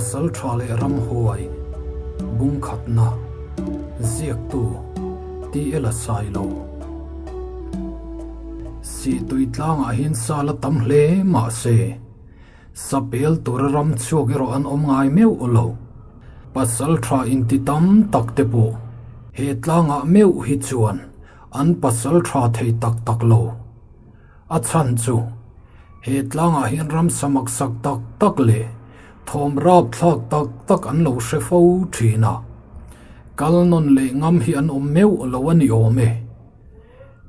Pasalṭha leh Ramhuai Bungkhatna Ziaktu TL Sailo Sihtui tlangah hian sal a tam hle mahse Sapel tura ram chhuak erawh an awm ngai meuh lo. Pasalṭha inti tam tak te pawh he tlangah meuh hi chuan an pasalṭha thei tak tak lo. A chhan chu he tlangah hian ramsa maksak tak tak leh thawm rapthlak tak tak an lo hre fo thin a, kal nawn leh ngam hi an awm meuh lo a ni awm e.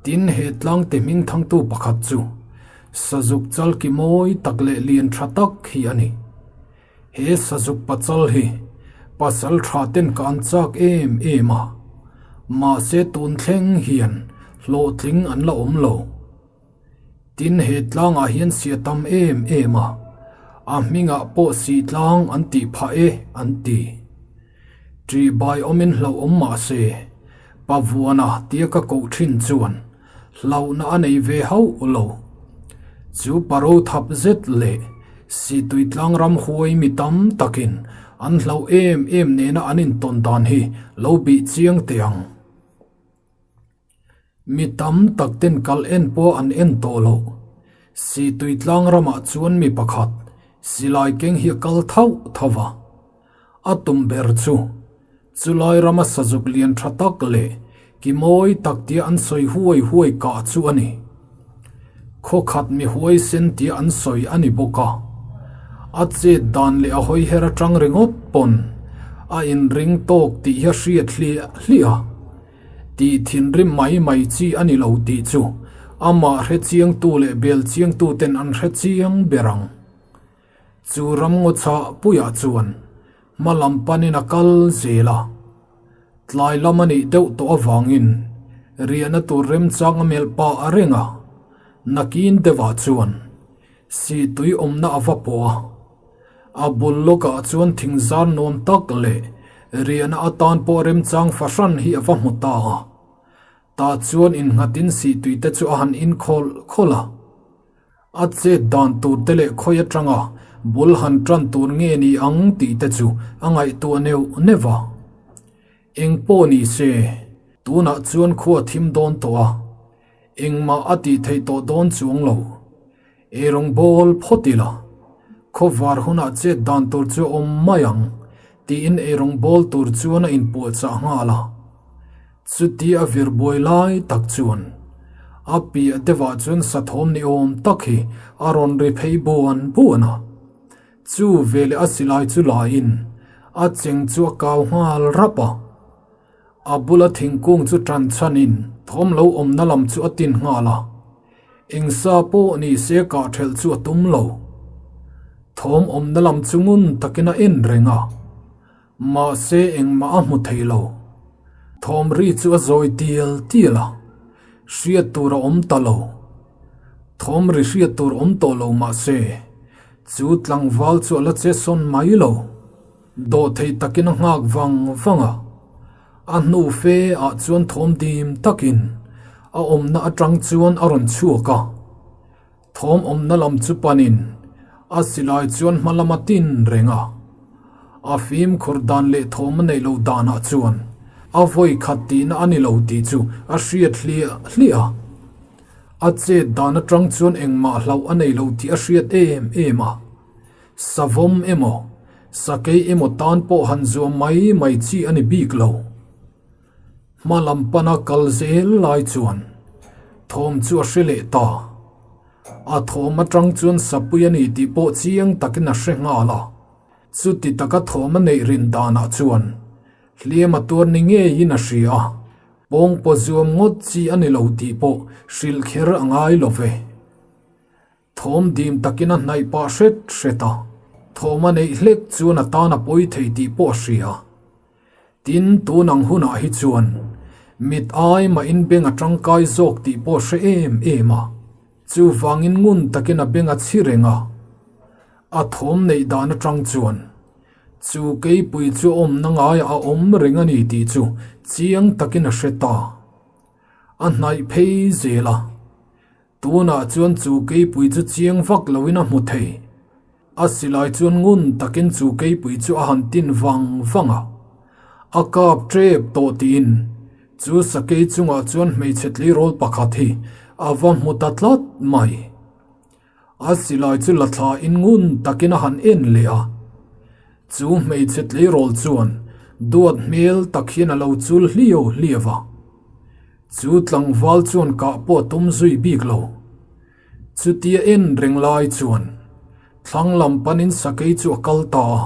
Tin, he tlang te hming thangtu pakhat chu Sazuk chal ki mawi tak leh lian tha tak hi a ni. He sazuk pachal hi pasal tha ten ka an chak em em a, mahse tun thleng hian hlawhtling an la awm lo. Tin he tlangah hian sia tam em em a, a hmingah pawh sih tlang an tih phah e an ti. Ṭihbai awmin hlauhawm mahse Pavuana tia ka koh thin chuan Hlauhna a nei ve hauh lo. Chu paro thap zet leh Situi tlang ram huai mi tam takin an hlauh em em nena an intawn dan hi lo bih chiang teh ang. Mi tam tak ten kal en pawh an en tawh lo. Situi tlang ramah chuan mi pakhat silai keng hi a kal thauh thauh a. A tum ber chu Chulai rama sazuk lian tha tak leh ki mawi tak tia an sawi huai huai kah chu a ni. Khaw khat mi huai sen tia an sawi a ni bawk a. A chet dan leh a hawi her atang ringawt pawn a inring tawk tih hi a hriat hliah hliah a. Tih thinrim mai mai chi a ni lo tih chu amah hre chiangtu leh bel chiangtu ten an hre chiang ber ang. Chu ramngaw chhah puiah chuan hma lam panin a kal zel a. Tlai lam a nih deuh tawh avangin riahna tur remchang a melh pah a reng a, nakin deuhah chuan sihtui awmna a va pawh a. A bul lawkah chuan thingzar nuam tak leh riahna atan pawh remchang fahran hi a va hmu ta a. Tah chuan innghatin sihtui te chu a han inkhawlh khawlh a. A chet dan tur te leh khawi atanga bul han tan tur nge ni ang tih te chu a ngaihtuah neuh neuh a. Eng pawh ni se, tunah chuan khua thim dawn tawh a, engmah a tih theih tawh dawn chuang lo. Eirawng bawl phawt ila, khawvar hunah chet dan tur chu a awm mai ang tiin eirawng bawl tur chuan a inpuahchah nghal a. Chuti a vir buai lai tak chuan a piah deuhah chuan sathawm ni awm tak hi a rawn ri phei buan buan a. Chu veleh a silai chu laiin a cheng chu a kau nghal rap a. A bula thingkung chu tan chhanin thawm lo awmna lam chu a tin nghal a. Engsa pawh ni se kah thelh chu a tum lo. Thawm awmna lam chu ngun takin a en reng a. Mahse engmah a hmu thei lo. Thawm ri chu a zawi tial tial a, hriat tur a awm ta lo. Thawm ri hriat tur awm tawh lo mahse chu tlangval chu a la che sawn mai lo. Dawhthei takin a nghak vang vang a, a hnu fe ah chuan thawm dim takin a awmna atang chuan a rawn chhuak a. Thawm awmna lam chu panin a silai chuan hma lama tin reng a. A fimkhur dan leh thawm a neih loh danah chuan a vawi khat tihna a ni lo tih chu a hriat hliah hliah a. A chet dan atang chuan engmah hlauh a nei lo tih a hriat em em a. Savawm emaw, sakei emaw tan pawh han zuam mai mai chi a ni bik lo. Hma lam pana kal zel lai chuan thawm chu a hre leh ta. A thawm atang chuan sapui a ni tih pawh chiang takin a hre nghal a. Chuti taka thawm a neih rin danah chuan hliam a tuar ni ngeiin a hria a, pawngpaw zuam ngawt chi a ni lo tih pawh hrilh kher a ngai lo ve. Thawm dim takin a hnaih pah hret hret a, thawm a neih hlek chuan a tan a pawi thei tih pawh a hria. Tin, tun ang hunah hi chuan mit ai mahin beng a tangkai zawk tih pawh a hre em em a, chuvangin ngun takin a beng a chhi reng a. A thawm neih dan atang chuan chu keipui chu awmna ngaiah a awm reng a ni tih chu chiang takin a hre ta. A hnaih phei zel a. Tunah chuan chu keipui chu chiang vak loin a hmu thei. A silai chuan ngun takin chu keipui chu a han tin vang vang a. A kap tep tawh tiin chu sakei chungah chuan hmeichhe tleirawl pakhat hi a va hmu ta tlat mai. A silai chu la thla in ngun takin a han en leh a. Chu hmeichhe tleirawl chuan duat hmel tak hian a lo chul hliau hliau a. Chu tlangval chuan kah pawh a tum zui bik lo. Chutia en reng lai chuan thlang lam panin sakei chu a kal ta a.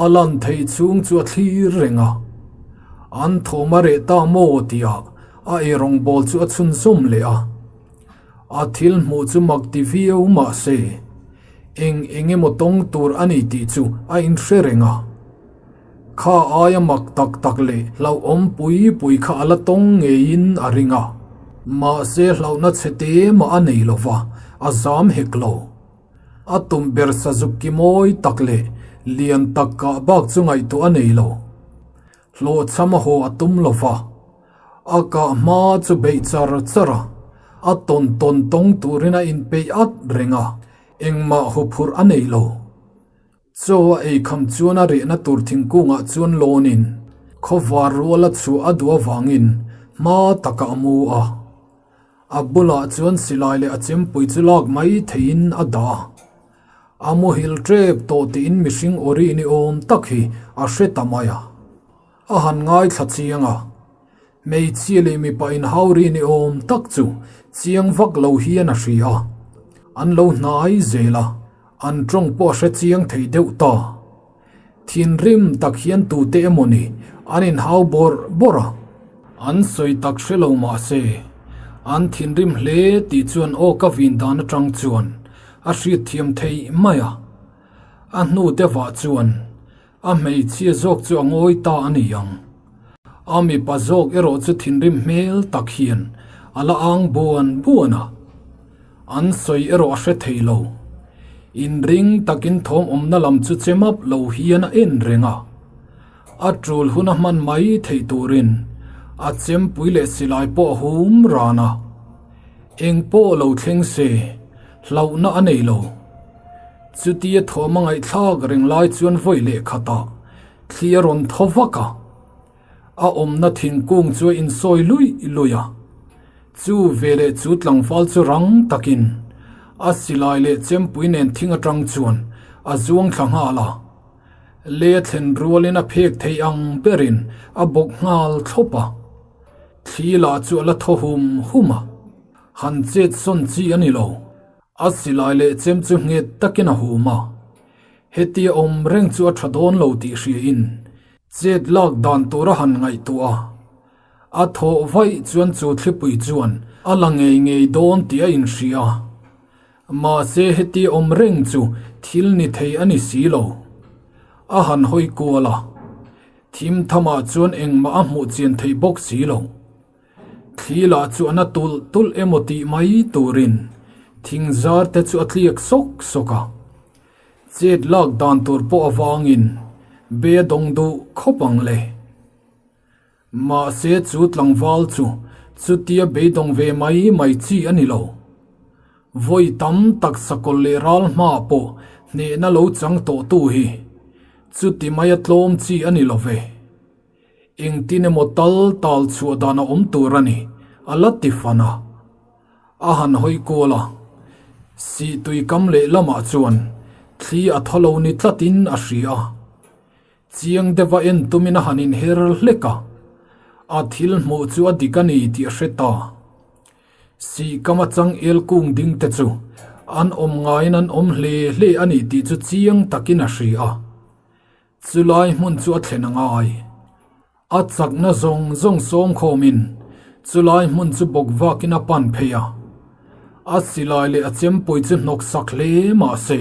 A lan theih chhung chu a thlir reng a. An thawm a reh ta maw tihah a eirawngbawl chu a chhunzawm leh a. A thil hmuh chu mak ti viau mah se, eng eng emaw tawng tur a ni tih chu a inhre reng a. Kha aia mak tak tak leh hlauhawm pui pui kha a la tawng ngeiin a ring a. Mahse hlauhna chhe te mah a nei lo va, a zam hek lo. A tum ber sazuk ki mawi tak leh lian tak kah bak chu ngaihtuah a nei lo. Hlawhchham a haw a tum lo va. A kah hma chu beih char char a, a tawn tawn tawng turin a inpeih at reng a, engmah huphurh a nei lo. Chaw a ei kham chuan a rehna tur thingkungah chuan lawnin khawvar rual a chhuah a duh avangin hma takah a mu a. A bulah chuan silai leh a chempui chu lak mai theihin a dah a. A muhil tep tawh tiin mihring awri ni awm tak hi a hre ta mai a. A han ngaithla chiang a, hmeichhia leh mipa inhauri ni awm tak chu chiang vak lo hian a hria a. An lo hnai zel a, an tawng pawh a hre chiang thei deuh ta. Thinrim tak hian tute emaw ni an inhau bawrh bawrh a. An sawi tak hre lo mah se, an thinrim hle tih chuan aw ka vin dan atang chuan a hriatthiam theih mai a. A hnu deuhah chuan A hmeichhia zawk chu a ngawi ta a ni ang. A mipa zawk erawh chu thinrim hmel tak hian a la ang buan buan a. An sawi erawh a hre thei lo. Inring takin thawm awmna lam chu che map lo hian a en reng a. A tul hun a hman mai theih turin a chempui leh silai pawh a hum ran a. Eng pawh lo thleng se, hlauhna a nei lo. Chutia thawm a ngaihthlak reng lai chuan vawi leh khatah thli a rawn thaw vak a, a awmna thingkung chu a insawi luih luih a. Chu veleh chu tlangval chu rang takin a silai leh chempui nen thing atang chuan a zuang thla nghal a. Le a thlen rualin a phek thei ang berin a bawk nghal thlawp a. Thli lah chu a la thaw hum hum a, han chet sawn chi a ni lo. A silai leh chem chu nghet takin a hum a, hetia awm reng chu a tha dawn lo tih hriain chet lak dan tur a han ngaihtuah a. A thawh vaih chuan chu thlipui chuan a la ngei ngei dawn tih a inhria a, mahse hetia awm reng chu thil ni thei a ni si lo. A han hawi kual a, thim thamah chuan engmah a hmuh chian theih bawk si lo. Thli lah chu a na tulh tulh emaw tih mai turin thing zar te chu a tliak sawk sawk a. Chet lak dan tur pawh avangin be a dawng duh khawp ang le. Mahse chu tlangval chu chutia beidawng ve mai mai chi a ni lo. Vawi tam tak sakawlh leh ral hmaah pawh hnehna lo chang tawhtu hi chuti maia tlawm chi a ni lo ve. Engtin emaw tal tal chhuah dan a awm tur a ni, a la ti fan a. A han hawi kual a, Sihtui kam leh lamah chuan thli a thaw lo ni tlatin a hria a. Chiang deuha en tumin a han inher hlek a, a thil hmuh chu a dik a ni tih a hre ta. Sihkam atang el kung ding te chu an awm ngaiin an awm hle hle a ni tih chu chiang takin a hria a. Chulai hmun chu a thlen a ngai. A chakna zawng zawng sawm khawmin chulai hmun chu bawk vakin a pan phei a. A silai leh a chempui chu hnawk sak hle mah se,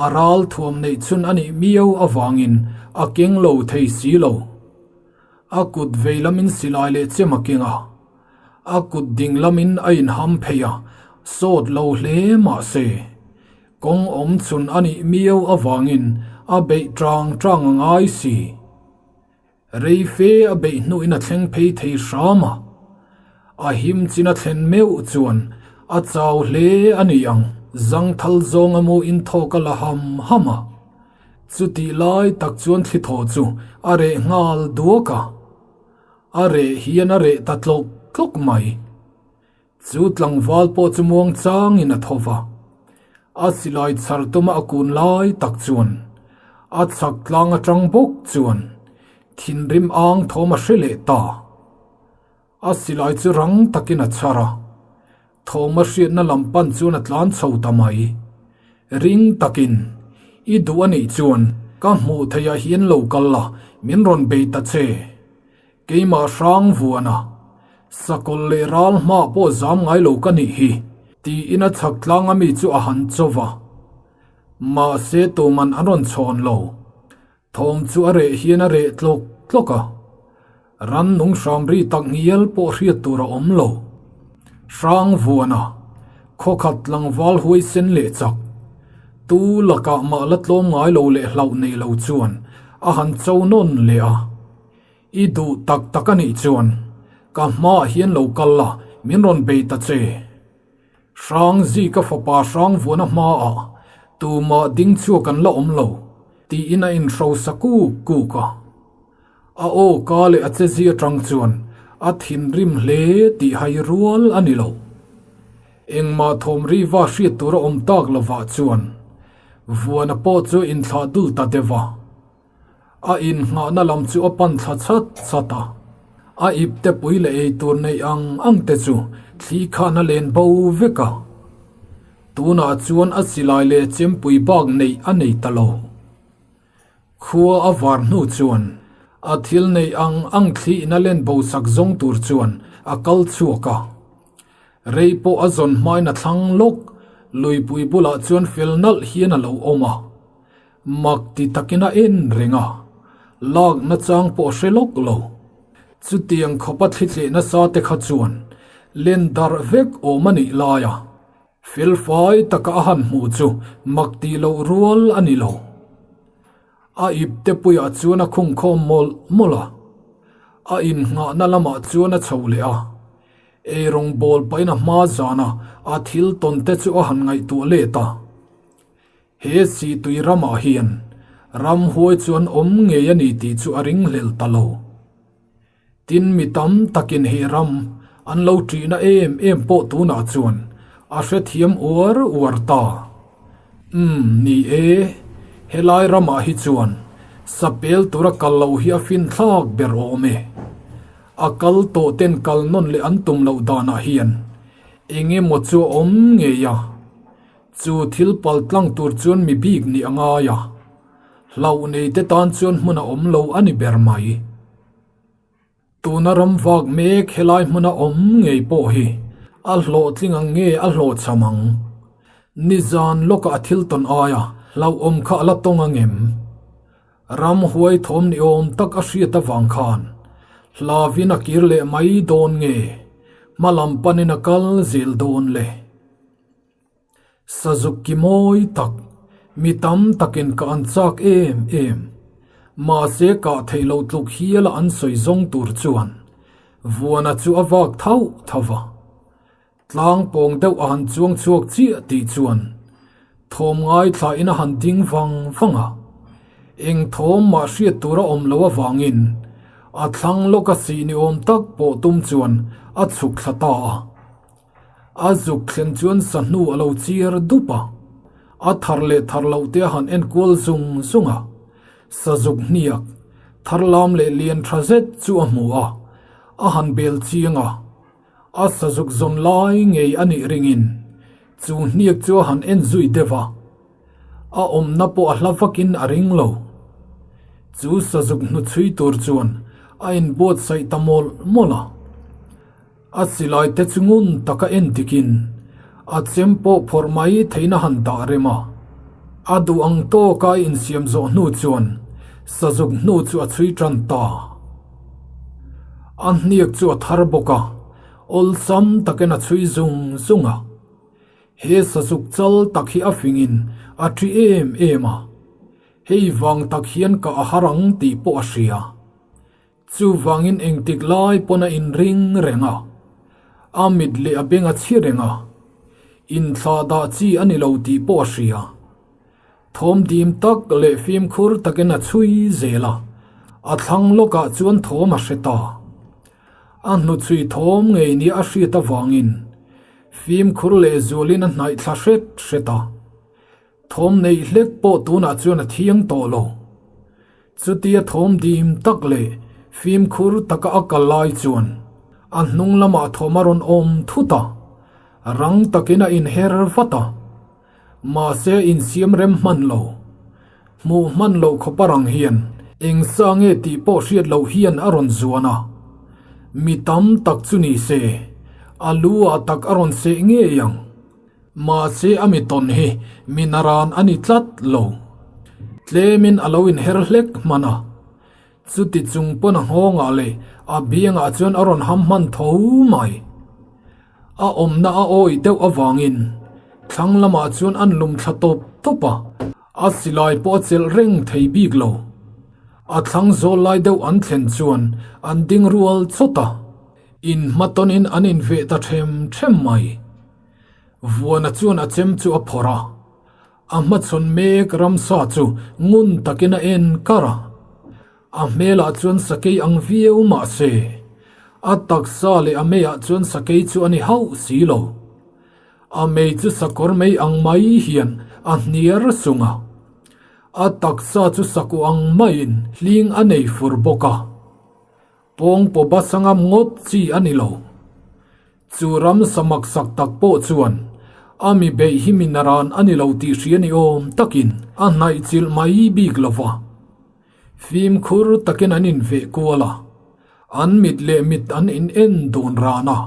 a ral thuam neih chhun a nih miau avangin a keng lo thei si lo. A kut vei lamin silai leh chem a keng a, a kut ding lamin a inham phei a, sawt lo hle mah se, Kawng awm chhun a nih miau avangin a beih tang tang a ngai si. Rei fe a beih hnuin a thleng phei thei hram a. A him chin a thlen meuh chuan a chau hle a ni ang. zangthal zawnga mu in thawk a la ham ham a. Chutih lai tak chuan thli thaw chu a reh nghal duak a. A reh hian a reh ta tlawk tlawk mai. Chu tlangval pawh chu muang changin a tho va. A silai chhar tuma a kun lai tak chuan a chhak tlang atang bawk chuan thinrim ang thawm a hre leh ta. A silai chu rang takin a chhar a, thawm a hriatna lam pan chuan a tlan chho ta mai. Ring takin, I duh a nih chuan ka hmuh theihah hian lo kal la, min rawn bei ta che. Keimah hrang vuana, Sakawlh leh ral hma pawh zam ngai lo ka nih hi, tiin a chhak tlang ami chu a han cho va. Mahse tuman an rawn chhawn lo. Thawm chu a reh hian a reh tlawk tlawk a. Rannung hram ri tak ngial pawh hriat tur a awm lo. Hrang vuana, Khawkhat tlangval huaisen leh chak. Tu lakah mah la tlawm ngai lo leh hlauh nei lo chuan a han cho nawn leh a. I duh tak tak a nih chuan ka hmaah hian lo kal la, min rawn bei ta che. Hrangzi ka fapa Hrangvuana hmaah tumah ding chhuak an la awm lo, tiin a inhrosa kuk kuk a. A aw ka leh a chezi atang chuan a thinrim hle tih hai rual a ni lo. Engmah thawm ri va hriat tur a awm tak lovah chuan Vuana pawh chu a inthlah dul ta deuh a. A innghahna lam chu a pan thla chat chat a, a ipte pui leh eitur neih ang ang te chu thli khan a len bo vek a. Tunah chuan a silai leh chempui bak neih a nei ta lo. Khua a var hnu chuan a thil neih ang ang thli in a len bo sak zawng tur chuan a kal chhuak a. Rei pawh a zawn hmain a thlang lawk, luipui bulah chuan fel nalh hian a lo awm a. Mak ti takin a en reng a, lak nachang pawh hre lawk lo. Chutiang khawpa thlithleh nasa te kha chuan len darh vek awm a nih lai a, felfai taka a han hmuh chu mak tih loh rual a ni lo. A ip te puiah chuan a khung khawm mawlh mawlh a, a innghahna lamah chuan a chho leh a. Eirawng bawl pahin a hma zana a thil tawn te chu a han ngaihtuah let a. He Sihtui ramah hian ramhuai chu an awm ngei a ni tih chu a ringhlel ta lo. Tin, mi tam takin he ram an lo ṭihna em em pawh tunah chuan a hrethiam uar uar ta. Umm, ni e, helai ramah hi chuan sapel tura kal loh hi a finthlak ber awm e. A kal tawh ten kal nawn leh an tum loh danah hian eng emaw chu a awm ngei a. Chu thil pal tlang tur chuan mi bik nih a ngai a, hlauh nei te tan chuan hmun a awm lo a ni ber mai. Tuna ram vak mek helai hmuna awm ngei pawh hi a hlawhtling ang nge a hlawhchham ang? Nizan lawkah a thil tawn aia hlauhawm kha a la tawng ang em? Ram huai thawm ni awm tak a hriat avang khan hlavin a kir leh mai dawn nge hmalam panin a kal zel dawn le? Sazuk ki mawi tak, mi tam takin ka an chak em em. Mahse kah theih loh tluk hiala an sawi zawng tur chuan Vuana chu a vak thauh thauh va. Tlang pawng deuh a han chuang chhuak chiah tih chuan thawm ngaithlain a han ding vang vang a. Eng thawm mah hriat tur a awm loh avangin a thlang lawka sih ni awm tak pawh tum chuan a chhuk thla ta a. A zuk thlen chuan sahnu a lo chiar dup a, a thar leh thar loh te a han en kual zung zung a. Sazuk hniak, thar lam leh lian tha zet chu a hmu a, a han bel chiang a. A sazuk zawn lai ngei a nih ringin chu hniak chu a han en zui deuh a. A awmna pawh a hla vakin a ring lo. Chu sazuk hnuchhui tur chuan a inbuatsaih ta mawlh mawlh a. A silai te chu ngun taka en dikin a chem pawh phawrh mai theihna han dah rem a. A duh ang tawka a insiam zawh hnu chuan sazuk hnu chu a chhui tan ta. A hniak chu a thar bawk a, awlsam takin a chhui zung zung a. He sazuk chal tak hi a fingin a ṭi em em a, hei vang tak hian ka a har ang tih pawh a hria. Chuvangin engtik lai pawn a inring reng a, a mit leh a beng a chhi reng a. Inthlahdah chi a ni lo tih pawh a hria. Thawm dim tak leh fimkhur takin a chhui zel a, a thlang lawkah chuan thawm a hre ta. A hnuchhui thawm ngei nia a hriat avangin fimkhur leh zualin a hnaih thla hret hret a. Thawm neih hlek pawh tunah chuan a thiang tawh lo. Chutia thawm dim tak leh fimkhur taka a kal lai chuan a hnung lamah thawm a rawn awm thut a, rang takin a inher vat a. Mahse insiam rem hman lo. Hmuh hman loh khawpa rang hian eng sa nge tih pawh hriat loh hian a rawn zuan a. Mi tam tak chu ni se, a lu ah tak a rawn seh ngei ang. Mahse a mi tawn hi mi naran a ni tlat lo. Tlemin a lo inher hlek hman a. Chuti chung pawn a nghawngah leh a biangah chuan a rawn ham hman tho mai. A awmna a awih deuh avangin thlang lamah chuan an lum thla tawp tawp a, a silai pawh a chelh reng thei bik lo. A thlang zawl lai deuh an thlen chuan an ding rual chawt a, inhmatawnin an inveh ta ṭhem ṭhem mai. Vuana chuan a chem chu a phawrh a, a hmachhawn mek ramsa chu ngun takin a en kar a. A hmelah chuan sakei ang viau mah se, a taksa leh a meiah chuan sakei chu a ni hauh si lo. A mei chu sakawr mei ang mai hian a hniar sung a, a taksa chu sakuh ang maiin hling a nei fur bawk a. Pawngpaw basangam ngawt chi a ni lo. Chu ram samak sak tak pawh chuan a mi beih hi mi naran a ni lo tih hria ni awm takin a hnaih chilh mai bik lo va. Fimkhur takin an inveh kual a, an mit leh mit an in en dun ran a.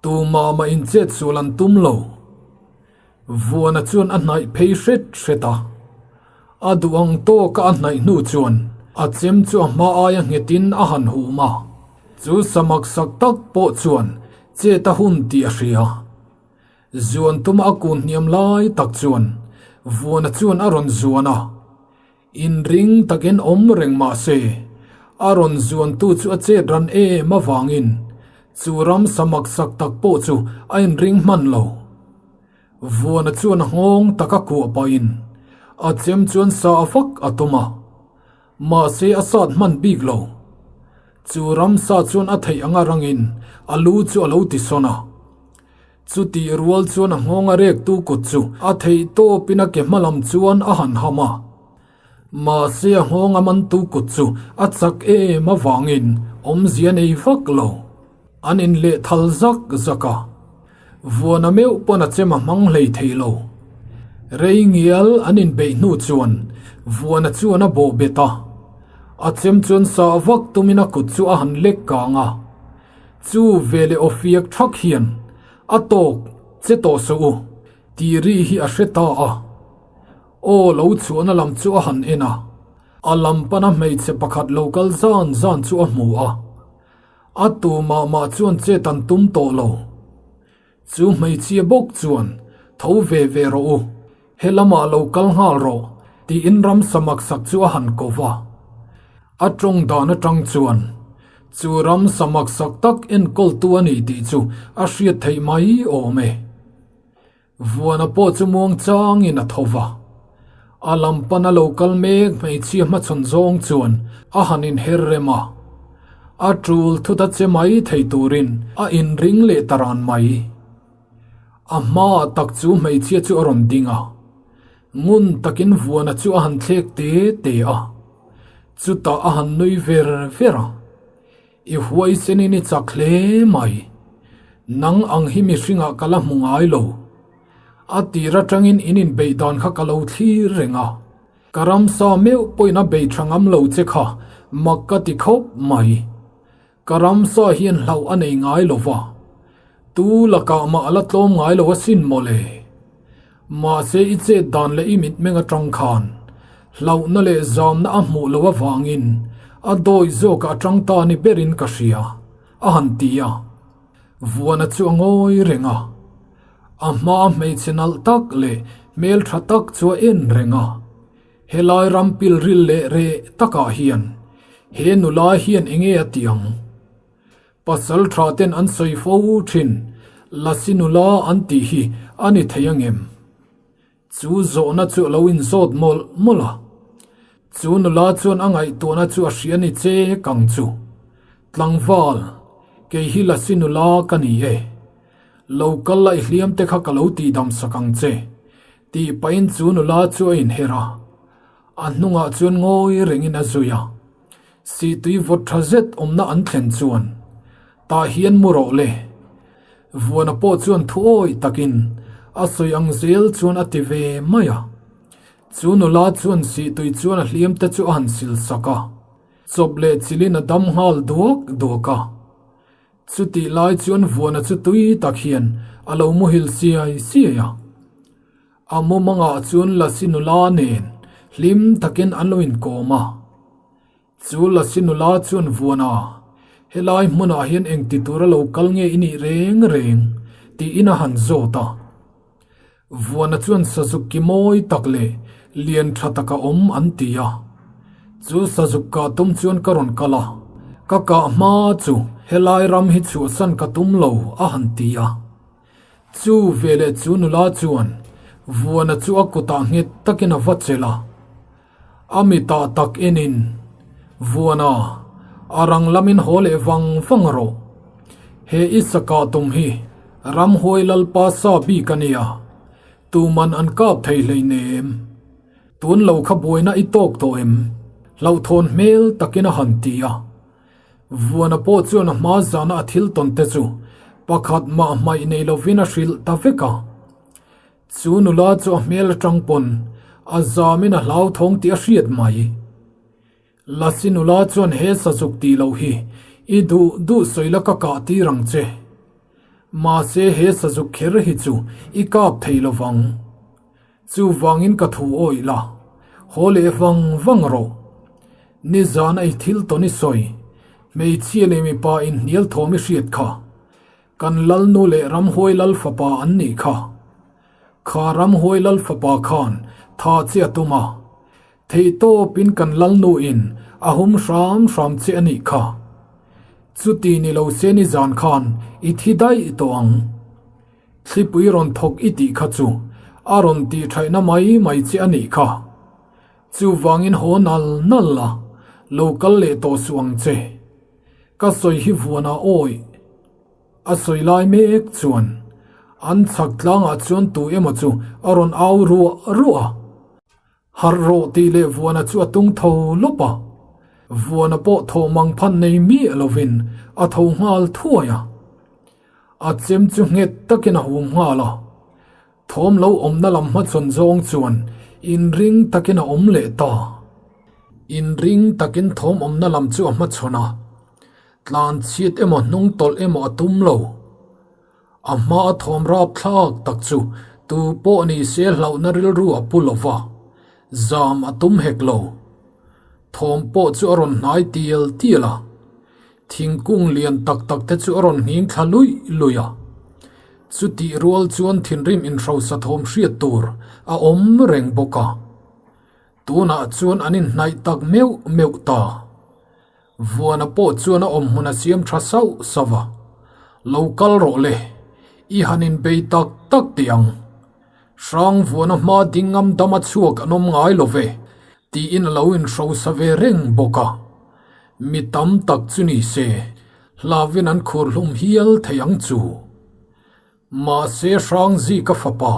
Tumah mah inchet sual an tum lo. Vuana chuan a hnaih phei hret hret a. A duh ang tawka a hnaih hnu chuan a chem chu a hma aia nghetin a han hum a. Chu samak sak tak pawh chuan chet a hun tih a hria. Zuan tuma a kun hniam lai tak chuan Vuana chuan a rawn zuan a. Inring takin awm reng mah se, a rawn zuantu chu a chet ran em avangin chu ram samak sak tak pawh chu a inring hman lo. Vuana chuan a nghawng taka kuah pahin a chem chuan sa a vak a tum a, mahse a sat hman bik lo. Chu ramsa chuan a theih anga rangin a lu chu a lo tisawn a. Chutih rual chuan a nghawng a rektu kut chu a theih tawpin a ke hma lam chuan a han ham a. Mahse a nghawng a mantu kut chu a chak em avangin awmzia nei vak lo. An inleh thal zak zak a. Vuana meuh pawn a chem a hmang hlei thei lo. Rei ngial an inbeih hnu chuan Vuana chuan a bawh bet a. A chem chuan sah vak tumin a kut chu a han lek kang a. Chu veleh aw fiak thak hian a tawk che tawh suh u tih ri hi a hre ta a. Aw lo chhuahna lam chu a han en a, a lam pana hmeichhe pakhat lo kal zan zan chu a hmu a. A tu mah mah chuan chet an tum tawh lo. Chu hmeichhia bawk chuan tho ve ve rawh u, he lamah lo kal nghal rawh tiin ramsa maksak chu a han ko va. A tawng dan atang chuan chu ramsa maksak tak enkawltu a ni tih chu a hriat theih mai awm e. Vuana pawh chu muang changin a tho va. A lam pana lo kal mek hmeichhia hmachhawn zawng chuan a han inher rem a. A tul thut a che mai thei turin a inring leh ta ran mai. A hmaah tak chu hmeichhia chu a rawn ding a. Ngun takin Vuana chu a han thlek te te a. Chutah a han nui ver ver a. I huaisenin i chak hle mai. Nang ang hi mihringah ka la hmu ngai lo. A tir atangin in inbeih dan kha ka lo thlir reng a. Ka ramsa meuh pawhin a bei tha ngam lo che kha mak ka ti khawp mai. Ka ramsa hian hlauh a nei ngai lo va. Tu lakah mah a la tlawm ngai lo asin mawle. Mahse i chet dan leh i mitmeng atang khan hlauhna leh zamna a hmuh loh avangin a dawi zawkah a tang ta ni berin ka hria, a han ti a. Vuana chu a ngawi reng a. A hmaa hmeichhe nalh tak leh hmeltha tak chu a en reng a. Helai ram pilril leh reh takah hian he nula hian enge a ti ang? Pasal tha ten an sawi fo thin, Lasi nula an tih hi a ni thei angem? Chu zawhna chu a lo inzawt mawlh mawlh a. Chu nula chuan a ngaihtuahna chu a hria ni che kang chu. Tlangval, kei hi Lasi nula ka ni e. Lo kal la i hliam te kha ka lo tihdam sak ang che, tih pahin chu nula chu a inher a. A hnungah chuan ngawi rengin a zui a. Sihtui vawt tha zet awmna an thlen chuan tah hian mu rawh le. Vuana pawh chuan thu awi takin a sawi ang zel chuan a ti ve mai a. Chu nula chuan sihtui chuan a hliam te chu a han sil sak a, chawp leh chilin a dam nghal duak duak a. Chutih lai chuan Vuana chu tui tak hian a lo muhil siai siai a. A mumangah chuan Lasi nula nen hlim takin an lo inkawm a. Chu Lasi nula chuan Vuana, Helai hmunah hian engti tura lo kal nge i nih reng reng? tiin a han zawt a. Vuana chuan sazuk ki mawi tak leh lian tha taka awm an ti a. Chu sazuk kah tum chuan ka rawn kal a, ka kah hma chu helai ram hi chhuahsan ka tum lo a han ti a. Chu veleh chu nula chuan Vuana chu a kutah nghet takin a va chelh a. A mitah tak enin, Vuana, a rang lamin haw leh vang vang rawh. He i sakah tum hi ramhuai lalpa sa bik a nia, tuman an kap thei hleinem. Tun lo kha buaina i tawk tawh em? Hlauhthawn hmel takin a han ti a. Vuana pawh chuan a hma zana a thil tawn te chu pakhat mah hmaih nei lovin a hrilh ta vek a. Chu nula chu a hmel atang pawn a zamin a hlauthawng tih a hriat mai. Lasi nula chuan he sazuk tih loh hi i duh duh sawi la ka kah tir ang che. Mahse he sazuk kher hi chu i kap thei lovang. Chuvangin ka thu awih la, haw leh vang vang rawh. Nizan a i thil tawn i sawi, hmeichhia leh mipa inhnial thawm i hriat kha. Kan Lalnu leh Ramhuai Lal fapa an nih kha. Kha Ramhuai Lal fapa khan tha che a tum a, theihtawpin kan Lalnu in a hum hram hram che a nih kha. Chuti ni lo se nizan khan i thi daih tawh ang. Thlipui rawn thawk i tih kha chu a rawn tih thaihna mai mai che a nih kha. Chuvangin haw nal nal la, lo kal leh tawh suh ang che. Ka sawi hi vuan ah awi. A sawi lai mek chuan an chhak tlangah chuan tu emaw chu a rawn au ruah ruah a. Harh rawh tih leh vuana chu a tung tho lawp a. Vuana pawh thawh mang phan nei miah lovin a tho nghal thuai a. A chem chu nghet takin a hum nghal a. Thawm lo awmna lam hmachhawn zawng chuan inring takin a awm leh ta. Inring takin thawm awmna lam chu a hmachhawn a. Tlan chhiat emaw hnung tawlh emaw a tum lo. A hma a thawm rap thlak tak chu tu pawh ni se hlauhna rilru a pu lo va, zam a tum hek lo. Thawm pawh chu a rawn hnai tial tial a, thingkung lian tak tak te chu a rawn nghing thla luih luih a. Chutih rual chuan thinrim inhrosa thawm hriat tur a awm reng bawk a. Tunah chuan an inhnaih tak meuh meuh ta. Vuana pawh chuan a awm hmun a siam tha sauh sauh a, Lo kal rawh le, i han inbei tak tak teh ang. Hrang Vuana hma ding ngam dam a chhuak an awm ngai lo ve, tiin a lo inhrosa ve reng bawk a. Mi tam tak chu ni se, hlauin an khur hlum hial thei ang chu. Mahse Hrangzika fapa,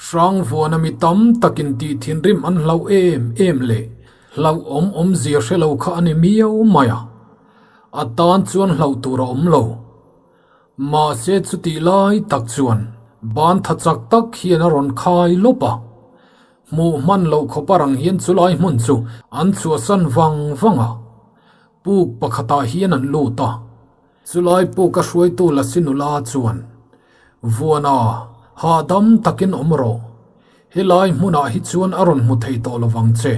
Hrangvuana mi tam takin tih thinrim an hlauh em em leh hlauhawm awmzia hre lo kha a ni miau mai a, a tan chuan hlauh tur a awm lo. Mahse chutih lai tak chuan ban tha chak tak hian a rawn khai lawp a, hmuh hman loh khawp a rang hian chulai hmun chu an chhuahsan vang vang a, puk pakhatah hian an lut a. Chulai puk a hruaitu Lasi nula chuan, Vuana, hahdam takin awm rawh. Helai hmunah hi chuan a rawn hmu thei tawh lovang che,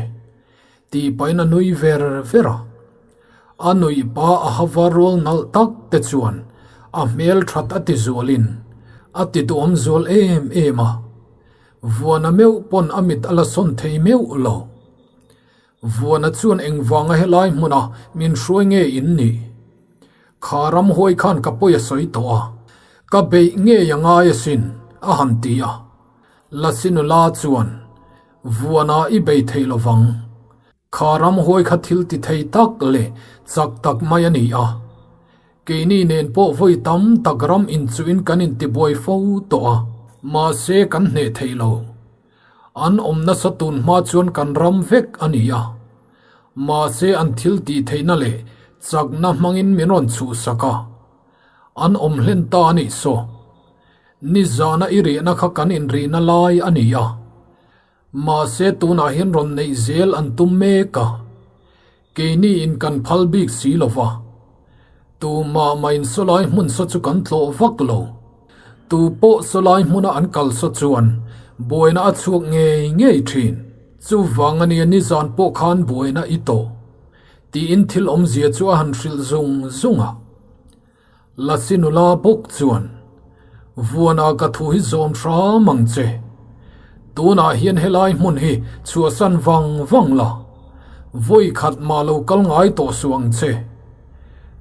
tih pahin a nui ver ver a. A nuih pa a hava rual nalh tak te chuan a hmel that a ti zualin a ti duhawm zual em em a. Vuana meuh pawn a mit a la sawn thei meuh lo. Vuana chuan engvanga helai hmuna min hruai nge in nih? Kha ramhuai khan ka pawi a sawi tawh a, ka beih ngei a ngai asin, a han ti a. Lasi nula chuan, Vuana i bei thei lovang. Kha ramhuai kha thil ti thei tak leh chak tak mai a ni a. Keini nen pawh vawi tam tak ram inchuhin kan intibuai fo tawh a, mahse kan hneh thei lo. An awm nasa tun hma chuan kan ram vek a ni a. Mahse an thil tih theihna leh chakna hmangin min rawn chhuhsak a. An awm hlen ta a nih saw. Nizana i rihna kha kan inrihna lai a ni a. Mahse tunah hian rawn neih zel an tum mek a, keini in kan phal bik si lo va. Tumah mah in sawlai hmun saw chu kan tlawh vak lo. Tu pawh sawlai hmuna an kal saw chuan buaina a chhuak ngei ngei thin. Chuvang a nia nizan pawh khan buaina i tawh tiin thil awmzia chu a han hrilh zung zung a. Lasi nula bawk chuan, Vuana ka thu hi zawm hram ang che. Tunah hian helai hmun hi chhuahsan vang vang la, vawi khat mah lo kal ngai tawh suh ang che.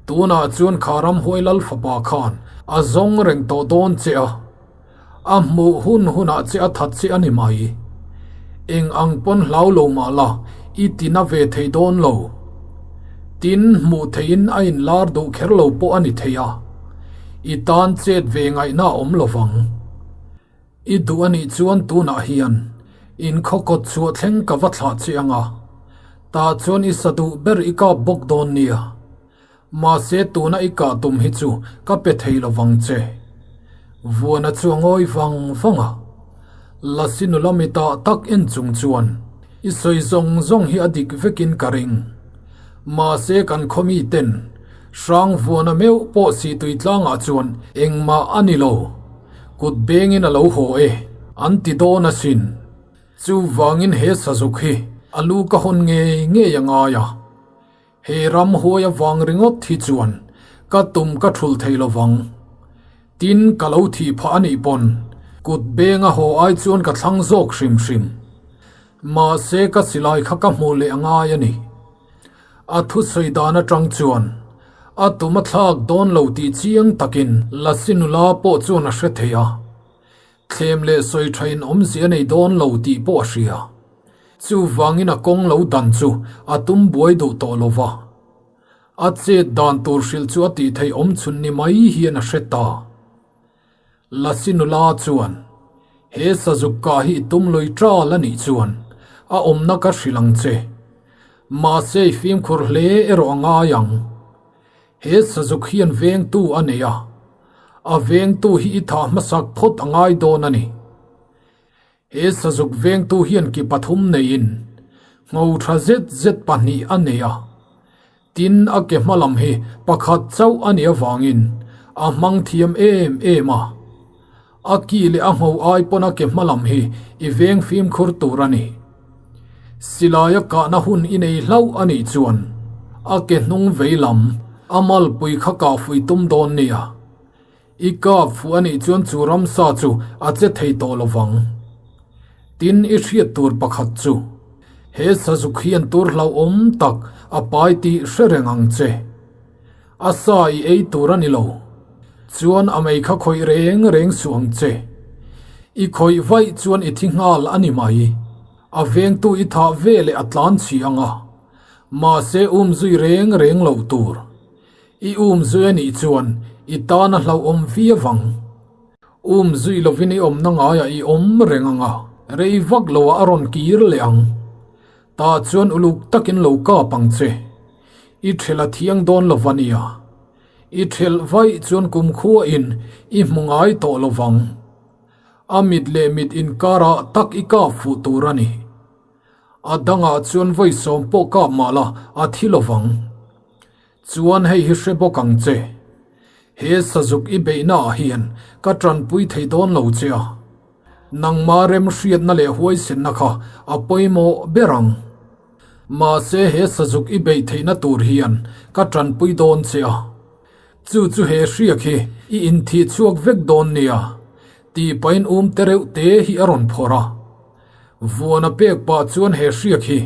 Tunah chuan kha ramhuai lal fapa khan a zawng reng tawh dawn che a, a hmuh hun hunah che a that che a ni mai. Eng ang pawn hlau lo mah la, i tina ve thei dawn lo. Tin, hmuh theihin a inlar duh kher lo pawh a ni thei a, i tan chet ve ngaihna a awm lo vang. I duh a nih chuan tunah hian inkhaw kawt chhuah thleng ka va thlah che ang a, tah chuan i sa duh ber i kap bawk dawn nia. Mahse tuna i kah tum hi chu ka pe thei lo vang che. Vuana chu a ngawi vang vang a. Lasi nula mitah tak en chung chuan i sawi zawng zawng hi a dik vekin ka ring. Mahse kan khaw mi ten hrang Vuana meuh pawh Sihtui tlangah chuan engmah a ni lo. Kut bengin a lo haw e, an ti dawn asin. Chuvangin he sazuk hi a lu ka hawn ngei ngei a ngai a. He ram huai avang ringawt hi chuan ka tum ka thulh thei lo vang. Tin, ka lo thih phah a nih pawn kut beng a haw ai chuan ka thlang zawk hrim hrim. Mahse ka silai kha ka hmuh leh a ngai a ni. A thusawi dan atang chuan a tum a thlak dawn lo tih chiang takin Lasi nula pawh chuan a hre thei a. Thlem leh sawi tha in awmzia a nei dawn lo tih pawh a hria. Chuvangin a kawng lo dan chu a tum buai duh tawh lo va. A chet dan tur hrilh chu a tih theih awm chhun ni mai hian a hre ta. Lasi nula chuan, He sazuk kah hi i tum lui ṭal a nih chuan a awmna ka hrilh ang che. Mahse i fimkhur hle erawh a ngai ang. He sazuk hian vengtu a nei a, a vengtu hi i thah hmasak phawt a ngai dawn a ni. He sazuk vengtu hian ki pathum neiin ngho tha zet zet pahnih a nei a, tin a ke hma lam hi pakhat chauh a nih avangin a hmang thiam em em a. A ki leh a ngho ai pawn a ke hma lam hi i veng fimkhur tur a ni. Silaia kahna hun i nei hlauh a nih chuan a ke hnung vei lam a malpui kha kahfui tum dawn nia. I kap fuh a nih chuan chu ramsa chu a che thei tawh lo vang. Tin i hriat tur pakhat chu, he sazuk hian tur hlauhawm tak a pai tih hre reng ang che. A sa i ei tur a ni lo. Chuan a mei kha khawih reng reng suh ang che. I khawih vaih chuan i thi nghal a ni mai. A vengtu i thah ve leh a tlan chhi ang a. Mahse umzui reng reng lo tur. I um zui a nih chuan i tan a hlauhawm viau ang. Um zui lovin i awmna ngaiah i awm reng ang a, rei vak loah a rawn kir leh ang. Tah chuan uluk takin lo kap ang che. I ṭhelh a thiang dawn lo va nia. I ṭhelh vaih chuan kumkhuain i hmu ngai tawh lo vang. A mit leh mit inkarah tak i kap fuh tur a ni. A dangah chuan vawi sawm pawh kap mah la a thi lo vang. Chuan hei hi hre bawk ang che. He sazuk i beihna ah hian ka tanpui thei dawn lo che a. Nangma remhriatna leh huaisenna kha a pawimawh ber ang. Mahse he sazuk i beih theihna tur hian ka tanpui dawn che a. Chu chu he hriak hi i inthih chhuak vek dawn nia tih pahin um te reuh te hi a rawn phawrh a. Vuana pek pah chuan he hriak hi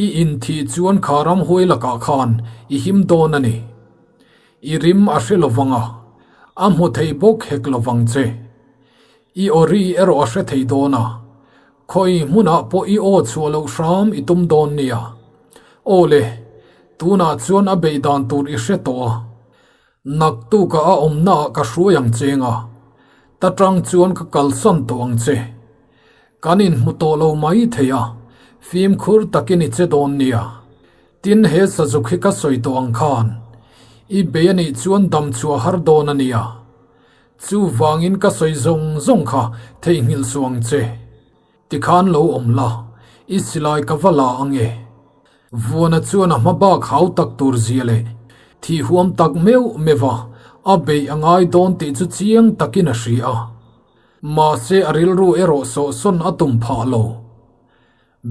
i inthih chuan kha ramhuai lakah khan i him dawn a ni. I rim a hre lovang a, a hmu thei bawk hek lovang che. I aw ri erawh a hre thei dawn a, khawi hmunah pawh i aw chhuah loh hram i tum dawn nia. Aw le, tunah chuan a beih dan tur i hre tawh a, naktukah a awmnaah ka hruai ang che nga, ta tang chuan ka kalsan tawh ang che. Kan inhmu tawh lo mai thei a, fimkhur takin i che dawn nia. Tin, he sazuk hi ka sawi tawh ang khan, i bei a nih chuan dam chhuah har dawn a nia. Chuvangin ka sawi zawng zawng kha theihnghilh suh ang che. Tikhan lo awm la, i silai ka va la ang e. Vuana chuan a hma bak hau tak tur zia leh thih huam tak meuh meuh a, a beih a ngai dawn tih chu chiang takin a hria a. Mahse a rilru erawh sawhsawn a tum phah lo.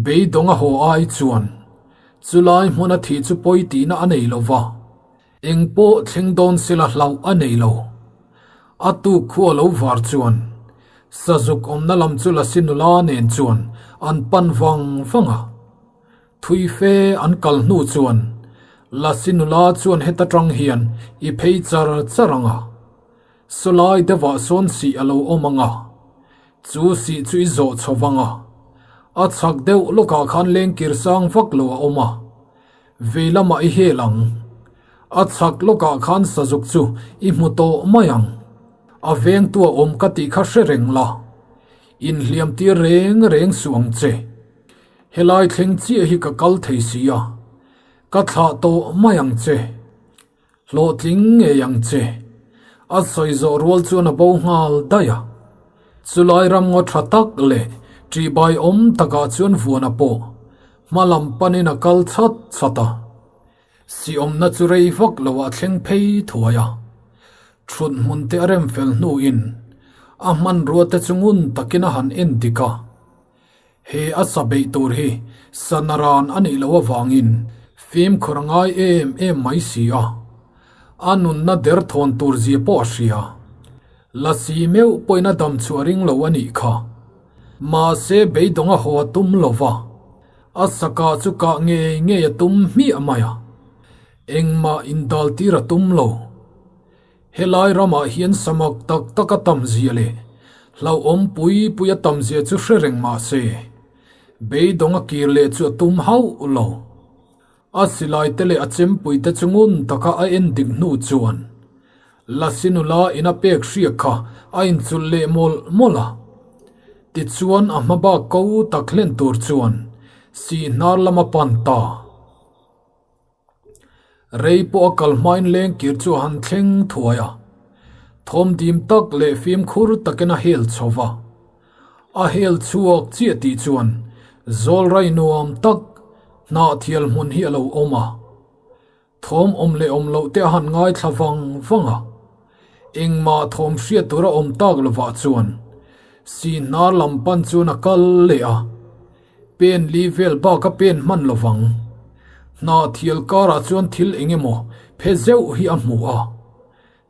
Beidawng a haw ai chuan chulai hmuna thih chu pawi tihna a nei lo va, eng pawh thleng dawn sela hlauh a nei lo. A tuk khu a lo var chuan Sazuk awmna lam chu Lasi nula nen chuan an pan vang vang a. Thui fe an kal hnu chuan Lasi nula chuan heta tang hian i phei char char ang a. Sawlai deuhah sawn sih a lo awm ang a, chu sih chu i zawh chho vang a. A chhak deuh lawkah khan lengkir sang vak lo a awm a, vei lamah i hel ang. A chhak lawkah khan sazuk chu i hmu tawh mai ang. A vengtu a awm ka tih kha hre reng la, inhliam tir reng reng suh ang che. Helai thleng chiah hi ka kal thei si a, ka thlah tawh mai ang che. Hlawhtling ngei ang che. A sawi zawh rual chuan a bo nghal daih a. Chulai ram ngaw tha tak leh ṭihbai awm takah chuan vuana pawh hma lam panin a kal chhat chhat a. Siawmna chu rei vak loah thleng phei thuai a. Thut hmun te a rem fel hnuin a hmanrua te chu ngun takin a han en dik a. He a sa beih tur hi Sanaran a nih loh avangin fimkhur a ngai em em mai si a, a nunna derthawn tur zia pawh a hria. Lasi meuh pawhin a dam chhuah ring lo a nih kha. Mahse beidawng a haw a tum lo va, a sakah chu kah ngei ngei a tum hmiah mai a, engmah indaltir a tum lo. Helai ramah hian samak tak tak a tam zia leh hlauhawm pui pui a tam zia chu hre reng mah se, beidawng a kir leh chu a tum hauh lo. A silai te leh a chempui te chu ngun taka a en dik hnu chuan Lasi nula in a pek hriak kha a inchulh leh mawlh mawlh a. Tichuan a hma bak ko tak hlen tur chuan sihnar lam a pan ta. Rei pawh a kal hmain lengkir chu a han thleng thuai a, thawm dim tak leh fimkhur takin a hel chho va. A hel chhuak chiah tih chuan zawlrai nuam tak hnahthial hmun hi a lo awm a, thawm awm leh awm loh te a han ngaithla vang vang a. Engmah thawm hriat tur a awm tak lovah chuan Sihnar lam pan chuan a kal leh a. Pen li vel bak a pen hman lo vang. Hna thial karah chuan thil eng emaw phe zeuh hi a hmu a,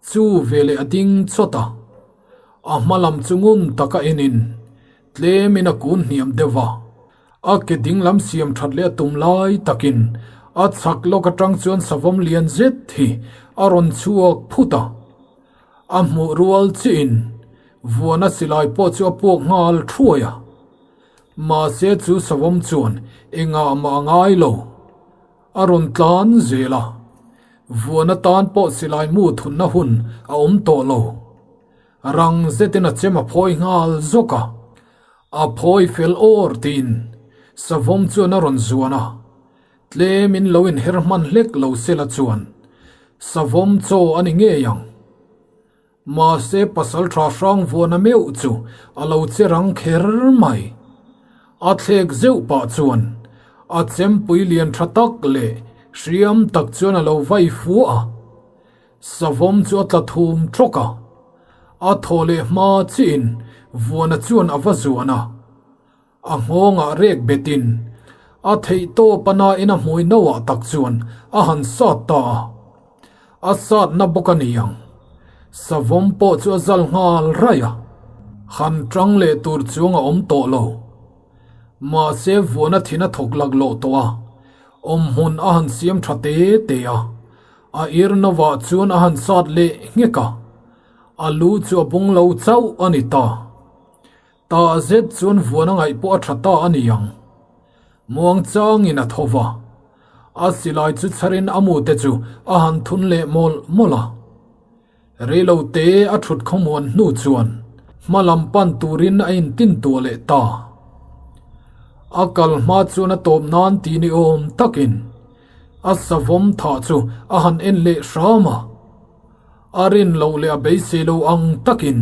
chu veleh a ding chawt a. A hma lam chu ngun taka enin tlemin a kun hniam deuh a, a ke ding lam siam that leh a tum lai takin a chhak lawk atang chuan savawm lian zet hi a rawn chhuak phut a. A hmuh rual chiin vuana silai pawh chu a puak nghal thuai a. Mahse chu savawm chuan engah mah a ngai lo. A rawn tlan zel a, vuan atan pawh silai mu thunna hun a awm tawh lo. Rang zetin a chem a phawi nghal zawk a, a phawi fel awr tiin savawm chuan a rawn zuan a, tlemin lo inher hman hlek lo sela chuan savawm chaw a ni ngei ang. Mahse pasal tha hrang vuana meuh chu a lo che rang kher mai. A thlek zeuh pah chuan a chempui lian tha tak leh hriam tak chuan a lo vai fuah a. Savawm chu a tla thum tawk a. A thaw leh hma chiin vuana chuan a va zuan a. A nghawngah rek betin a theih tawp a nain a hmui noah tak chuan a han sat ta a. A satna bawk a ni ang. Savawm pawh chu a zal nghal raih a. Han tang leh tur chuang a awm tawh lo. Mahse vuana thin a thawk laklawh tawh a, awmhmun a han siam tha te te a. A ir novah chuan a han sat leh nghek a. A lu chu a bung lo chauh a ni ta. Tah zet chuan vuan a ngaih pawh a tha ta a ni ang. Muangchangin a tho va, a silai chu chharin a mute chu a han thun leh mawlh mawlh a. Reilo te a thut khawmuan hnu chuan hma lam pan turin a intin tuah leh ta. A kal hma chuan a tawp nan ti ni awm takin a savawm thah chu a han en leh hram a. A rin loh leh a beisei lo ang takin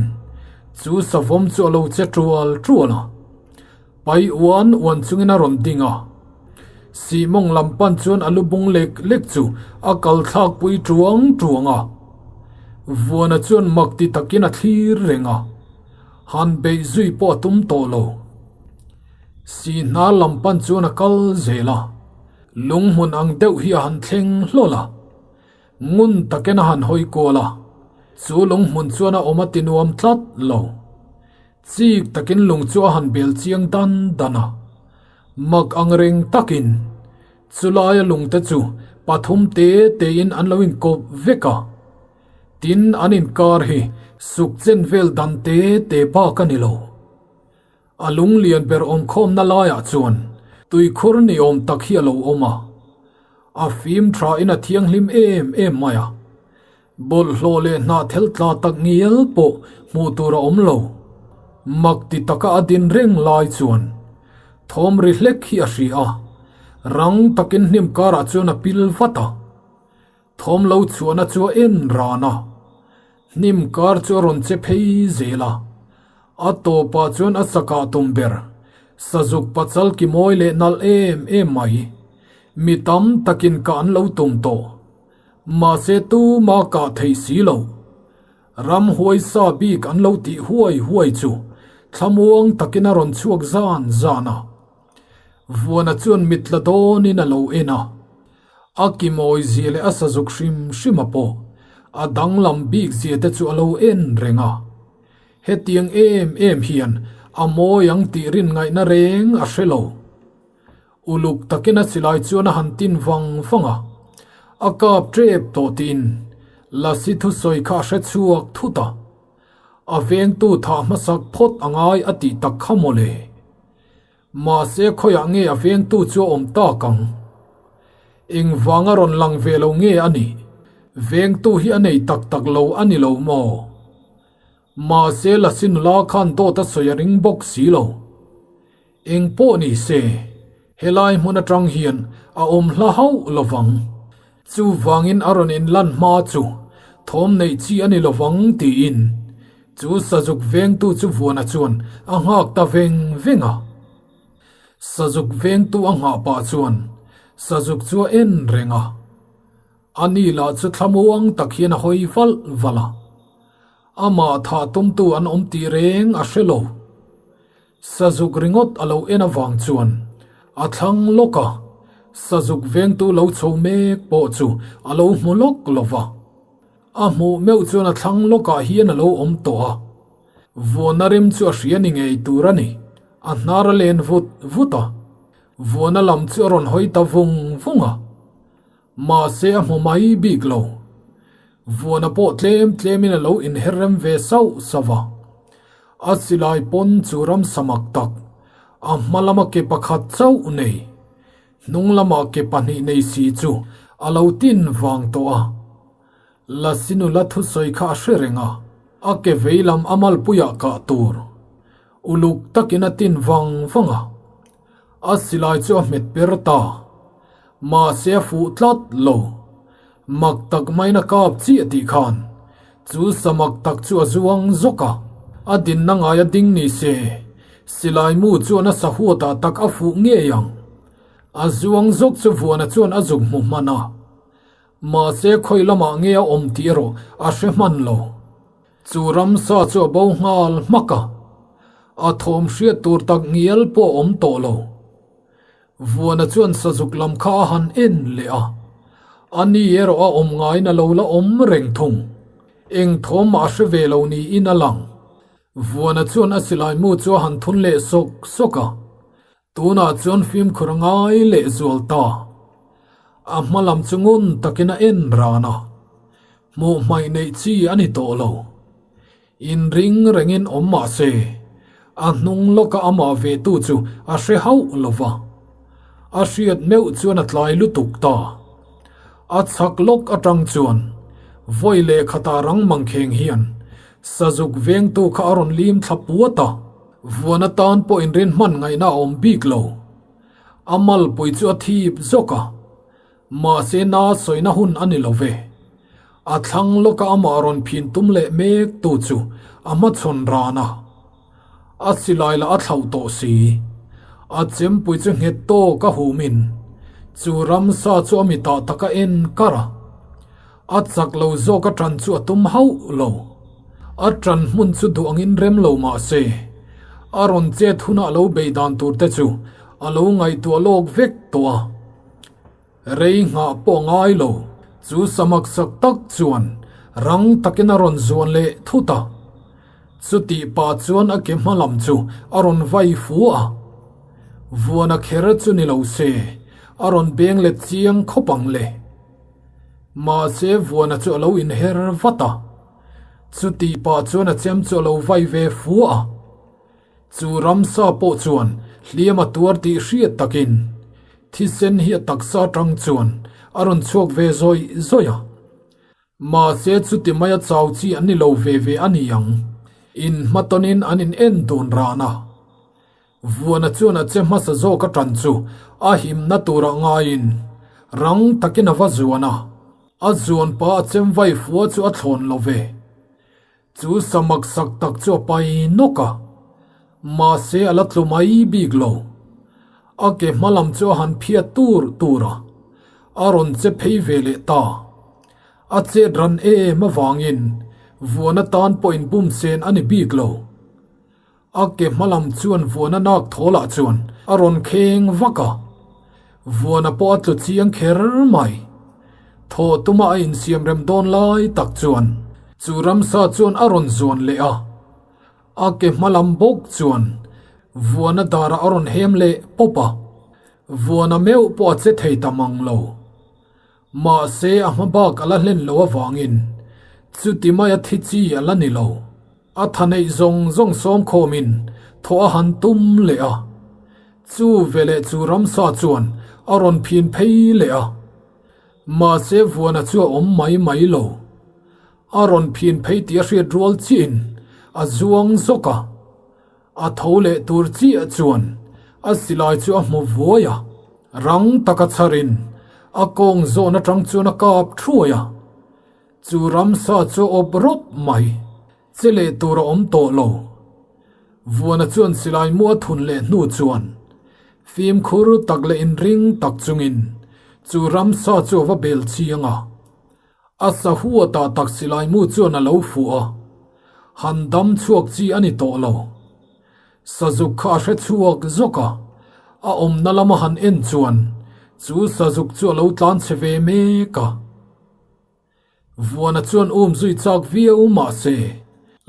chu savawm chu a lo che tual tual a. Pai uan uan chungin a rawn ding a. Sihmawng lam pan chuan a lu bung lek lek chu a kal thlak pui tuang tuang a. Vuana chuan mak ti takin a thlir reng a. Han beih zui pawh a tum tawh lo. Sihnar lam pan chuan a kal zel a. Lunghmun ang deuh hi a han thleng hlawl a. Ngun takin a han hawi kual a. Chu lunghmun chuan a awm a ti nuam tlat lo. Chik takin lung chu a han bel chiang dan dan a. Mak ang reng takin chulaia lungte chu pathum te tein an lo inkawp vek a. Tin, an inkar hi suk chen vel dan te te bak a ni lo. A lung lian ber awmkhawmna laiah chuan tuikhur ni awm tak hi a lo awm a. A fim thain a thianghlim em em mai a. Bawlhhlawh leh hnahthel tla tak ngial pawh hmuh tur a awm lo. Mak ti taka a din reng lai chuan thawm ri hlek hi a hria a, rang takin hnim karah chuan a pil vat a. Thawm lo chhuahna chu a en ran a, hnim kar chu a rawn che phei zel a. A tawpah chuan a sakah tum ber, sazuk pachal ki mawi leh nalh em em mai, mi tam takin kah an lo tum tawh. Mahse tuma kah theih si lo. Ram huaisa bik an lo tih huai huai chu thlamuang takin a rawn chhuak zan zan a. Vuana chuan mit la dawnin a lo en a. A kimawi zia leh a sazuk hrim hrim a pawh a danglam bik zia te chu a lo en reng a. Hetiang em em hian a mawi ang tih rin ngaihna reng a hre lo. Uluk takin a silai chuan a han tin vang vang a, a kap tep tawh tiin Lasi thusawi kha a hre chhuak thut a, a vengtu thah hmasak phawt a ngai a tih tak kha mawle. Mahse khawiah nge a vengtu chu a awm tak ang? Engvanga rawn lang ve lo nge a nih? Vengtu hi a nei tak tak lo a ni lo maw? Mahse Lasi nula khan dawt a sawi a ring bawk si lo. Eng pawh ni se, helai hmun atang hian a awm hla hauh lo vang. Chuvangin a rawn inlan hma chu thawm neih chi a ni lo vang tiin chu sazuk vengtu chu Vuana chuan a nghak ta veng veng a. Sazuk vengtu a nghah pah chuan sazuk chu a en reng a. A ni lah chu thlamuang tak hian a hawi valh valh a. Amah thah tumtu an awm tih reng a hre lo. Sazuk ringawt a lo en avang chuan a thlang lawk a, sazuk vengtu lo chho mek pawh chu a lo hmu lawk lo va. A hmuh meuh chuan a thlang lawkah hian a lo awm tawh a, vuana rim chu a hria ni ngei tur a ni. A hnar a len vut vut a, vuana lam chu a rawn hawi ta vung vung a. Mahse a hmu mai bik lo. Vuana pawh tlem tlemin a lo inher rem ve sauh sauh a. A silai pawn chu ramsa mak tak, a hma lama ke pakhat chauh nei, hnung lama ke pahnih nei si chu a lo tin vang tawh a. Lasi nula thusawi kha a hre reng a, a ke vei lam a malpuiah kah tur uluk takin a tin vang vang a. A silai chu a hmet per ta. Mahse a fuh tlat lo. Mak tak maiin a kap chiah tih khan chu samak tak chu a zuang zawk a. A dinna ngai a ding ni se, silai mu chuan a sahuatah tak a fuh ngei ang. A zuang zawk chu Vuana chuan a zuk hmu hman a. Mahse khawi lamah nge a awm tih erawh a hre hman lo. Chu ramsa chu a bo nghal hmak a, a thawm hriat tur tak ngial pawh a awm tawh lo. Vuana chuan sazuk lam kha a han en leh a, a ni erawh a awm ngaiin a lo la awm reng thung. Eng thawm mah a hre ve lo niin a lang. Vuana chuan a silai mu chu a han thun leh sawk sawk a, tunah chuan fimkhur a ngai leh zual ta. A hma lam chu ngun takin a en ran a, hmuh hmaih neih chi a ni tawh lo. Inring rengin awm mah se. A hnung lawka amah ve tu chu a hre hauh lo va. A hriat meuh chuan a tlai lutuk ta. A chhak lawk atang chuan vawi leh khatah rang mangkheng hian sazuk vengtu kha a rawn lim thla puat a. Vuan atan pawh inrin hman ngaihna a awm bik lo. A malpui chu a thip zawk a. Mahse na sawina hun a ni lo ve. A thlang lawka amah rawn phin tum leh mek tu chu a hmachhawn ran a. A silai lah a thlauh tawh si. A chempui chu nghet tawk a humin chu ramsa chu a mitah tak a en kar a. A chak lo zawk a ṭan chu a tum hauh lo. A ṭan hmun chu duh angin rem lo mah se, a rawn chet hunah lo bei dan tur te chu a lo ngaihtuah lawk vek tawh a. Rei nghah pawh ngai lo, chu samak sak tak chuan rang takin a rawn zuan leh thut a. Chutih pah chuan a ke hma lam chu a rawn vai fu a. Vuana kher chu ni lo se, a rawn beng let chiang khawp ang le. Mahse Vuana chu a lo inher vat a. Chutih pah chuan a chem chu a lo vai ve fu a. Chu ramsa pawh chuan hliam a tuar tih hriat takin thisen hi a taksa atang chuan a rawn chhuak ve zawih zawih a. Mahse chuti maia chau chi an ni lo ve ve a ni ang. Inhmatawnin an in en dun ran a. Vuana chuan a che hmasa zawk a tan chu a himna turah ngaiin rang takin a va zuan a. A zuan pa a chem vai fua chu a thlawn lo ve. Chu samak sak tak chu a pai nawk a, mahse a la tlu mai bik lo. A ke hma lam chu a han phiat tur tur a, a rawn che phei ve leh ta. A chet ran em avangin vuan atan pawh inbum sen a ni bik lo. A ke hma lam chuan vuana nak thawlah chuan a rawn kheng vak a, vuana pawh a tlu chiang kher mai. Thaw tuma a insiam rem dawn lai tak chuan chu ramsa chuan a rawn zuan leh a, a ke hma lam bawk chuan vuana darah a rawn hem leh pawp a, vuana meuh pawh a che thei ta mang lo. Mahse a hma bak a la hlen lo avangin chuti maia thi chi a la ni lo. A tha neih zawng zawng sawm khawmin thaw a han tum leh a. Chu veleh chu ramsa chuan a rawn phin phei leh a. Mahse Vuana chu a awm mai mai lo. A rawn phin phei tih a hriat rual chiahin a zuang zawk a. A tho leh tur chiah chuan a silai chu a hmu vuai a. Rang taka chharin a kawng zawn atang chuan a kap thuai a. Chu ramsa chu awp rawp mai, che leh tur a awm tawh lo. Vuana chuan silai mu a thun leh hnu chuan fimkhur tak leh inring tak chungin chu ramsa chu a va bel chiang a. A sahuatah tak silai mu chuan a lo fuh a, han dam chhuak chi a ni tawh lo. Sazuk kha a hre chhuak zawk a, a awmna lama han en chuan chu sazuk chu a lo tlan chhe ve mek a. Vuana chuan um zui chak viau mahse,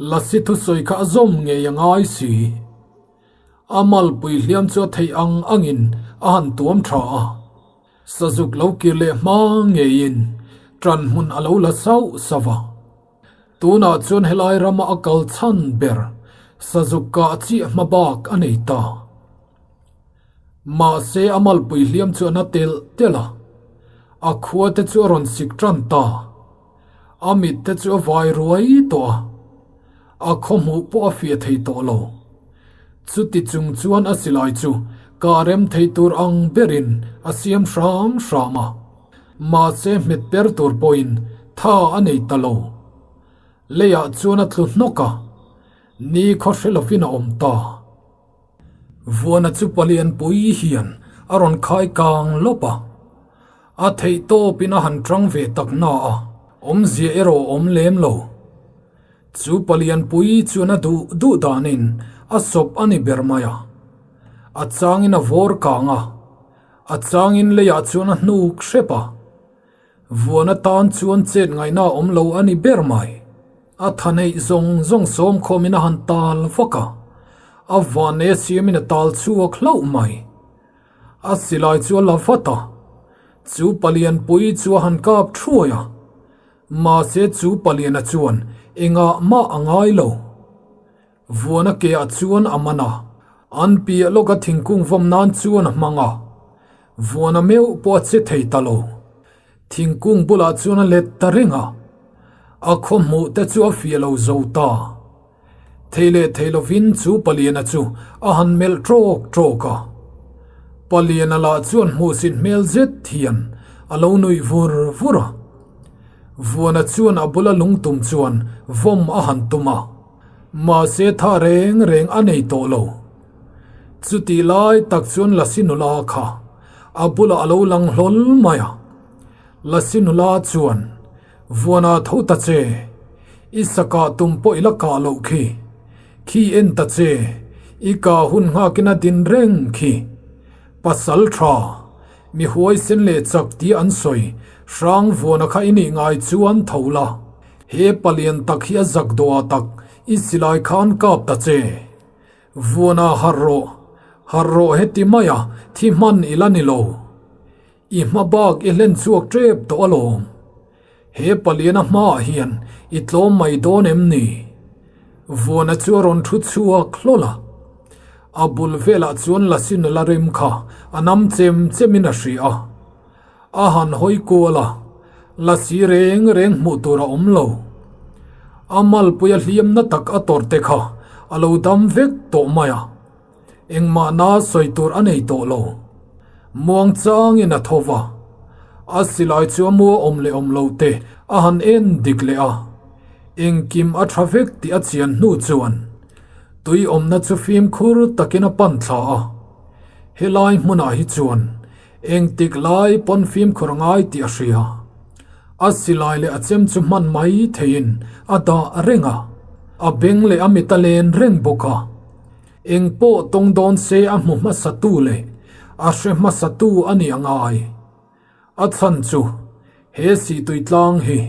Lasi thusawi kha a zawm ngei a ngai si. A malpui hliam chu a theih ang angin a han tuam tha a. Sazuk lo kir leh hma ngeiin ṭan hmun a lo la sauh sauh a. Tunah chuan helai rama a kal chhan ber Sazuk kah chiah hma bak a nei ta. Mahse a malpui hliam chu a na telh telh a, a khua te chu a rawn sik tan ta. A mit te chu a vai ruai tawh a, a khawhmuh pawh a fiah thei tawh lo. Chuti chung chuan a silai chu kah rem thei tur ang berin a siam hram hram a, mahse hmet per tur pawhin tha a nei ta lo. Leiah chuan a tlu hnawk a, ni khaw hre lovin a awm ta. Vuana chu palianpui hian a rawn khai kang lawp a, a theih tawpin a han tang ve tak na a, awmzia erawh a awm lem lo. Chu palianpui chuan a duh duh danin a sawp a ni ber mai a, a changin a vawr kang a, a changin leiah chuan a hnuk hrep a. Vuan atan chuan chet ngaihna a awm lo a ni ber mai. A tha neih zawng zawng sawm khawmin a han tal vak a, a van e siamin a tal chhuak hlauh mai. A silai chu a la vat a, chu palianpui chu a han kap thuai a, mahse chu paliana chuan engah mah a ngai lo. Vuana ke ah chuan a man a, an piah lawka thingkung vawm nan chuan a hmang a. Vuana meuh pawh a che thei ta lo. Thingkung bulah chuan a let ta reng a, a khaw hmuh te chu a fiah lo zo ta. Thei leh thei lovin chu Paliana chu a han melh tawk tawk a. Paliana lah chuan hmuhsit hmel zet hian a lo nuih vur vur a. Vuana chuan a bula lungtum chuan vawm a han tum a, mahse tha reng reng a nei tawh lo. Chutih lai tak chuan Lasi nula kha a bulah a lo lang hlawl mai a. Lasi nula chuan, Vuana tho ta che, i sakah tum pawh i la kah loh khi. Khi en ta che, i kah hun nghakin a din reng khi. Pasal tha, mi huaisen leh chak tih an sawi, hrang vuana kha i nih ngai chuan tho la. He palian tak hi a zak dawh ah tak i silai khan kap ta che. Vuana harh rawh, harh rawh heti mai a, thi hman i la ni lo. I hma bak i hlen chhuak tep tawh alawm. He paliana hmaah hian i tlawm mai dawn em ni? Vuana chu a rawn thu chhuak hlawl a. A bul velah chuan Lasin la rem kha a nam chem chemin a hria a. A han hawi kual a, lasi reng reng hmuh tur a awm lo. A malpui a hliamna tak a tawrh te kha a lo dam vek tawh mai a. Engmahna sawi tur a nei tawh lo. Muang changin a tho va, a silai chu a mua awm leh awm lo te a han en dik leh a. Engkim a tha vek tih a chian hnu chuan tui awmna chu fimkhur takin a pan thla a. Helai hmunah hi chuan engtik lai pawn fimkhur a ngai tih a hria. A silai leh a chem chu hman mai theiin a dah reng a, a beng leh a mit a len reng bawk a. Eng pawh tawng dawn se a hmu hmasa tu leh a hre hmasa tu a nih a ngai. A chhan chu he sihtui tlang hi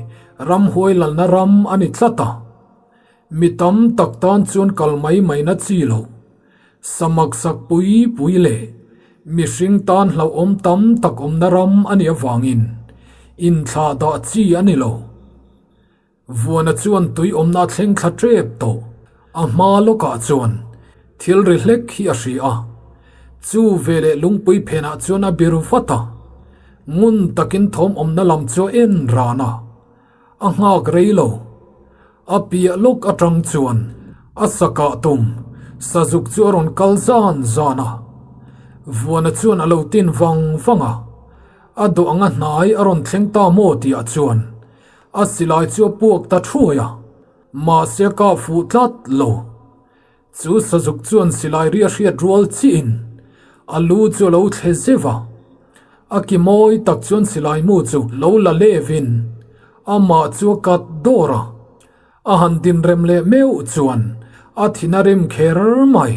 ramhuai lalna ram a ni tlat a. Mi tam tak tan chuan kal mai mai na chi lo. Samak sak pui pui leh mihring tan hlauhawm tam tak awmna ram a nih avangin inthlah dah chi a ni lo. Vuana chuan tui awmna a thleng thla tep tawh. A hma lawkah chuan thil ri hlek hi a hria a. Chu veleh lungpui phenah chuan a bir vat a. Ngun takin thawm awmna lam chu a en ran a. A nghak rei lo. A piah lawk atang chuan a sakah tum sazuk chu a rawn kal zan zan a. Vuana chuan a lo tin vang vang a. A dawh anga hnai a rawn thleng ta maw tihah chuan A silai chu a puak ta thuai a, mahse a kah fuh tlat lo. Chu sazuk chuan silai ri a hriat rual chiin a lu chu a lo thle zeuh a. A ki mawi tak chuan silai mu chu lo la levin amah chu a kat dawr a. A han dinrem leh meuh chuan a thin a rem kher mai.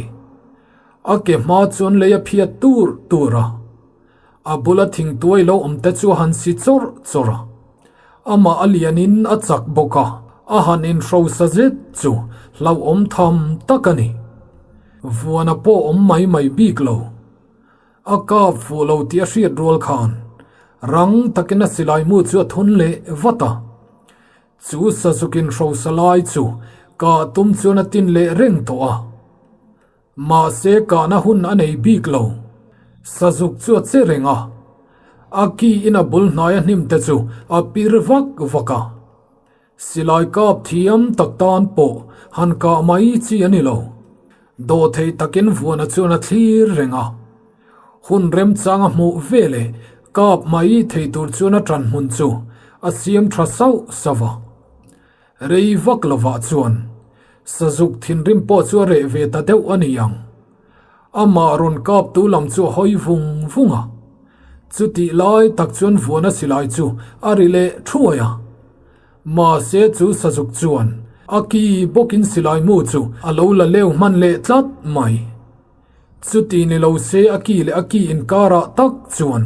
A ke hma chuan lei a phiat tur tur a. A bula thingtuai lo awm te chu a han si chawrh chawrh a. Amah a lianin a chak bawk a, a han inhrosa zet chu hlauhawm tham tak a ni. Vuana pawh awm mai mai bik lo. A kap fuh lo tih a hriat rual khan rang takin a silai mu chu a thun leh vat a. Chu sazuk inhrosa lai chu kah tum chuan a tin leh reng tawh a. Mahse kahna hun a nei bik lo. Sazuk chu a che reng a. A ki in a bul hnai a hnim te chu a pir vak vak a. Silai kap thiam tak tan pawh han kah mai chi a ni lo. Dawhthei takin vuana chuan a thlir reng a. Hun remchang a hmuh veleh kap mai thei tur chuan a ṭan hmun chu a siam ṭha sauh sauh a. Rei vak lovah chuan Sazuk thinrim pawh chu a reh ve ta deuh a ni ang. Amah rawn kaptu lam chu a hawi vung vung a. Chutih lai tak chuan vuana silai chu a ri leh thuai a. Mahse chu Sazuk chuan a ki bawkin silai mu chu a lo la leu hman leh tlat mai. Chuti ni lo se a ki leh a ki inkarah tak chuan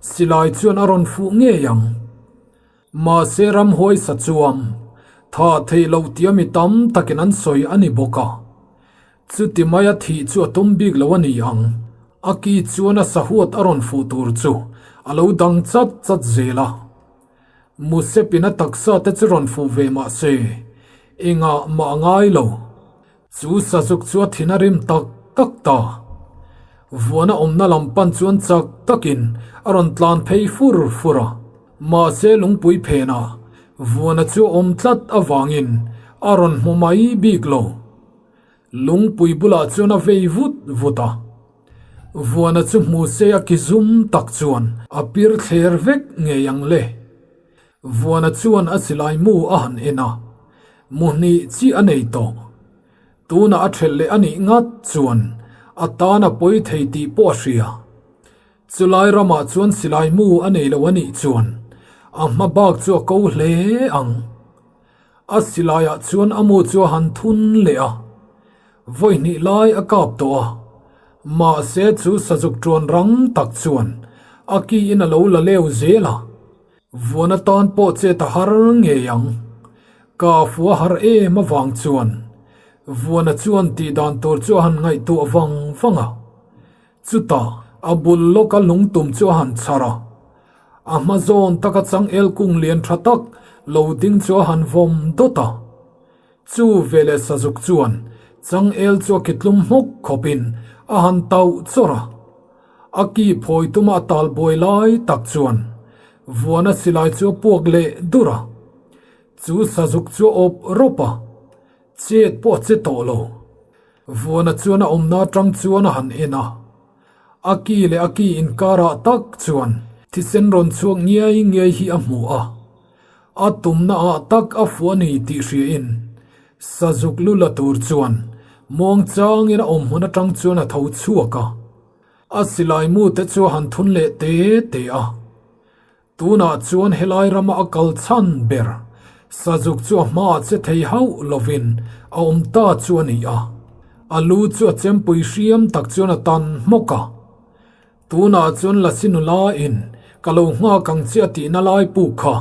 silai chuan a rawn fuh ngei ang. Mahse ramhuai sa chuam tha theih loh tia mi tam takin an sawi a ni bawk a. Chuti maia thih chu a tum bik lo a ni ang. A ki chuan a sahuat a rawn fuh tur chu a lo dang chat chat zel a. Musepin a taksa te chu rawn fuh ve mahse engah mah a ngai lo. Chu sazuk chu a thin a rim tak tak ta. Vuana awmna lam pan chuan chak takin a rawn tlan phei fur fur a. Mahse lungpui phenah Vuana chu a awm tlat avangin a rawn hmu mai bik lo. Lungpui bulah chuan a vei vut vut a. Vuana chu hmu se a ki zum tak chuan a pir thler vek ngei ang le. Vuana chuan a silai mu a han en a, mu hnih chi a nei tawh. Tunah a ṭhelh leh a nih ngat chuan a tan a pawi thei tih pawh a hria. Chulai ramah chuan silai mu a nei lo a nih chuan a hma bak chu a ko hle ang. A silaiah chuan a mu chu a han thun leh a, vawi hnih lai a kap tawh a, mahse chu sazuk ṭuan rang tak chuan a ki in a lo la leu zel a. Vuan atan pawh chet a har ngei ang. Ka fu a har em avang chuan Vuana chuan tih dan tur chu a han ngaihtuah vang vang a. Chutah a bul lawka lungtum chu a han chhar a. A hma zawn taka changel kung lian tha tak lo ding chu a han vawm dawt a. Chu veleh sazuk chuan changel chu a kitlum hmawk khawpin a han tauh chawrh a. A ki phawi tuma a tal buai lai tak chuan Vuana silai chu a puak leh dur a. Chu sazuk chu a awp rawp a, chet pawh a che tawh lo. Vuana chuan a awmna atang chuan a han en a. A ki leh a ki inkarah tak chuan thisen rawn chhuak ngiai ngiai hi a hmu a. A tumna ah tak a fuh a ni tih hriain sazuk lu la tur chuan muang changin a awm hmun atang chuan a tho chhuak a. A silai mu te chu a han thun leh te te a. Tunah chuan helai rama a kal chhan ber sazuk chu a hmaah che thei hauh lovin a awm ta chu a ni a. A lu chu a chempui hriam tak chuan a tan hmawk a. Tunah chuan Lasi nula in ka lo nghak ang che a tihna lai puk kha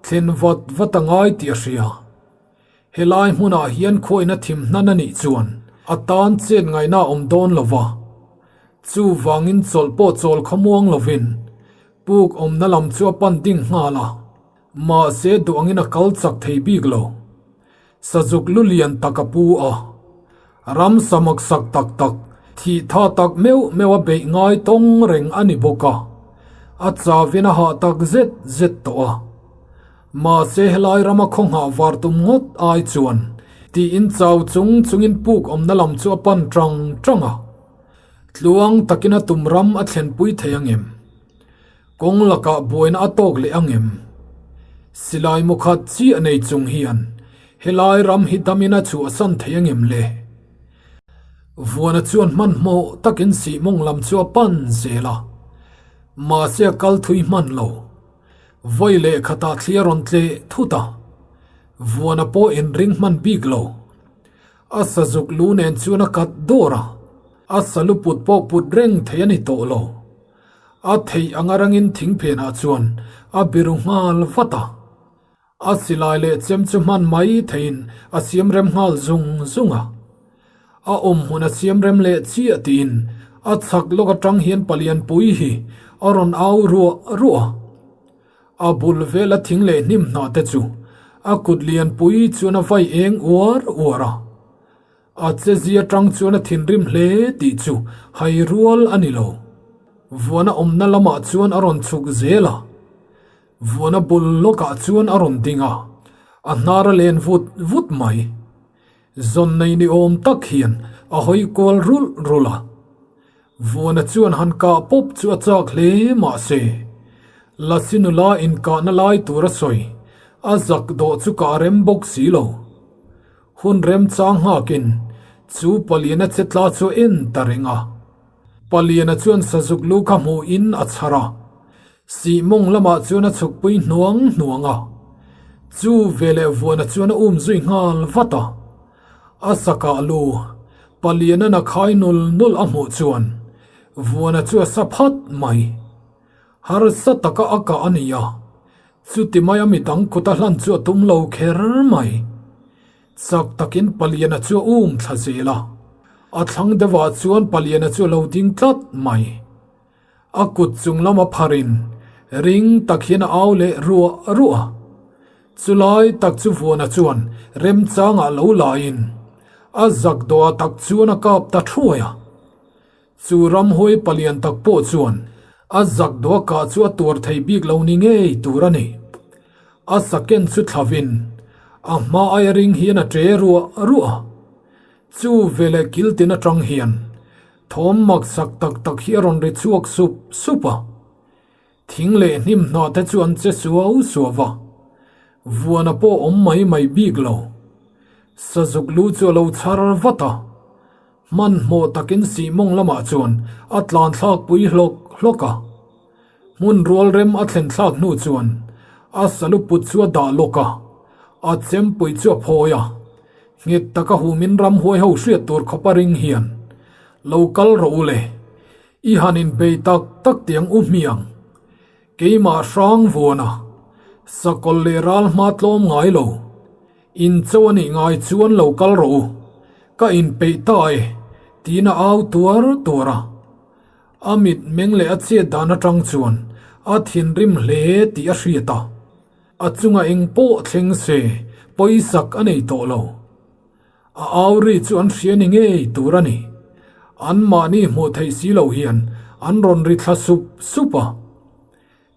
thlen vat vat a ngai tih a hria. Helai hmunah hian khuaina thim hnan a nih chuan a tan chet ngaihna a awm dawn lo va. Chuvangin chawlh pawh chawl khawmuang lovin puk awmna lam chu a pan ding nghal a, mahse duh angin a kal chak thei bik lo. Sazuk lu lian tak a pu a, ram samak sak tak tak, thih tha tak meuh meuh a beih ngai tawng reng a ni bawk a, a chavin a hah tak zet zet tawh a. Mahse helai rama khawnghah var tum ngawt ai chuan tiin chau chung chungin puk awmna lam chu a pan tang tang a, tluang takin a tum ram a thlenpui thei angem? Kawng lakah buaina a tawk leh angem? Silai mu khat chiah nei chung hian helai ram hi damin a chhuahsan thei angem le? Vuana chuan hmanhmawh takin sihmawng lam chu a pan zel a, mahse a kal thui hman lo. Vawi leh khatah thli a rawn tleh thut a, Vuana pawh inring hman bik lo. A sazuk lu nen chuan a kat dawr a, a salu put pawh put reng thei a ni tawh lo. A theih anga rangin thingphenah chuan a biru nghal vat a. A silai leh chem chu hman mai theiin a siam rem nghal zung zung a. A awm hmun a siam rem leh chiah tiin a chhak lawk atang hian palian pui hi a rawn au ruah ruah a. A bul vela thing leh hnim hnah te chu a kut lian pui chuan a vai eng uar uar a. A chezia tang chuan a thinrim hle tih chu hai rual a ni lo. Vuana awmna lamah chuan a rawn chhuk zel a. Vuana bul lawkah chuan a rawn ding a, a hnar a len vut vut mai. Zawn nei ni awm tak hian a hawi kual rulh rulh a. Vuana chuan han kah pawp chu a chak hle mahse, Lasi nula inkahna lai tur a sawi, a zak dawh chu kah rem bawk si lo. Hun remchang nghakin chu Paliana che tla chu a en ta reng a. Paliana chuan sazuk lu kha hmuhin a chhar a, sihmawng lamah chuan a chhukpui hnuang hnuang a. Chu veleh Vuana chuan a um zui nghal vat a. A sakah lu Paliana'n a khai nul nul a hmuh chuan Vuana chu a sa phat mai. Harsa taka a kah a ni a, chuti maia midang kut a hlan chu a tum lo kher mai. Chak takin Paliana chu a um thla zel a, a thlang deuhah chuan Paliana chu a lo ding tlat mai. A kut chung lama pharin ring tak hian a au leh ruah ruah a, chulai tak chu Vuana chuan remchangah lo laiin. a zak dawh tak chuan a kap ta thuai a. Chu ramhuai palian tak pawh chuan a zak dawh a kah chu a tuar thei bik lo ni ngei tur a ni. A saken chu thlavin a hma aia ring hian a ṭe ruah ruah a. Chu veleh kiltin aṭang hian thawm maksak tak tak hi a rawn ri chhuak sup sup a. Thing leh hnim hnah te chu an che suau suau va, vuana pawh awm mai mai bik lo. Sazuk lu chu a lo chhar vat a, hmanhmawh takin sihmawng lamah chuan a tlan thlak pui hlawk hlawk a. Hmun rual rem a thlen thlak hnu chuan a salu put chu a dah lawk a, a chempui chu a phawi a, nghet taka humin ramhuai ho hriat tur khawpa ring hian, Lo kal rawh u le, I han inbei tak tak tiang u hmiang. Keimah hrang vuana, sakawlh leh ral hma tlawm ngai lo. In cho a nih ngai chuan lo kal rawh u, ka inpeih ta e, tiin a au tuar tuar a. A mit meng leh a chet dan atang chuan a thinrim hle tih a hriat a. A chunga eng pawh thleng se pawisak a nei tawh lo. A au ri chu an hria ni ngei tur a ni. Anmahni hmuh theih si lo hian an rawn ri thla sup sup a.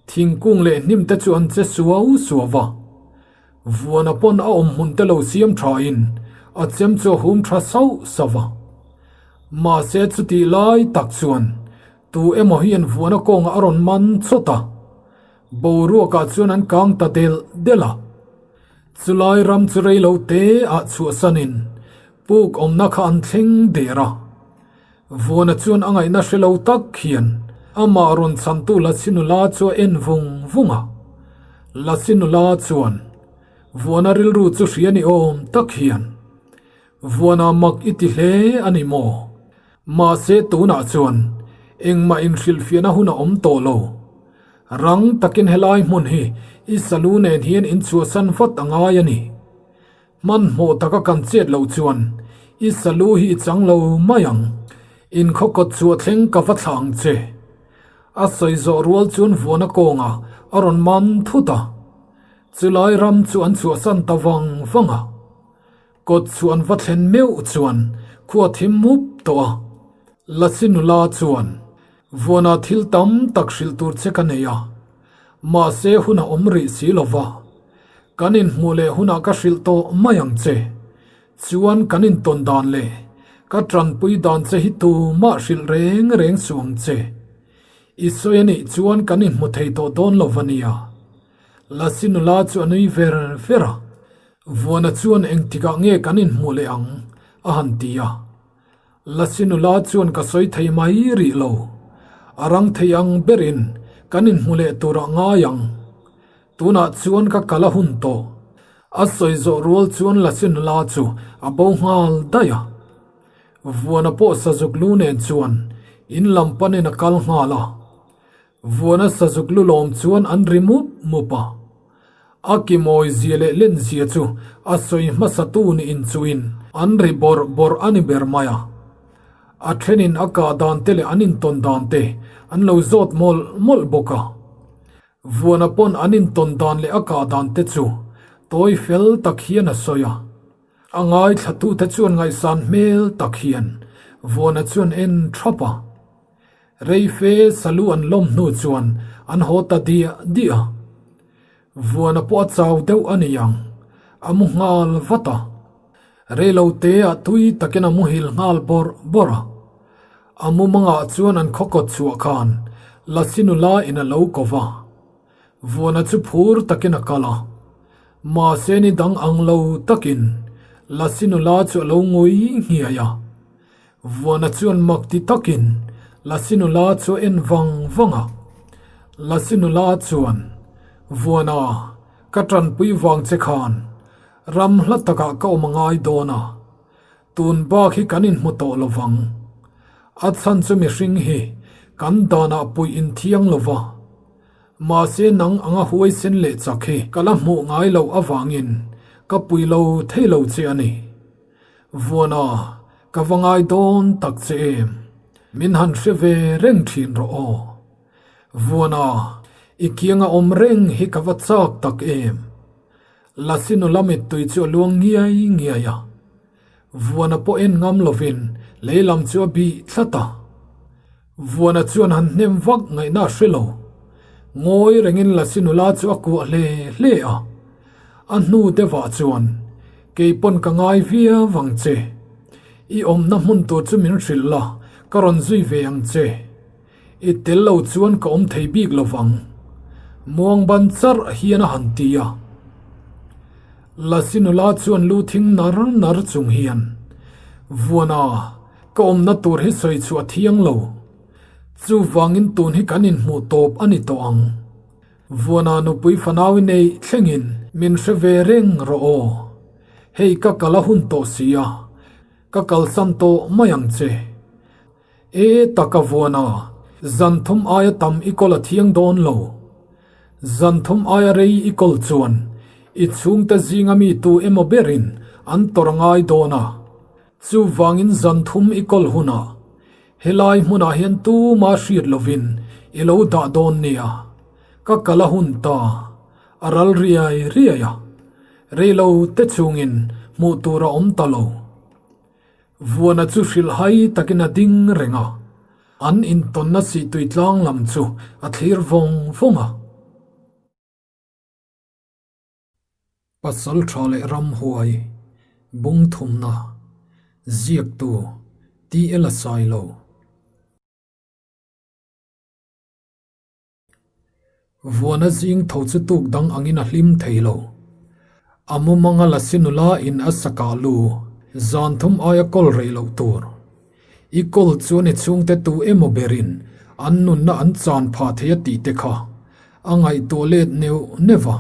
Thingkung leh hnim te chu an che suau suau va. Vuana pawn a awm hmun te lo siam tha in a chem chu a hum tha sauh sauh va. Mahse chutih lai tak chuan tu emaw hian vuana kawngah a rawn man chawt a. Boruakah chuan an kang ta delh delh a. Chulai ram chu rei lo te ah chhuahsanin puk awmna kha an thleng der a. Vuana chuan a ngaihna hre lo tak hian amah rawn chhantu Lasi nula chu a en vung vung a. Lasi nula chuan Vuana rilru chu hria ni awm tak hian, Vuana mak i ti hle a ni maw? Mahse tunah chuan engmah inhrilhfiahna hun a awm tawh lo. Rang takin helai hmun hi i salu nen hian inchhuahsan vat a ngai a ni. Hmanhmawh taka kan chet loh chuan i salu hi i chang lo mai ang. Inkhaw kawt chhuah thleng ka va thlah ang che. A sawi zawh rual chuan vuana kawngah a rawn man thut a. Chulai ram chu an chhuahsan ta vang vang a. Kawt chu an va thlen meuh chuan khua thim mup tawh a. Lasi nula chuan, Vuana thil tam tak hrilh tur che ka nei a, mahse hun a awm rih si lo va. Kan inhmuh leh hunah ka hrilh tawh mai ang che. Chuan kan intawn dan leh ka tanpui dan che hi tumah hrilh reng reng suh ang che. I sawi a nih chuan kan inhmu thei tawh dawn lo va nia. Lasi nula chu a nui ver ver a. Vuana chuan engtikah nge kan inhmuh leh ang? a han ti a. Lasi nula chuan ka sawi thei mai rih lo. A rang thei ang berin kan inhmu leh turah ngai ang. Tunah chuan ka kal a hun tawh. A sawi zawh rual chuan Lasi nula chu a bo nghal daih a. Vuana pawh sazuk lu nen chuan in lam panin a kal nghal a. Vuana sazuk lu lawm chuan an ri mup mup a. A ki mawi zia leh len zia chu a sawi hmasa tu ni inchuhin an ri bawrh bawrh a ni ber mai a. A thenin a kah dan te leh an intawn dan te an lo zawt mawlh mawlh bawk a. Vuana pawn an intawn dan leh a kah dan te chu tawi fel tak hian a sawi a. A ngaithlatute chuan ngaihsan hmel tak hian Vuana chuan en thap a. Reife salu an lawm hnu chuan an haw ta diah diah a. Vuana pawh a chau deuh a ni ang, a mu nghal vat a. Reilo teah tui takin a muhil nghal bawrh bawrh a. A mumangah chuan an khaw kawt chhuah khan Lasi nula in a lo ko va. Vuana chu phur takin a kal a. Mahse ni dang ang lo takin Lasi nula chu a lo ngui nghiai a. Vuana chuan mak ti takin Lasi nula chu a en vang vang a. Lasi nula chuan, Vuana, ka tanpui vang che khan ram hla takah ka awm a ngai dawn a, tun bak hi kan inhmu tawh lo vang. A chhan chu mihring hi kan danah puih inthiang lo va. Mahse nang anga huaisen leh chak hi ka la hmuh ngai loh avangin ka pui lo thei lo che a ni. Vuana, ka va ngai dawn tak che em? Min han hre ve reng thin rawh aw. Vuana, i kianga awm reng hi ka va chak tak em? Lasi nula mittui chu a luang ngiai ngiai a. Vuana pawh en ngam lovin lei lam chu a bih tlat a. Vuana chuan han hnem vak ngaihna a hre lo. Ngawi rengin Lasi nula chu a kuah hle hle a. A hnu deuhah chuan, Kei pawn ka ngai viau ang che. I awmna hmun tur chu min hrilh la, ka rawn zui ve ang che. I tel lo chuan ka awm thei bik lo vang. Muang ban charh hian a han ti a. Lasi nula chuan lu thing nar nar chung hian, Vuana, ka awmna tur hi sawi chhuah thiang lo. Chuvangin tun hi kan inhmuh tawp a ni tawh ang. Vuana nupui fanau i neih thlengin min hre ve reng rawh aw. Hei ka kal a hun tawh si a, ka kalsan tawh mai ang che. E taka vuana, zan thum aia tam i kawl a thiang dawn lo. Zan thum aia rei i kawl chuan i chhungte zinga mi tu emaw berin an tawrh a ngai dawn a. Chuvangin zan thum i kawl hunah helai hmunah hian tuma hriat lovin i lo dah dawn nia. Ka kal a hun ta, a ral riai riai a. Reilo te chungin hmuh tur a awm ta lo. Vuana chu hrilhhai takin a ding reng a, an intawnna sihtui tlang lam chu a thlir vawng vawng a. Pasal tha leh ramhuai bung thumna ziaktu TL a sai lo. Vuana zing tho chu tuk dang angin a hlim thei lo. A mumanga lasi nula in a sakah lu zan thum aia kawl rei loh tur. I kawl chuan i chhungte tu emaw berin an nunna an chan phah thei a tih te kha a ngaihtuah let neuh neuh a,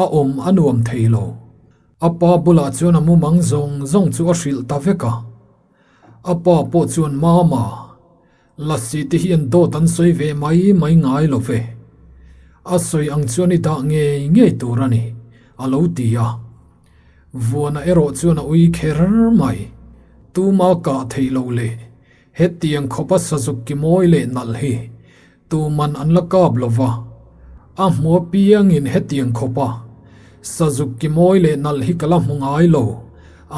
a awm a nuam thei lo. A pa bulah chuan a mumang zawng zawng chu a hrilh ta vek a. A pa pawh chuan Mama, Lassi te hian dawt an sawi ve mai mai ngai lo ve. A sawi ang chuan i dah ngei ngei tur a ni, a lo ti a. Vuana erawh chuan a ui kher mai. Tuma kah theih loh leh hetiang khawpa sazuk ki mawi leh nalh hi tuman an la kap lo va. A hmu apiangin hetiang khawpa sazuk ki mawi leh nalh hi ka la hmu ngai lo,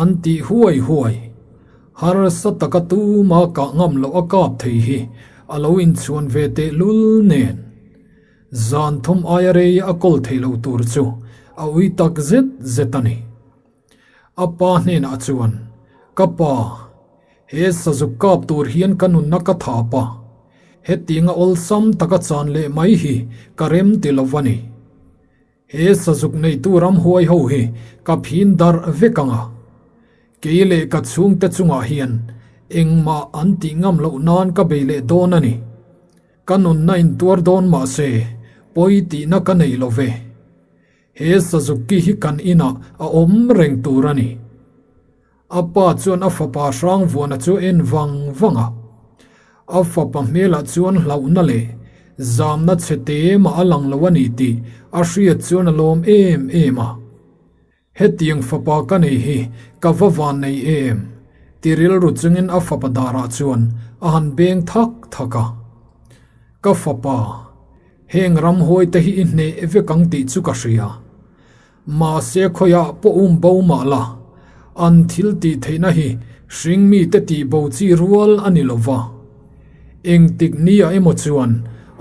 an ti huai huai. Harsa taka tuma kah ngam loh a kap thei hi a lo inchhuan ve teh lul nen. Zan thum aia rei a kawl thei lo tur chu a ui tak zet zet a ni. A pa hnenah chuan, Ka pa, he sazuk kap tur hian ka nunna ka thap a, hetianga awlsam taka chan leh mai hi ka rem ti lo a ni. He sazuk neitu ramhuai ho hi ka phin darh vek ang a, kei leh ka chhungte chungah hian engmah an tih ngam loh nan ka bei leh dawn a ni. Ka nunna intuar dawn mah se pawi tihna ka nei lo ve. He sazuk ki hi kan inah a awm reng tur a ni. A pa chuan a fapa Hrangvuana chu a en vang vang a. A fapa hmelah chuan hlauhna leh zamna chhe te mah a lang lo a ni tih a hriat chuan a lawm em em a. Hetiang fapa ka nei hi ka va van nei em? ti rilru chungin a fapa darah chuan a han beng thak thak a. Ka fapa, heng ramhuai te hi i hneh vek ang tih chu ka hria. Mahse khawiah pawh um bo mah la, an thil tih theihna hi hring mite tih bo chi rual a ni lo va. Engtik nia emaw chuan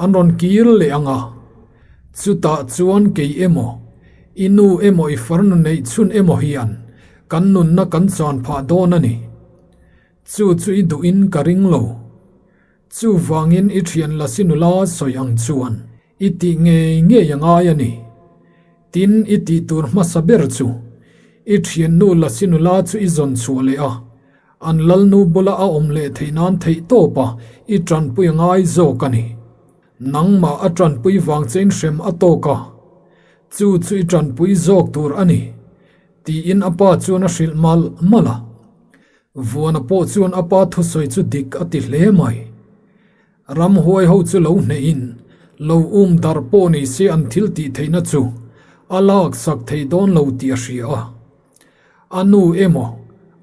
an rawn kir leh ang a, chutah chuan kei emaw, i nu emaw i farnu neih chhun emaw hian kan nunna kan chan phah dawn a ni. Chu chu i duhin ka ring lo. Chuvangin i thian Lasi nula sawi ang chuan i tih ngei ngei a ngai a ni. Tin, i tih tur hmasa ber chu i thiannu Lasi nula chu i zawn chhuah leh a, an lalnu bula a awm leh theih nan theih tawp a i tanpui a ngai zawk a ni. Nangmah a tanpui vang chein hrem a tawk a, chu chu i tanpui zawk tur a ni, tiin a pa chuan a hrilh malh malh a. Vuana pawh chuan a pa thusawi chu dik a ti hle mai. Ramhuai ho chu lo hnehin, lo um darh pawh ni se an thil tih theihna chu a lak sak thei dawn lo tih a hria a. A nu emaw,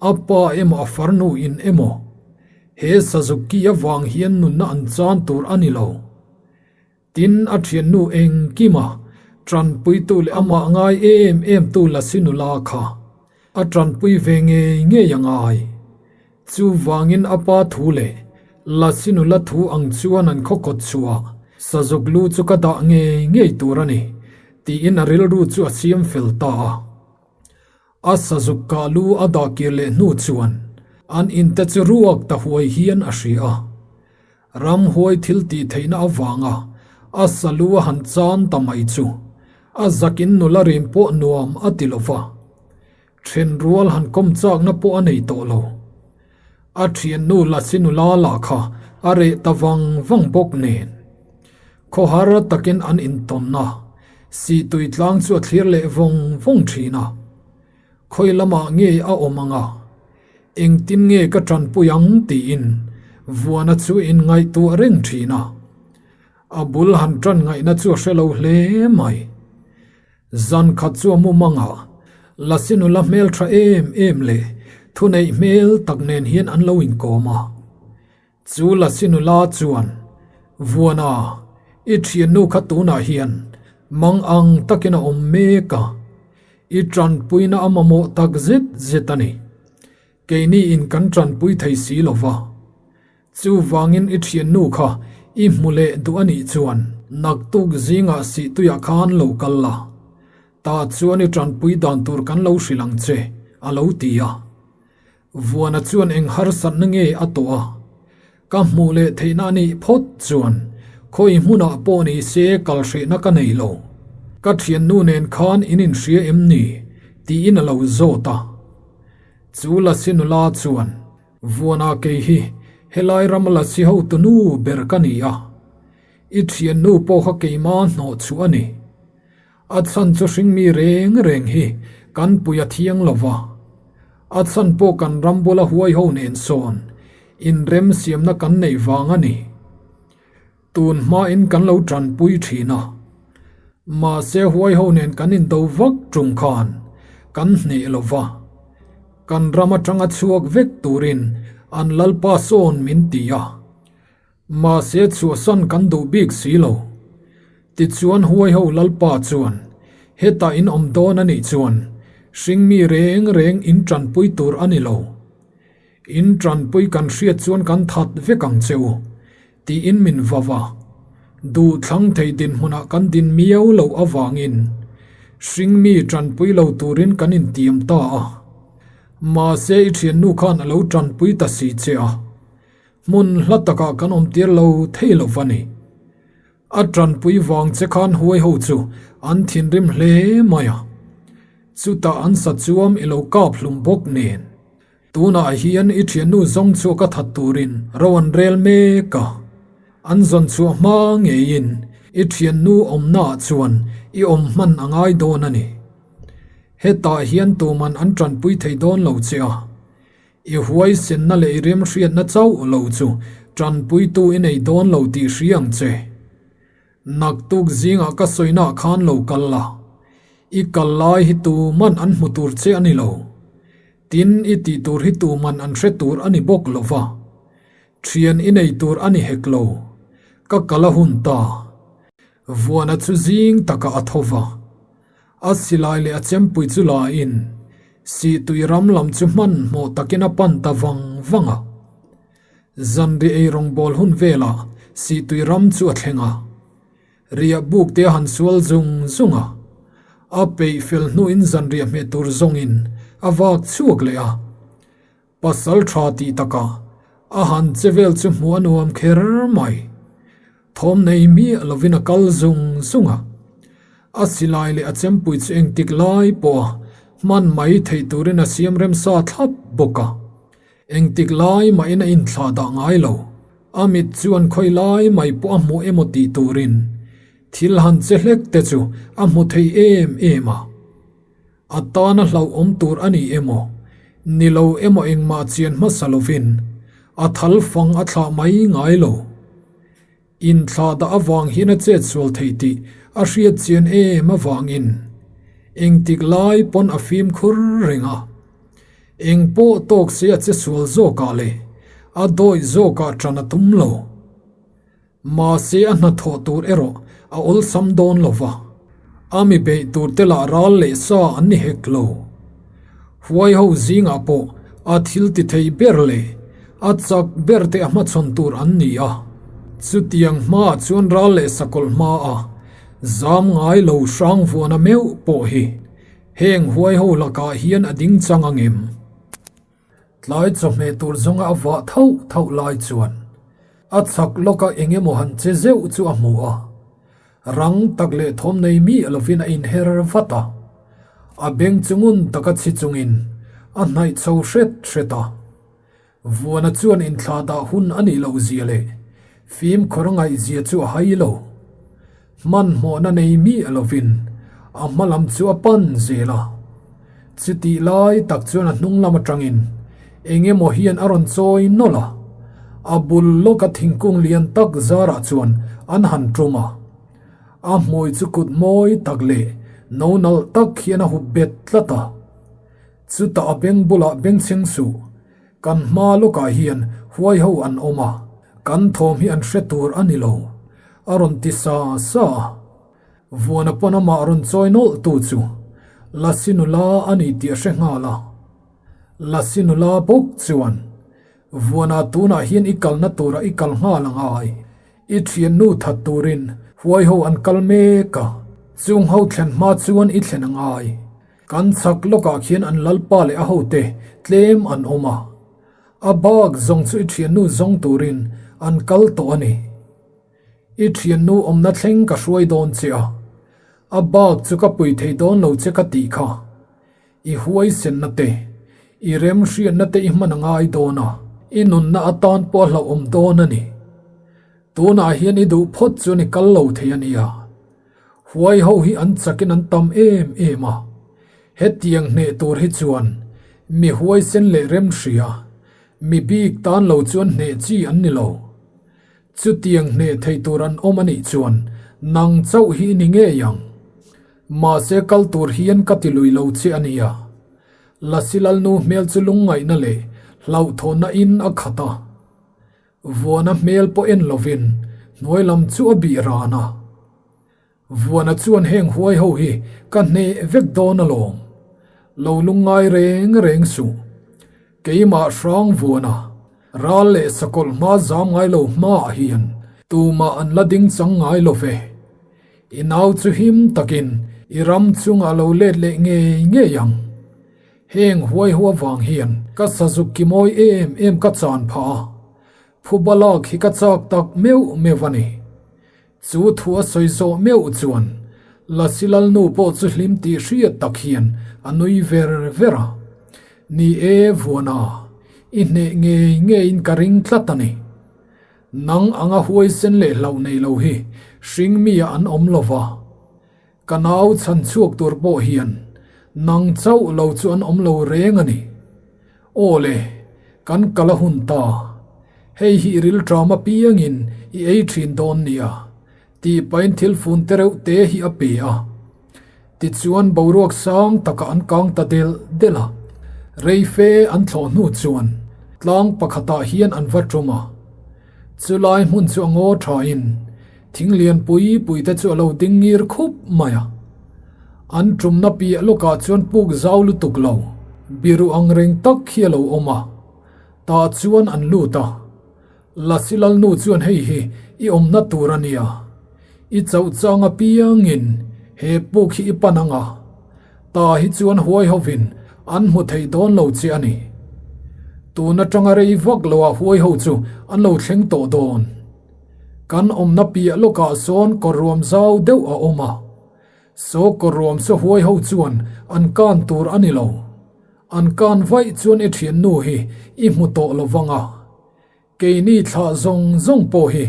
a pa emaw a farnu in emaw, he Sazuki avang hian nunna an chan tur a ni lo. Tin, a thiannu engkima tanpuitu leh amah ngai em em tu Lasi nula kha. A tanpui ve ngei ngei a ngai. Chuvangin a pa thu leh Lasi nula thu ang chuan an khaw kawt chhuah Sazuk lu chu ka dah ngei ngei tur a ni, tiin a rilru chu a siam fel ta a. A sazuk kah lu a dah kir leh hnu chuan an inte chu ruak ta huai hian a hria a. Ramhuai thil tih theihna avanga a salu a han chan ta mai chu a zakin nula rim pawh nuam a ti lo va. Then rual han kawm chakna pawh a nei tawh lo. A thiannu Lasi nula lah kha a reh ta vang vang bawk nen. Khawhar takin an intawn a, Sihtui tlang chu a thlir leh vawng vawng thin a. Khawi lamah nge a awm ang a? Engtin nge ka tanpui ang tiin Vuana chu inngaihtuah reng thin a. A bul han tan ngaihna chu a hre lo hle mai. Zan khat chu a mumang a, Lasi nula hmel tha em em leh thuneih hmel tak nen hian an lo inkawm a. Chu Lasi nula chuan, Vuana, i thiannu kha tunah hian mang ang takin a awm mek a, i tanpuina a mamawh tak zet zet a ni. Keini in kan tanpui thei si lo va. Chuvangin i thiannu kha i hmu leh duh a nih chuan naktuk zingah sihtuiah khan lo kal la, tah chuan i tanpui dan tur kan lo hrilh ang che, a lo ti a. Vuana chuan eng harsatna nge a tawh a, ka hmuh leh theihna a nih phawt chuan khawi hmunah pawh ni se kal hrehna ka nei lo. Ka thiannu nen khan in inhria em ni? tiin a lo zawt a. Chu Lasi nula chuan. Vuana kei hi helai rama lasi hotu nu ber ka ni a, i thiannu pawh kha keima hnawh chu a ni. A chhan chu hringmi reng reng hi kan pui a thiang lo va, a chhan pawh kan ram bula huai ho nen sawn inremsiamna kan neih vang a ni. Tun hmain kan lo tanpui thin a, mahse huai ho nen kan indo vak tum khan kan hneh lo va, kan ram atanga chhuak vek turin an lalpa sawn min ti a, mahse chhuahsan kan duh bik si lo. Tichuan huai ho lalpa chuan hetah in awm dawn a nih chuan hringmi reng reng in tanpui tur a ni lo. In tanpui kan hriat chuan kan that vek ang che u. Tiin min vav a, duhthlang thei dinhmunah kan din miau loh avangin hringmi tanpui lo turin kan intiam ta a. Mahse i thiannu khan a lo tanpui ta si che a, hmun hla takah kan awmtir lo thei lo va ni. A tanpui vang che khan huai ho chu an thinrim hle mai a, chutah an sa chuam i lo kap hlum bawk nen. Tunah hian i thiannu zawng chhuak a that turin ro an rel mek a, an zawn chhuah hma ngeiin i thiannu awmnaah chuan i awm hman a ngai dawn a ni. Hetah hian tuman an tanpui thei dawn lo che a, i huaisenna leh i remhriatna chauh lo chu tanpuitu i nei dawn lo tih hria ang che. Naktuk zingah ka sawinaah khan lo kal la, i kal lai hi tuman an hmu tur che a ni lo. Tin, i tih tur hi tuman an hre tur a ni bawk lo va, thian i nei tur a ni hek lo. Ka kal a hun ta. Vuana chu zing takah a tho va. A silai leh a chempui chu la in, Sihtui ram lam chu hmanhmawh takin a pan ta vang vang a. Zanri ei rawngbâwl hun velah Sihtui ram chu a thleng a. Riah buk te a han sual zung zung a. A peih fel hnuin zanriah hmeh tur zawngin a vak chhuak leh a. Pasal tha tih takah a han che vel chu hmuh a nuam kher mai. Thawm nei miah lovin a kal zung zung a. A silai leh a chempui chu engtik lai pawha hman mai theih turin a siam remsa thlap bawk a. Engtik lai mahin a inthlah dah ngai lo. A mit chuan khawi lai mai pawh a hmu emaw tih turin thil han che hlek te chu a hmu thei em em a. A tana hlauhawm tur a ni emaw, ni lo emaw engmah chian hmasa lovin a thal fang a thlah mai ngai lo. Inthlah dah avang hian a chet sual thei tih a hriat chian em avangin engtik lai pawn a fimkhur reng a. Eng pawh tawk se a che sual zawkah leh a dawih zawkah ṭan a tum lo. Mahse a hnathawh tur erawh a awlsam dawn lo va, a mi beih tur te lah ral leh sa an ni hek lo. Huai ho zingah pawh a thil ti thei ber leh a chak ber te a hmachhawn tur an ni a. Chutiang hmaah chuan ral leh sakawlh hmaa zam ngai lo hrang vuana meuh pawh hi heng huai ho lakah hian a ding chang ang em? Tlai chawhmeh tur zawnga a vah thauh thauh lai chuan a chhak lawka eng emaw han che zeuh chu a hmu a. Rang tak leh thawm nei miah lovin a inher vat a. A beng chu ngun taka chhi chungin a hnaih chho hret hret a. Vuana chuan inthlah dah hun a nih loh zia leh fimkhawr ngaihzia chu a hai lo. Hmanhmawhna nei miah lovin a hma lam chu a pan zel a. Chutih lai tak chuan a hnung lam atangin eng emaw hian a rawn chawi nawlh a, a bul lawka thingkung lian tak zarah chuan an han tum a. A hmui chu kut mawi tak leh no nalh tak hian a hup bet tlat a. Chutah a beng bulah bengchheng suh. Kan hma lawkah hian huai ho an awm a, kan thawm hi an hre tur a ni lo, a rawn ti sa sa a. Vuana pawn amah rawn chawi nawlh tu chu Lasi nula a ni tih a hre nghal a. Lasi nula bawk chuan, Vuana tunah hian i kalna turah i kal nghal ang ai, i thiannu that turin huai ho an kal mek a, chung ho thlen hma chuan i thlen ang ai. Kan chhak lawkah khian an lalpa leh a hote tlem an awm a, a bak zawng chu i thiannu zawng turin an kal tawh a ni. I thiannu awmna thleng ka hruai dawn che a, a bak chu ka pui thei dawn lo che ka tih kha. I huaisenna te, i remhriatna te i hman a ngai dawn a, i nunna atan pawh a hlauhawm dawn a ni. Tunah hian i duh phawt chuan i kal lo thei a nia. Huai ho hi an chakin an tam em em a, hetiang hneh tur hi chuan mi huaisen leh remhria, mi bik tan lo chuan hneh chi an ni lo. Chutiang hneh thei tur an awm a nih chuan nang chauh hi i ni ngei ang. Mahse kal tur hian ka ti lui lo che a nia. Lasi Lalnu hmel chu lungngaihna leh hlauhthawnna in a khat a. Vuana hmel pawh en lovin hnuai lam chu a bih ran a. Vuana chuan heng huai ho hi ka hneh vek dawn alawm. Lo lungngai reng reng suh. Keimah hrang Vuana, ral leh sakawlh hma zam ngai lo hmaah hian tumah an la ding chang ngai lo ve. I nau chu him takin i ram chungah lo let leh ngei ngei ang. Heng huai ho avang hian ka sazuk ki mawi em em ka chan phah a, phuba lak hi ka chak tak meuh meuh a ni. Chu thu a sawi zawh meuh chuan Lasi Lalnu pawh chu hlim tih hriat tak hian a nui ver ver a. Ni e Vuana, i hneh ngei ngeiin ka ring tlat a ni. Nang anga huaisen leh hlauh nei lo hi hringmi-ah an awm lo va. Ka nau chhan chhuak tur pawh hian nang chauh lo chu an awm lo reng a ni. Aw le, kan kal a hun ta. Hei hi i rilṭam apiangin i ei ṭhin dawn nia, tih pahin thil fun te reuh te hi a pe a. Tichuan boruak sang takah an kang ta del del a. Reife an thlawh hnu chuan tlang pakhatah hian an va ṭum a. Chulai hmun chu a ngaw thain thing lian pui pui te chu a lo ding ngir khup mai a. An tumna piah lawkah chuan puk zau lutuk lo, biru ang reng tak hi a lo awm a. Tah chuan an lut a. Lasi Lalnu chuan hei hi i awmna tur a nia. I chauh chang apiangin he puk hi i pan ang a. Ta hi chuan huai hovin an hmu thei dawn lo che a ni. Tun atanga rei vak loah huai ho chu an lo thleng tawh dawn. Kan awmna piah lawkah sawn kawr ruam zau deuh a awm a. Saw kawr ruam saw huai ho chuan an kan tur a ni lo. An kan vaih chuan i thiannu hi i hmu tawh lo vang a. Keini thlah zawng zawng pawh hi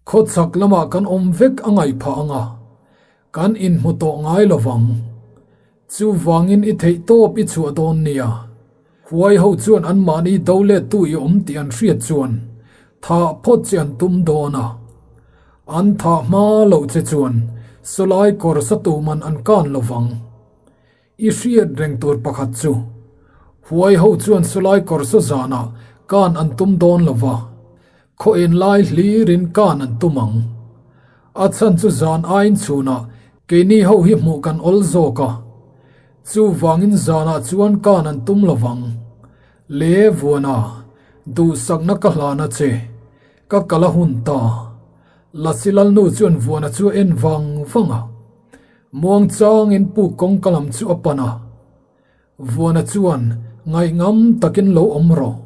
khawchhak lamah kan awm vek a ngaih phah ang a. Kan inhmu tawh ngai lo vang. Chuvangin i theih tawp i chhuah dawn nia. Huai ho chuan anmahni do lettu i awm tih an hriat chuan thah phawt che an tum dawn a. An thah hma loh che chuan sawlai kawr sa tuman an kan lo vang. I hriat reng tur pakhat chu, Huai ho chuan sawlai kawr saw zanah kan an tum dawn lo va, khaw en lai hlirin kan an tum ang. A chhan chu zan aiin chhunah keini ho hi hmuh kan awl zawk a. Chuvangin zanah chuan kan an tum lovang. Le Vuana, duhsakna ka hlan a che. Ka kal a hun ta. Lasi Lalnu chuan Vuana chu a en vang vang a. Muangchangin puk kawngka lam chu a pan a. Vuana chuan ngaihngam takin lo awm rawh.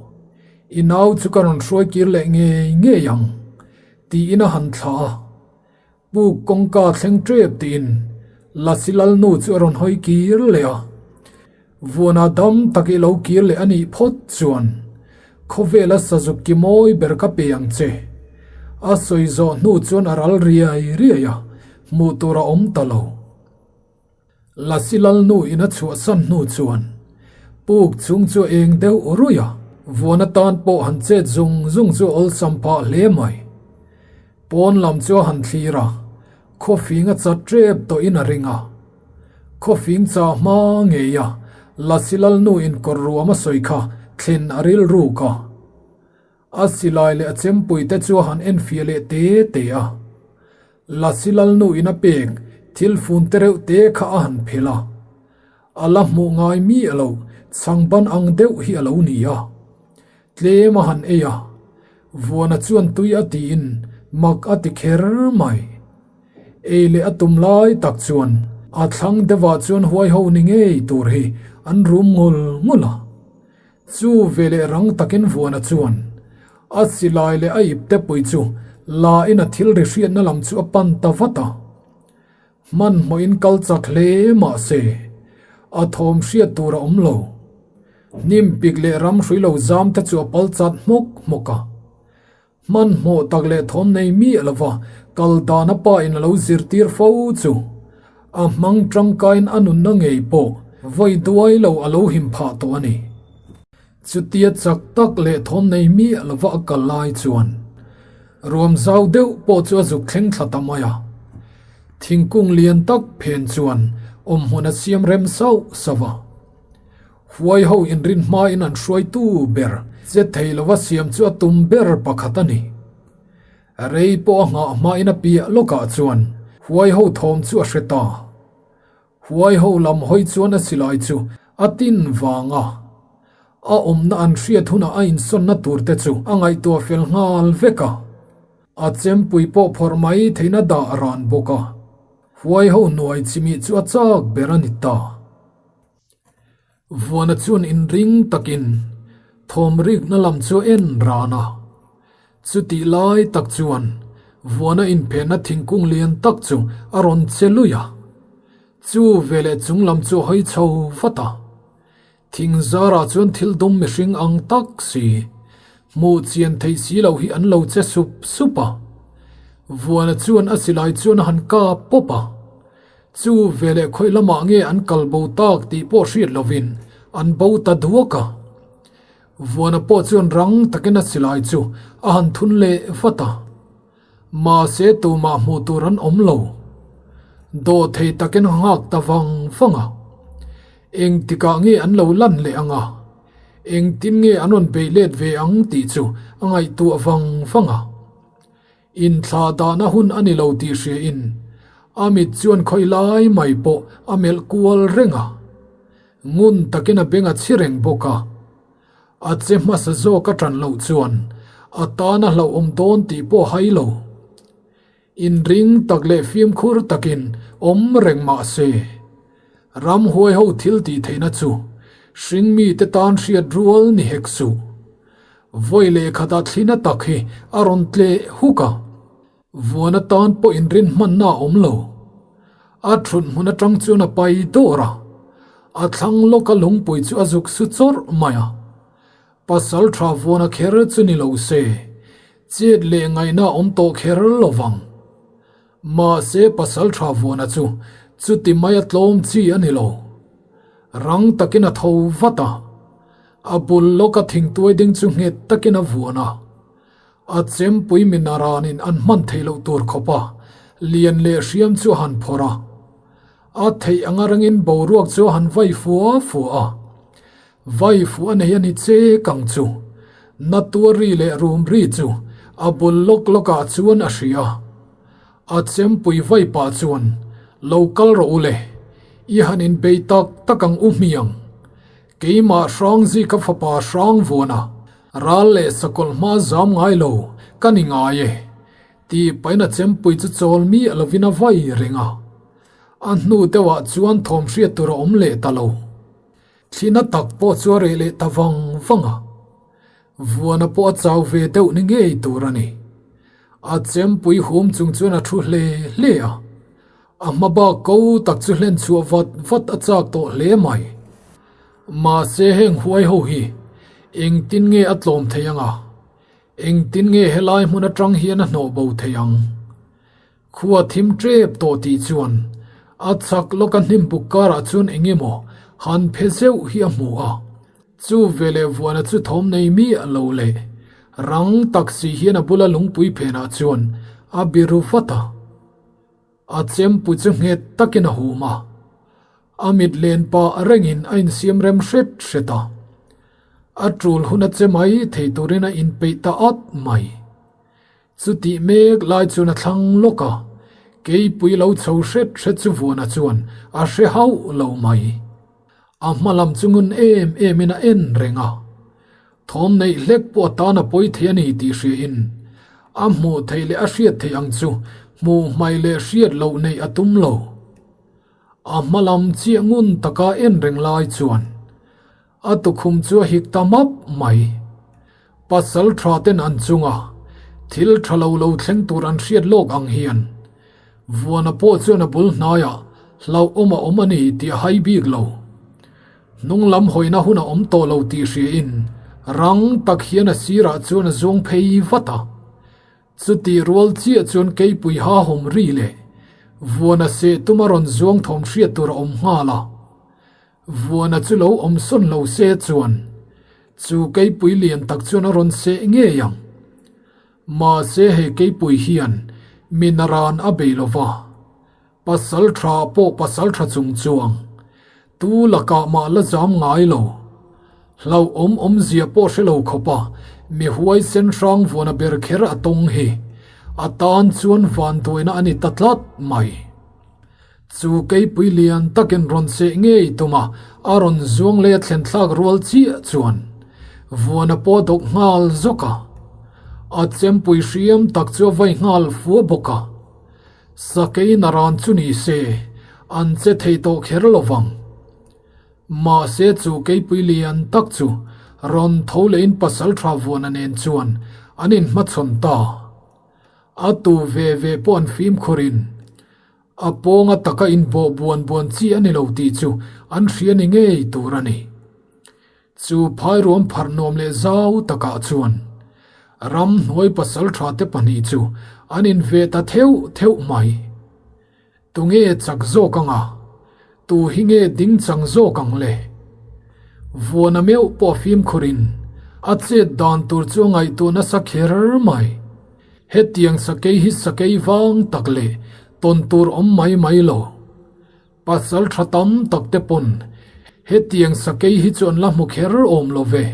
I nau chu ka rawn hruai kir leh ngei ngei ang, tiin a han thlah a. Puk kawngka thleng tep tiin Lasi Lalnu chu a rawn hawi kir leh a. Vuana dam tak i lo kir leh a nih phawt chuan khawvela sazuk ki mawi ber ka pe ang che. A sawi zawh hnu chuan a ral riai riai a, hmuh tur a awm ta lo. Lasi Lalnu in a chhuahsan hnu chuan puk chung chu a eng deuh ruih a, vuan atan pawh han chet zung zung chu a awlsam phah hle mai. Pawn lam chu a han thlir a, khawfing a chat tep tawhin a ring a. Khawfing chah hma ngei a, Lasi Lalnu in kawr ruam a sawi kha thlen a rilruk a. A silai leh a chempui te chu a han enfiah leh te te a. Lasi Lalnu in a pek thil fun te reuh te kha a han phelh a. A la hmuh ngai miah loh chhangban ang deuh hi a lo ni a. Tlem a han ei a, Vuana chuan tui a tiin mak a ti kher mai. Ei leh a tum lai tak chuan a thlang deuhah chuan huai ho ni ngei tur hi an rum ngul ngul a. Chu veleh rang takin Vuana chuan a silai leh a ipte pui chu la in a thil ri hriatna lam chu a pan ta vat a. Hmanhmawhin kal chak hle mah se a thawm hriat tur a awm lo. Hnim pik leh ram hrui lo zam te chu a pal chat hmawk hmawk a. Hmanhmawh tak leh thawm nei miah lova kal dan a pa in a lo zirtir fo chu a hmang tangkaiin a nunna ngei pawh vawi duai lo a lo him phah tawh a ni. Chutia chak tak leh thawm nei miah lova a kal lai chuan ruam zau deuh pawh chu a zuk thleng thla ta mai a. Thingkung lian tak phen chuan awmhmun a siam rem sauh sauh a. Huai ho inrin hmain an hruaitu ber che thei lova siam chu a tum ber pakhat a ni. Rei pawh a nghah hmain a piah lawkah chuan huai ho thawm chu a hre ta. Huai ho lam hawi chuan a silai chu a tin vang a. A awmna an hriat hunah a insawnna tur te chu a ngaihtuah fel nghal vek a. A chempui pawh phawrh mai theihna dah ran bawk a. Huai ho hnuai chimih chu a chak ber a ni ta. Vuana chuan inring takin thawm rikna lam chu a en ran a. Chutih lai tak chuan Vuana inphenna thingkung lian tak chu a rawn che lui a. Chu veleh chung lam chu a hawi chho vat a. Thing zarah chuan thil dum mihring ang tak si, hmuh chian theih si loh hi an lo che sup sup a. Vuana chuan a silai chuan a han kap pawp a. Chu veleh khawi lamah nge an kal bo tak tih pawh hriat lovin an bo ta duak a. Vuana pawh chuan rang takin a silai chu a han thun leh vat a. Mahse tumah hmuh tur an awm lo. Dawhthei takin a nghak ta vang vang a. Engtikah nge an lo lan leh ang a? Engtin nge an rawn beih let ve ang tih chu a ngaihtuah vang vang a. Inthlah dahna hun a ni lo tih hriain a mit chuan khawi lai mai pawh a melh kual reng a. Ngun takin a beng a chhi reng bawk a. A che hmasa zawk a ṭan loh chuan a tan a hlauhawm dawn tih pawh a hai lo. Inring tak leh fimkhur takin awm reng mah se, ramhuai ho thil tih theihna chu hringmite tan hriat rual ni hek suh. Vawi leh khatah thlina tak hi a rawn tleh huk a, vuan atan pawh inrin hmanna a awm lo. A thut hmun atang chuan a pai dawr a, a thlang lawka lungpui chu a zuk su chawrh mai a. Pasal tha vuana kher chu ni lo se, chet leh ngaihna a awm tawh kher lo vang. Mahse pasal tha vuana chu chuti mai a tlawm chi a ni lo. Rang takin a tho vat a. A bul lawka thingtuai ding chu nghet takin a vuan a, a chempui minaranin an hman theih loh tur khawpa lian leh hriam chu a han phawrh a. A theih anga rangin boruak chu a han vai fua fua a. Vai fuh a nei a ni che kang chu. Na tuar ri leh rum ri chu a bul lawk lawkah chuan a hria. A chempui vai pah chuan, Lo kal rawh u le. I han inbei tak tak ang u hmiang. Keimah Hrangzika fapa Hrangvuana ral leh sakawlh hma zam ngai lo ka ni ngai e, tih pahin a chempui chu chawl miah lovin a vai reng a. A hnu deuhah chuan thawm hriat tur a awm leh ta lo. Thlina tak pawh chu a reh leh ta vang vang a. Vuana pawh a chau ve deuh ni ngei tur a ni. A chempui hum chung chuan a thu hle hle a. A hma bak ko tak chu hlen chhuah vat vat a chak tawh hle mai. Mahse heng huai ho hi engtin nge a tlawm thei ang a? Engtin nge helai hmun atang hian a hnawh bo thei ang? Khua thim tep tawh tih chuan a chak lawka hnim buk karah chuan eng emaw han phe zeuh hi a hmu a. Chu veleh vuana chu thawm nei miah lo leh rang tak si hian a bula lungpui phenah chuan a biru vat a. A chempui chu nghet takin a hum a, a mit len pah rengin a insiam rem hret hret a. A tul hun a che mai thei turin a inpeih ta at mai. Chutih mek lai chuan a thlang lawk a, keipui lo chho hret hret chu Vuana chuan a hre hauh lo mai. A hma lam chu ngun em emin a en reng a, thawm neih hlek pawh a tan a pawi thei a ni tih hriain a hmuh theih leh a hriat theih ang chu hmuh hmaih leh hriat loh neih a tum lo. A hma lam chiah ngun taka en reng lai chuan A tukhum chu a hik ta map mai. Pasal tha ten an chunga thil tha lo lo thleng tur an hriat lawk ang hian Vuana pawh chuan a bul hnaiah hlauhawm a awm a ni tih a hai bik lo. Hnung lam hawina hun a awm tawh lo tih hriain rang tak hian a sirah chuan a zuang phei vat a. Chutih rual chiah chuan keipui ha hawm ri leh Vuana seh tuma rawn zuang thawm hriat tur a awm nghal a. Vuana chu lo awm sawn lo se chuan chu keipui lian tak chuan a rawn seh ngei ang. Mahse he keipui hian mi naran a bei lo va, pasal tha pawh pasal tha chung chuang tu lakah mah la zam ngai lo. Hlauhawm awmzia pawh hre lo khawpa mi huaisen hrang Vuana ber kher a tawng hi a tan chuan vanduaina a ni ta tlat mai. Chu keipui lian takin rawn seh ngei tum a, a rawn zuang leh a thlen thlak rual chiah chuan Vuana pawh a dawk nghal zawk a. A chempui hriam tak chu a vai nghal fua bawk a. Sakei naran chu ni se, an che thei tawh kher lo vang. Mahse chu keipui lian tak chu rawn tho lehin pasaltha Vuana nen chuan an inhmachhawn ta. A tu ve ve pawh an fimkhurin A pawnga taka inbawh buan buan chi a ni lo tih chu an hria ni ngei tur a ni. Chu phairuam pharh nuam leh zau takah chuan ramhnuai pasaltha te pahnih chu an inve ta theuh theuh mai. Tunge chak zawk anga? Tu hi nge ding chang zawk ang le? Vuana meuh pawh fimkhurin a chet dan tur chu a ngaihtuah nasa kher mai. Hetiang sakei hi sakei vang tak leh tawn tur awm mai mai lo. Pasal tha tam tak te pawn hetiang sakei hi chu an la hmu kher awm lo ve.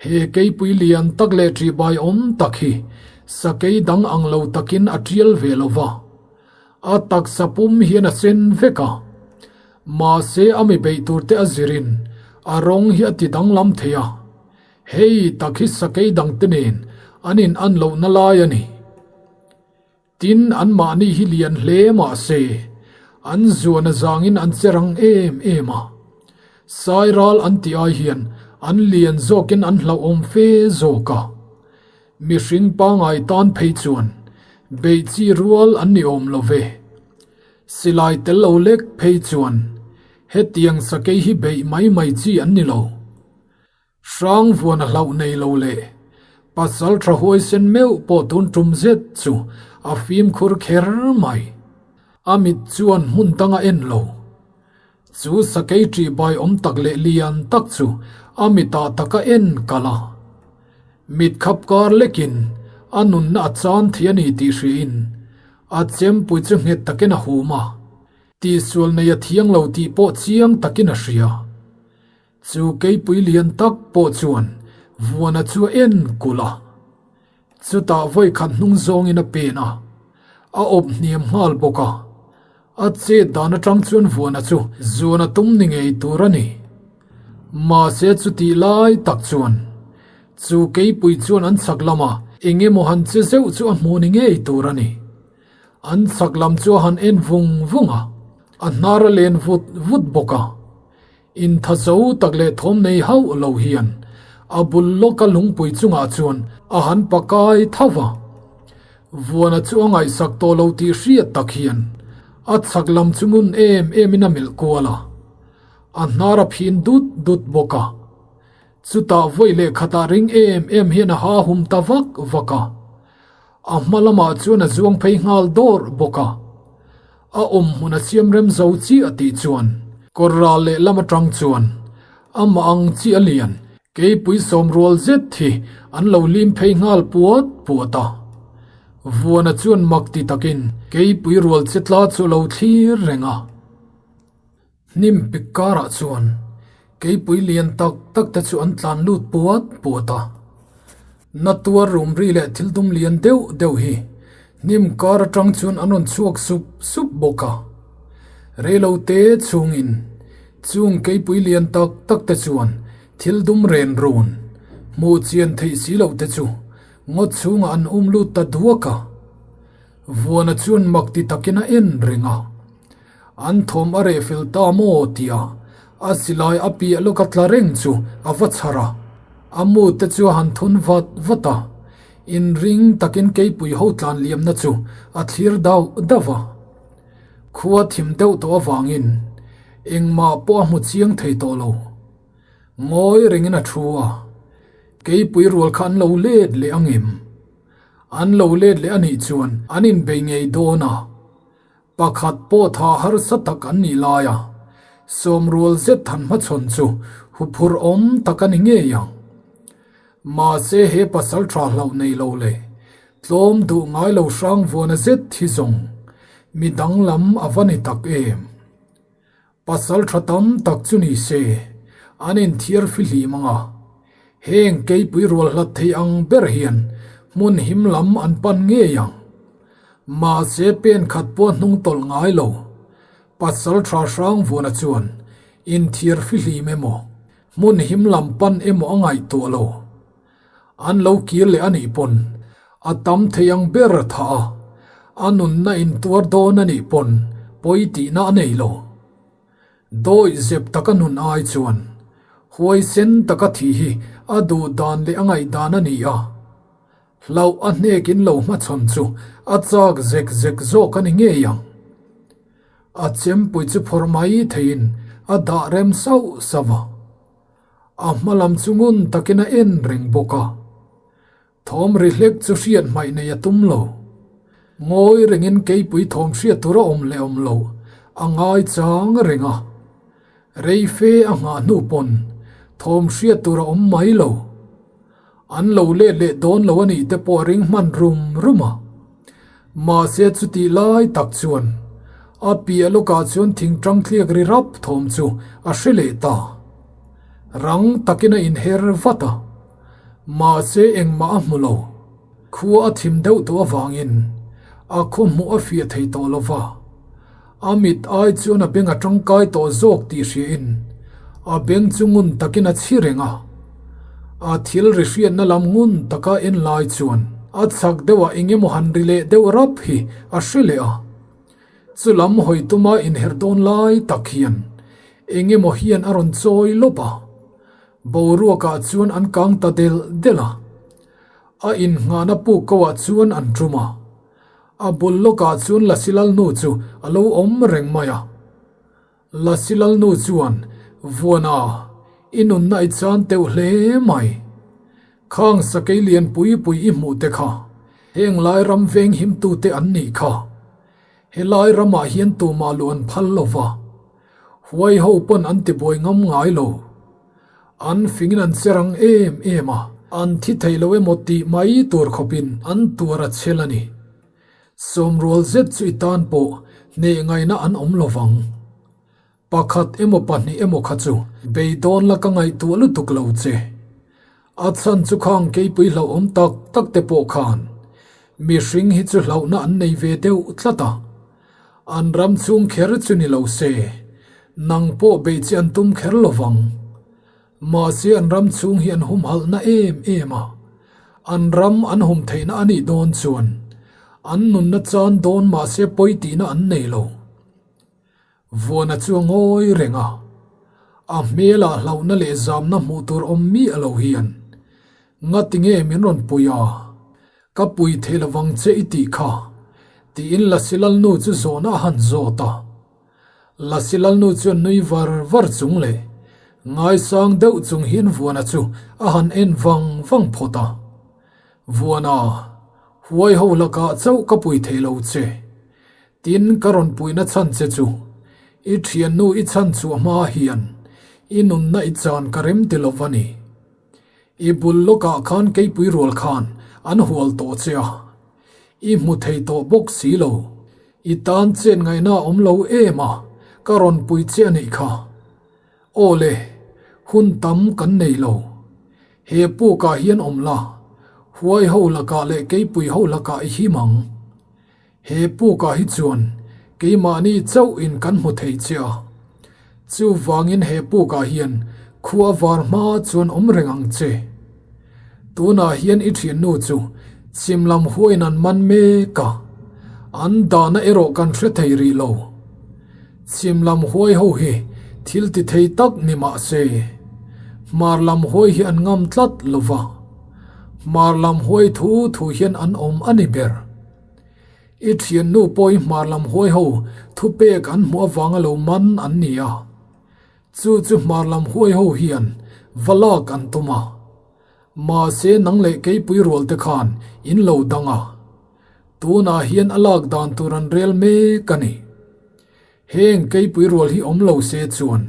He keipui lian tak leh ṭihbai awm tak hi sakei dang ang lo takin a ṭial ve lo va. A taksa pum hian a sen vek a. Mahse a mi beih tur te a zirin a rawng hi a ti danglam thei a. Hei tak hi sakei dangte nen an in an lohna lai a ni. Tin, anmahni hi lian hle mah se, an zuan a zangin an che rang em em a. Sairal an tih ai hian an lian zawkin an hlauhawm fe zawk a. Mihring pangai tan phei chuan beih chi rual an ni awm lo ve. Silai tel lo lek phei chuan hetiang sakei hi beih mai mai chi an ni lo. Hrang vuan a hlauh nei lo leh pasal tha huaisen meuh pawh tun tum zet chu a fimkhur kher mai. A mit chuan hmun dang a en lo. Chu sakei ṭihbai awm tak leh lian tak chu a mitah tak a en kalh a. Mit khap kar lekin a nunna a chan thei a ni tih hriain a chempui chu nghet takin a hum a. Tihsual nei a thiang lo tih pawh chiang takin a hria. Chu keipui lian tak pawh chuan Vuana chu a en kulh a. Chutah vawikhat hnung zawngin a pen a, a awp hniam nghal bawk a. A chet dan atang chuan Vuana chu zuan a tum ni ngei tur a ni. Mahse chutih lai tak chuan chu keipui chuan an chhak lama eng emaw han che zeuh chu a hmu ni ngei tur a ni. An chhak lam chu a han en vung vung a, a hnar a len vut vut bawk a. Inthazo tak leh thawm nei hauh lo hian a bul lawka lungpui chungah chuan a han pakai tho va. Vuana chu a ngaihsak tawh lo tih hriat tak hian a chhak lam chu ngun em emin a melh kual a, a hnar a phin dut dut bawk a. Chutah vawi leh khatah ring em em hian a ha hum ta vak vak a. A hma lamah chuan a zuang phei nghal dawrh bawk a, a awm hmun a siam rem zo chiah tih chuan kawr ral leh lam atang chuan amah ang chiah a lian keipui sawm rual zet hi an lo lim phei nghal puat puat a. Vuana chuan mak ti takin keipui rual che tla chu a lo thlir reng a. Hnim pik karah chuan keipui lian tak tak te chu an tlan lut puat puat a. Na tuar rum ri leh thil dum lian deuh deuh hi hnim kar atang chuan an rawn chhuak sup sup bawk a. Reilo te chhungin chung keipui lian tak tak te chuan thil dum ren run hmuh chian theih si loh te chu ngaw chhungah an um lut ta duak a. Vuana chuan mak ti takin a en reng a. An thawm a reh fel ta maw tia a silai a piah lawk a tla reng chu a va chhar a, a mu te chu a han thun vat vat a, inring takin keipui ho tlan liamna chu a thlir dauh dauh a. Khua thim deuh tawh avangin engmah pawh a hmu chiang thei tawh lo. Ngawi rengin a thu a, keipui rual kha an lo let leh angem? An lo let leh anih chuan an inbei ngei dawn a. Pakhat pawh tha harsa tak an nih lai a, sawmrual zet than hmachhawn chu huphurh awm tak a ni ngei ang. Mahse he pasal tha hlauh nei lo leh tlawm duh ngai lo hrang vuana zet hi zawng mi danglam a va ni tak em. Pasal tha tam tak chu ni se an inthiar fihlim ang a, heng keipui rual hlat thei ang ber hian hmun him lam an pan ngei ang. Mahse pen khat pawh hnung tawlh ngai lo. Pasal tha hrang vuana chuan inthiar fihlim emaw, hmun him lam pan emaw a ngaihtuah lo. An lo kir leh a nih pawn a tam thei ang ber tha a, a nunna intuar dawn a nih pawn pawi tihna a nei lo. Dawih zep taka nun ai chuan huaisen taka thih hi a duh dan leh a ngaihdan a ni a, hlauh a hnekin lo hmachhawn chu a chak zek zek zawk a ni ngei ang. A chempui chu phawrh mai theiin a dah rem sauh sauh a. A hma lam chu ngun takin a en reng bawk a. Thawm ri hlek chu hriat hmaih nei a tum lo. Ngawi rengin keipui thawm hriat tur a awm leh awm lo a ngai chang reng a. Rei fe a nghah hnu pawn thawm hriat tur a awm mai lo. An lo let leh dawn lo a nih te pawh a ring hman rum rum a. Mahse chutih lai tak chuan a piah lawkah chuan thingtang thliak ri rap thawm chu a hre leh ta. Rang takin a inher vat a. Mahse engmah a hmu lo. Khua a thim deuh tawh avangin a khaw hmuh a fiah thei tawh lo va. A mit ai chuan a beng a tangkai tawh zawk tih hriain a beng chu ngun takin a chhi reng a. A thil ri hriatna lam ngun taka en lai chuan a chak deuhah eng emaw han ri leh deuh rap hi a hre leh a. Chu lam hawi tuma inherh dawn lai tak hian eng emaw hian a rawn chawi lawp a. Boruakah chuan an kang ta del del a, a inngahna puk koah chuan an tum a. A bul lawkah chuan Lasi Lalnu chu a lo awm reng mai a. Lasi Lalnu chuan, Vuana, i nunna i chan teuh hle mai. Khang sakei lian pui pui i hmuh te kha, heng lai ram veng himtute an nih kha. Helai ramah hian tumah luh an phal lo va. Huai ho pawn an ti buai ngam ngai lo. An fingin an che rang em em a, an thi thei lo emaw tih mai tur khawpin an tuar a chhel a ni. Sawmrual zet chu i tan pawh hneh ngaihna an awm lo vang. Pakhat emaw pahnih emaw kha chu beidawn la ka ngaihtuah lutuk lo che. A chhan chu khang keipui hlauhawm tak tak te pawh khan mihring hi chu hlauhna an nei ve deuh tlat a. An ram chhung kher chu ni lo se, nang pawh beih che an tum kher lo vang. Mahse an ram chhung hi an humhalhna em em a, an ram an hum theihna a nih dawn chuan an nunna chan dawn mahse pawi tihna an nei lo. Vuana chu a ngawi reng a, a hmelah hlauhna leh zamna hmuh tur awm miah lo hian, Ngati nge min rawn pui a? Ka pui thei lovang che i tih kha, tiin Lasi Lalnu chu zawhna a han zawt a. Lasi Lalnu chuan nui var var chung leh ngaisang deuh chung hian Vuana chu a han en vang vang phawt a. Vuana, huai ho lakah chauh ka pui thei lo che. Tin, ka rawn puihna chhan che chu, i thiannu i chhan chhuah hma hian i nunna i chan ka rem ti lo va ni. I bul lawkah khan keipui rual khan an hual tawh che a, i hmu thei tawh bawk si lo. I tan chet ngaihna a awm lo em a, ka rawn pui che a nih kha. Aw le, hun tam kan nei lo. He pukah hian awm la, huai ho lakah leh keipui ho lakah i him ang. He pukah hi chuan keimahni chauh in kan hmu thei che a, chuvangin he pukah hian khua var hma chuan awm reng ang che. Tunah hian i thiannu chu chhim lam huain an man mek a, an dahna erawh kan hre thei rih lo. Chhim lam huai ho hi thil ti thei tak ni mah se, hmar lam huai hi an ngam tlat lo va, hmar lam huai thu thu hian an awm a ni ber. I thiannu pawh i hmar lam huai ho thupek an hmuh avanga lo man an ni a, chu chu hmar lam huai ho hian va lak an tum a. Mahse nang leh keipui rual te khan in lo dang a, tunah hian a lak dan tur an rel mek a ni. Heng keipui rual hi awm lo se chuan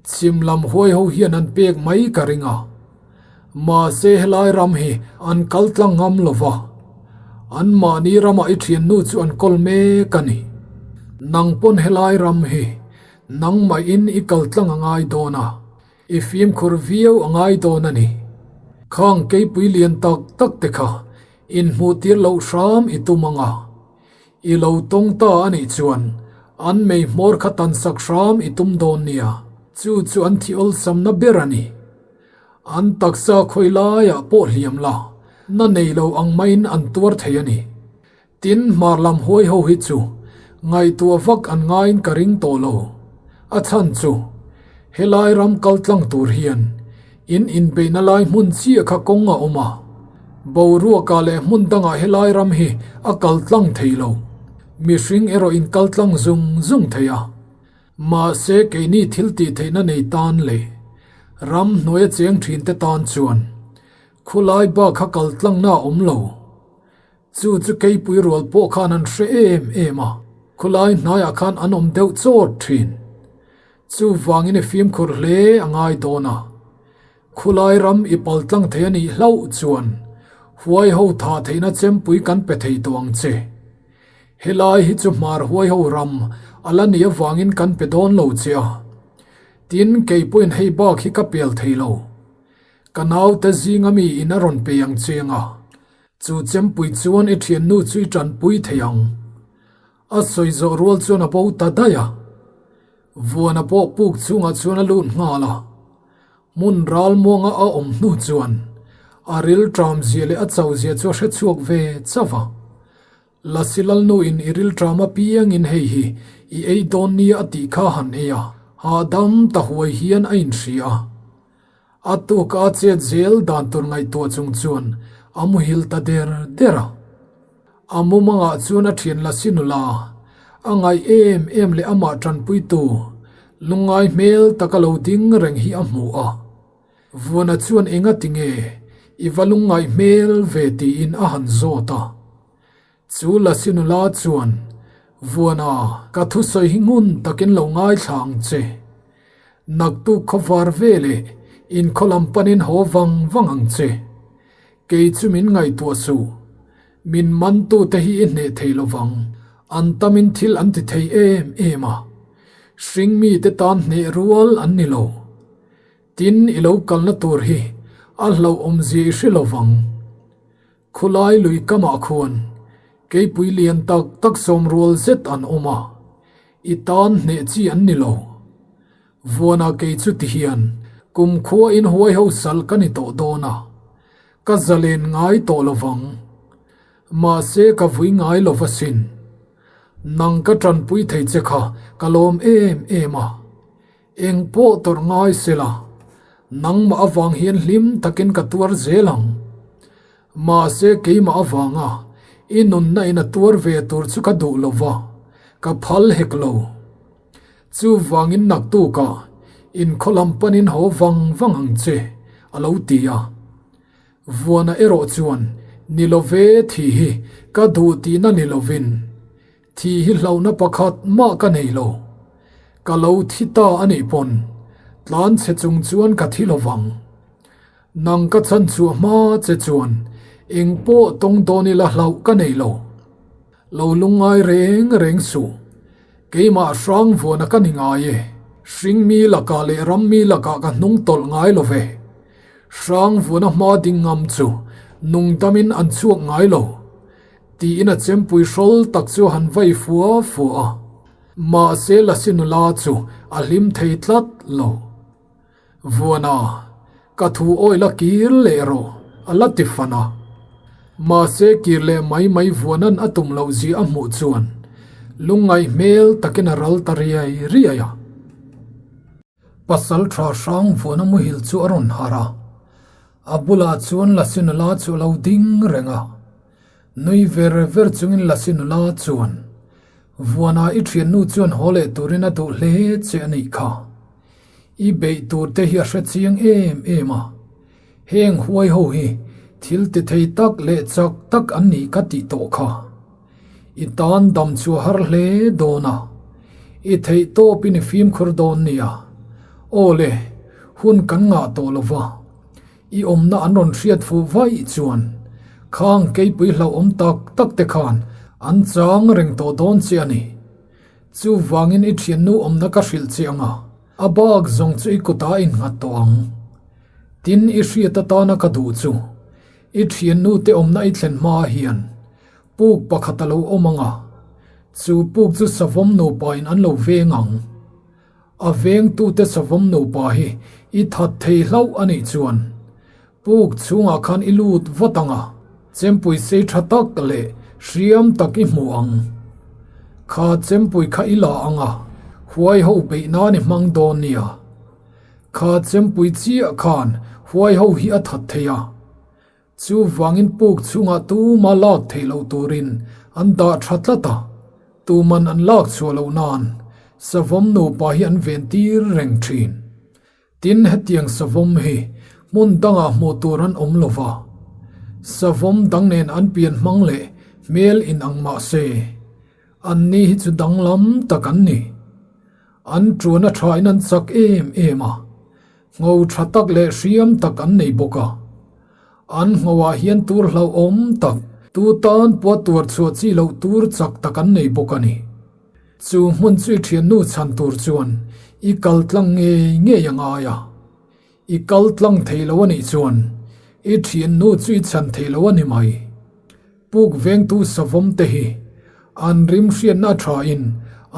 chhim lam huai ho hian an pek mai ka ring a. Mahse helai ram hi an kal tlang ngam lo va, anmahni ramah i thiannu chu an kawl mek a ni. Nang pawn helai ram hi nangmahin i kal tlang a ngai dawn a, i fimkhur viau a ngai dawn a ni. Khang keipui lian tak tak te kha inhmuhtir loh hram i tum ang a. I lo tawng ta a nih chuan an mei hmawr kha tan sak hram i tum dawn nia, chu chu an thi awlsamna ber a ni. An taksa khawi laiah pawh hliam la, na nei lo ang maiin an tuar thei a ni. Tin, hmar lam huai ho hi chu ngaihtuah vak an ngaiin ka ring tawh lo. A chhan chu, helai ram kal tlang tur hian In inbeihna lai hmun chiah kha kawng a awm a, boruakah leh hmun dangah helai ram hi a kal tlang thei lo. Mihring erawh in kal tlang zung zung thei a. Mahse keini thil tih theihna nei tan leh ram hnuaia cheng thinte tan chuan khulai bak kha kal tlangna a awm lo. Chu chu keipui rual pawh khan an hre em em a, khulai hnaiah khan an awm deuh chawt thin. Chuvangin i fimkhur hle a ngai dawn a, khulai ram i pal tlang thei a nih hlauh chuan huai ho thah theihna chempui kan pe thei tawh ang che. Helai hi chu hmar huai ho ram a la nih avangin kan pe dawn lo che a, tin kei pawhin hei bak hi ka pel thei lo. Ka naute zinga mi in a rawn pe ang che anga, chu chempui chuan i thiannu chu i tanpui thei ang. A sawi zawh rual chuan a bo ta daih a. Vuana pawh puk chhungah chuan a lut nghal a. Hmun ral muanga a awm hnu chuan a ril ṭam zia leh a chauh zia chu a hre chhuak ve chauh a. Lasi Lalnu in i ril ṭam apiangin hei hi i ei dawn nia a tih kha han ei a, hahdam ta huai hian a inhria a. A tuk a chet zel dan tur ngaihtuah chung chuan a muhil ta der der a. A mumangah chuan a thian Lasi nula a ngaih em em leh amah tanpuitu lungngai hmel taka lo ding reng hi a hmu a. Vuana chuan enga tinge i va lungngaih hmel ve tiin a han zawt a. Chu Lasi nula chuan, Vuana, ka thusawi hi ngun takin lo ngaithla ang che. Naktuk khawvar veleh inkhaw lam panin haw vang vang ang che. Kei chu min ngaihtuah suh. Min mantute hi i hneh thei lo vang. An tamin thil an ti thei em em a. Hringmite tan hneh rual an ni lo. Tin, i lo kalna tur hi a hlauhawmzia i hre lo vang. Khulai lui kamah khuan keipui lian tak tak sawm rual zet an awm a. I tan hneh chi an ni lo. Vuana kei chu ti hian kumkhua in huai ho sal ka ni tawh dawn a, ka zalen ngai tawh lo vang. Mahse ka vui ngai lo va sin. Nang ka tanpui thei che kha ka lawm em em a. Eng pawh tawrh ngai sela, nangmah avang hian hlim takin ka tuar zel ang. Mahse keimah avanga i nunna in a tuar ve tur chu ka duh lo va, ka phal hek lo. Chuvangin naktukah inkhaw lam panin haw vang vang ang che, a lo ti a. Vuana erawh chuan, Ni lo ve, thi hi ka duh tihna ni lovin, thi hi hlauhna pakhat mah ka nei lo. Ka lo thi ta a nih pawn, tlanchhe chung chuan ka thi lo vang. Nang ka chhan chhuah hma che chuan eng pawh tawng dawn ila hlauh ka nei lo. Lo lungngai reng reng suh. Keimah hrang vuana ka ni ngai e. Hringmi lakah leh rammi lakah ka hnung tawlh ngai lo ve. Hrang vuana hma ding ngam chu nungdamin an chhuak ngai lo. Tiin a chempui hrawl tak chu a han vai fua fua a. Mahse Lasi nula chu a hlim thei tlat lo. Vuana, ka thu awi la kir leh rawh, a la ti fan a. Mahse kir leh mai mai Vuana'n a tum loh zia a hmuh chuan lungngaih hmel takin a ral ta riai riai a. Pasal tha hrang Vuana muhil chu a rawn harh a, a bulah chuan Lasi nula chu a lo ding reng a. Nui ver ver chungin Lasi nula chuan, Vuana i thiannu chuan haw leh turin a duh hle che a nih kha. I beih tur te hi a hre chiang em em a, heng huai ho hi thil ti thei tak leh chak tak an nih ka tih tawh kha. I tan dam chu a har hle dawn a, i theih tawpin i fimkhur dawn nia. Aw le, hun kan ngah tawh lo va, i awmna an rawn hriat fuh vaih chuan khang keipui hlauhawm tak tak te khan an chang reng tawh dawn che a ni. Chuvangin i thiannu awmna ka hrilh che ang a, a bak zawng chu i kutah a innghat tawh ang. Tin, i hriat atana ka duh chu, i thiannu te awmna i thlen hma hian puk pakhat a lo awm ang a, chu puk chu savawm nupain an lo veng ang. A vengtute savawm nupa hi i that thei hlauh a nih chuan puk chhungah khan i lut vat ang a, chempui sei tha tak leh hriam tak i hmu ang. Kha chempui kha i la ang a, huai ho beih nan i hmang dawn nia. Kha chempui chiah khan huai ho hi a that thei a. Chuvangin puk chhungah tuma lak theih loh turin an dah tha tlat a, tuman an lak chhuah loh nan savawm nupa hi an ven tir reng thin. Tin, hetiang savawm hi hmun dangah hmuh tur an awm lo va, savawm dang nen an pian hmang leh hmel inang mah se, anni hi chu danglam tak an ni. An tuan a thain an chak em em a, Ngho tha tak leh hriam tak an nei bawk a. An nghoah hian tur hlauhawm tak, tu tan pawh tuar chhuah chi loh tur chak tak an nei bawk a ni. Chu hmun chu i thiannu chhan tur chuan i kal tlang ngei ngei a ngai a. I kal tlang thei lo a nih chuan i thiannu chu i chhan thei lo a ni mai. Puk vengtu savawm te hi an rim hriatna a thain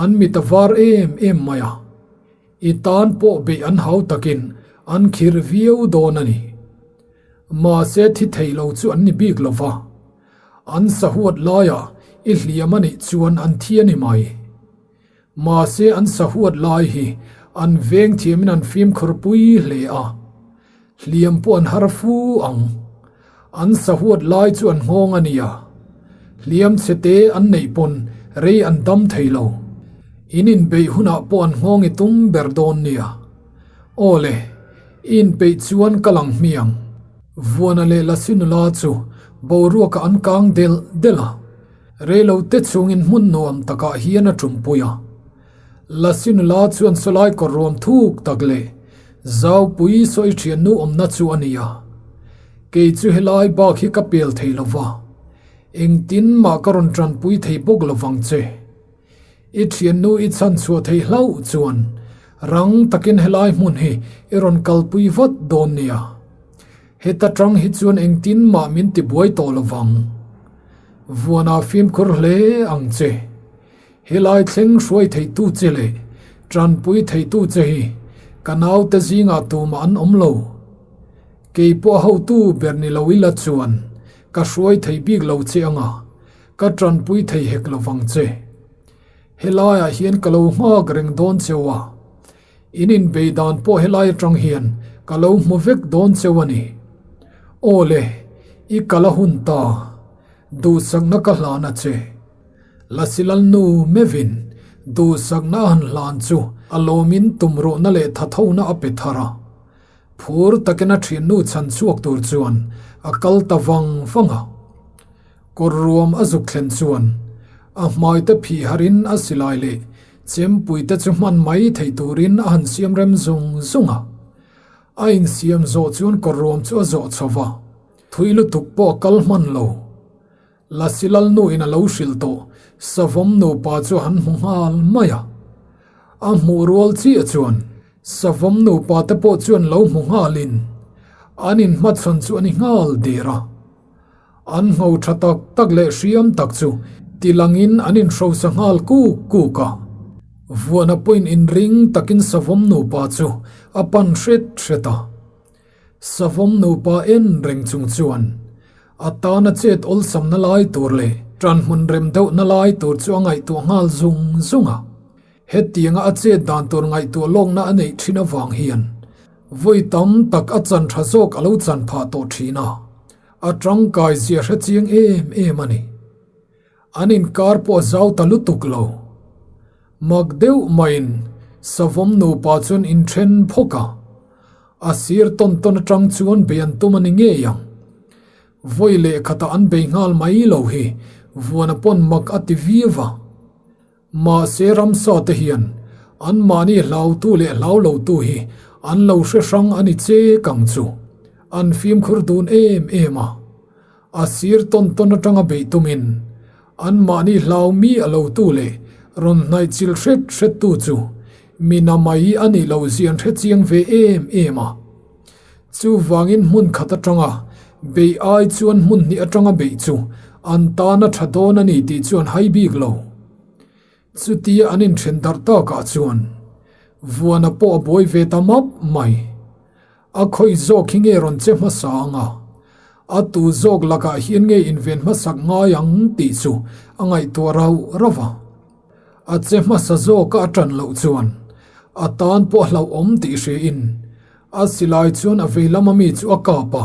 an mit a var em em mai a. I tan pawh beih an hau takin an khirh viau dawn a ni. Mahse thi thei lo chu an ni bik lo va, an sahuat laiah i hliam a nih chuan an thi a ni mai. Mahse an sahuat lai hi an veng thiamin an fimkhur pui hle a, hliam pawh an har fu ang. An sahuat lai chu an nghawng a nia. Hliam chhe te an neih pawn rei an dam thei lo. In inbeih hunah pawh an nghawng i tum ber dawn nia. Aw le, i inpeih chuan ka lang hmiang. Vuana leh Lasi nula chu boruakah an kang delh delh a. Reilo te chungin hmun nuam takah hian a tumpui a. Lasi nula chuan sawlai kawr ruam thuk tak leh Zaupui sawi thiannu awmna chu a ni a, kei chu helai bak hi ka pel thei lo va, engtin mah ka rawn tanpui thei bawk lo vang che. I thiannu i chhan chhuah thei hlauh chuan rang takin helai hmun hi i rawn kalpui vat dawn nia. Heta tang hi chuan engtin mah min tibuai tawh lo vang. Vuana fimkhur hle ang che. Helai thleng hruai theitu che leh tanpui theitu che hi ka naute zingah tumah an awm lo. Kei pawh hotu ber ni lo ila chuan ka hruai thei bik lo che anga ka tanpui thei hek lovang che. Helaiah hian ka lo nghak reng dawn cheu a, in inbei dan pawh helai atang hian ka lo hmu vek dawn cheu a ni. Aw le, i kal a hun ta, duhsakna ka hlan a che. Lasilalnu mevin duhsakna a han hlan chu a lawmin tumruhna leh thathona a pe thar a. Phur takin a thiannu chhan chhuak tur chuan a kal ta vang vang a. Kawr ruam a zuk thlen chuan a hmai te phih harin a silai leh chempui te chu hman mai theih turin a han siam rem zung zung a. A insiam zawh chuan kawr ruam chu a zawh chho va, thui lutuk pawh a kal hman lo. Lasi Lalnu in a lo hrilh tawh Savawm nupa chu han hmu nghal mai a. A hmuh rual chiah chuan Savawm nupa te pawh chuan lo hmu nghalin an inhmachhawn chu a ni nghal der a. An ngho tha tak tak leh hriam tak chu tilangin an inhrosa nghal kuk kuk a. Vuana pawhin inring takin Savawm nupa chu a pan hret hret a. Savawm nupa en reng chung chuan a tana chet awlsamna lai tur leh tanhmun rem deuhna lai tur chu a ngaihtuah nghal zung zung a. Hetianga a chet dan tur ngaihtuah lawkna a neih thin avang hian vawi tam tak a chan tha zawk a lo chan phah tawh thin a, a tangkai zia hre chiang em em a ni. An inkar pawh a zau ta lutuk lo. Mak deuh maiin Savawm nupa chuan inthen phawk a, a sir tawn tawn atang chuan bei an tum a ni ngei ang. Vawi leh khatah an bei nghal mai lo hi Vuana pawn mak a ti viau a. Mahse ramsa te hian anmahni hlautu leh hlau lotu hi an lo hre hrang a ni chek ang chu. An fimkhur dun em em a. A sir tawn tawn atanga beih tumin anmahni hlau mi a lotu leh rawn hnaih chil hret hrettu chu mi na mai a nih loh zian hre chiang ve em em a. Chuvangin hmun khat atanga beih ai chuan hmun hnih atanga beih chu an tan a tha dawn a ni tih chu an hai bik lo. Chutia an inthen darh takah chuan Vuana pawh a buai ve ta map mai. A khawih zawk hi nge rawn che hmasa ang a, a tu zawk lakah hian nge inven hmasak ngai ang tih chu a ngaihtuah rauh rauh a. A che hmasa zawka a tan loh chuan a tan pawh a hlauhawm tih hriain a silai chuan a vei lama mi chu a kap a,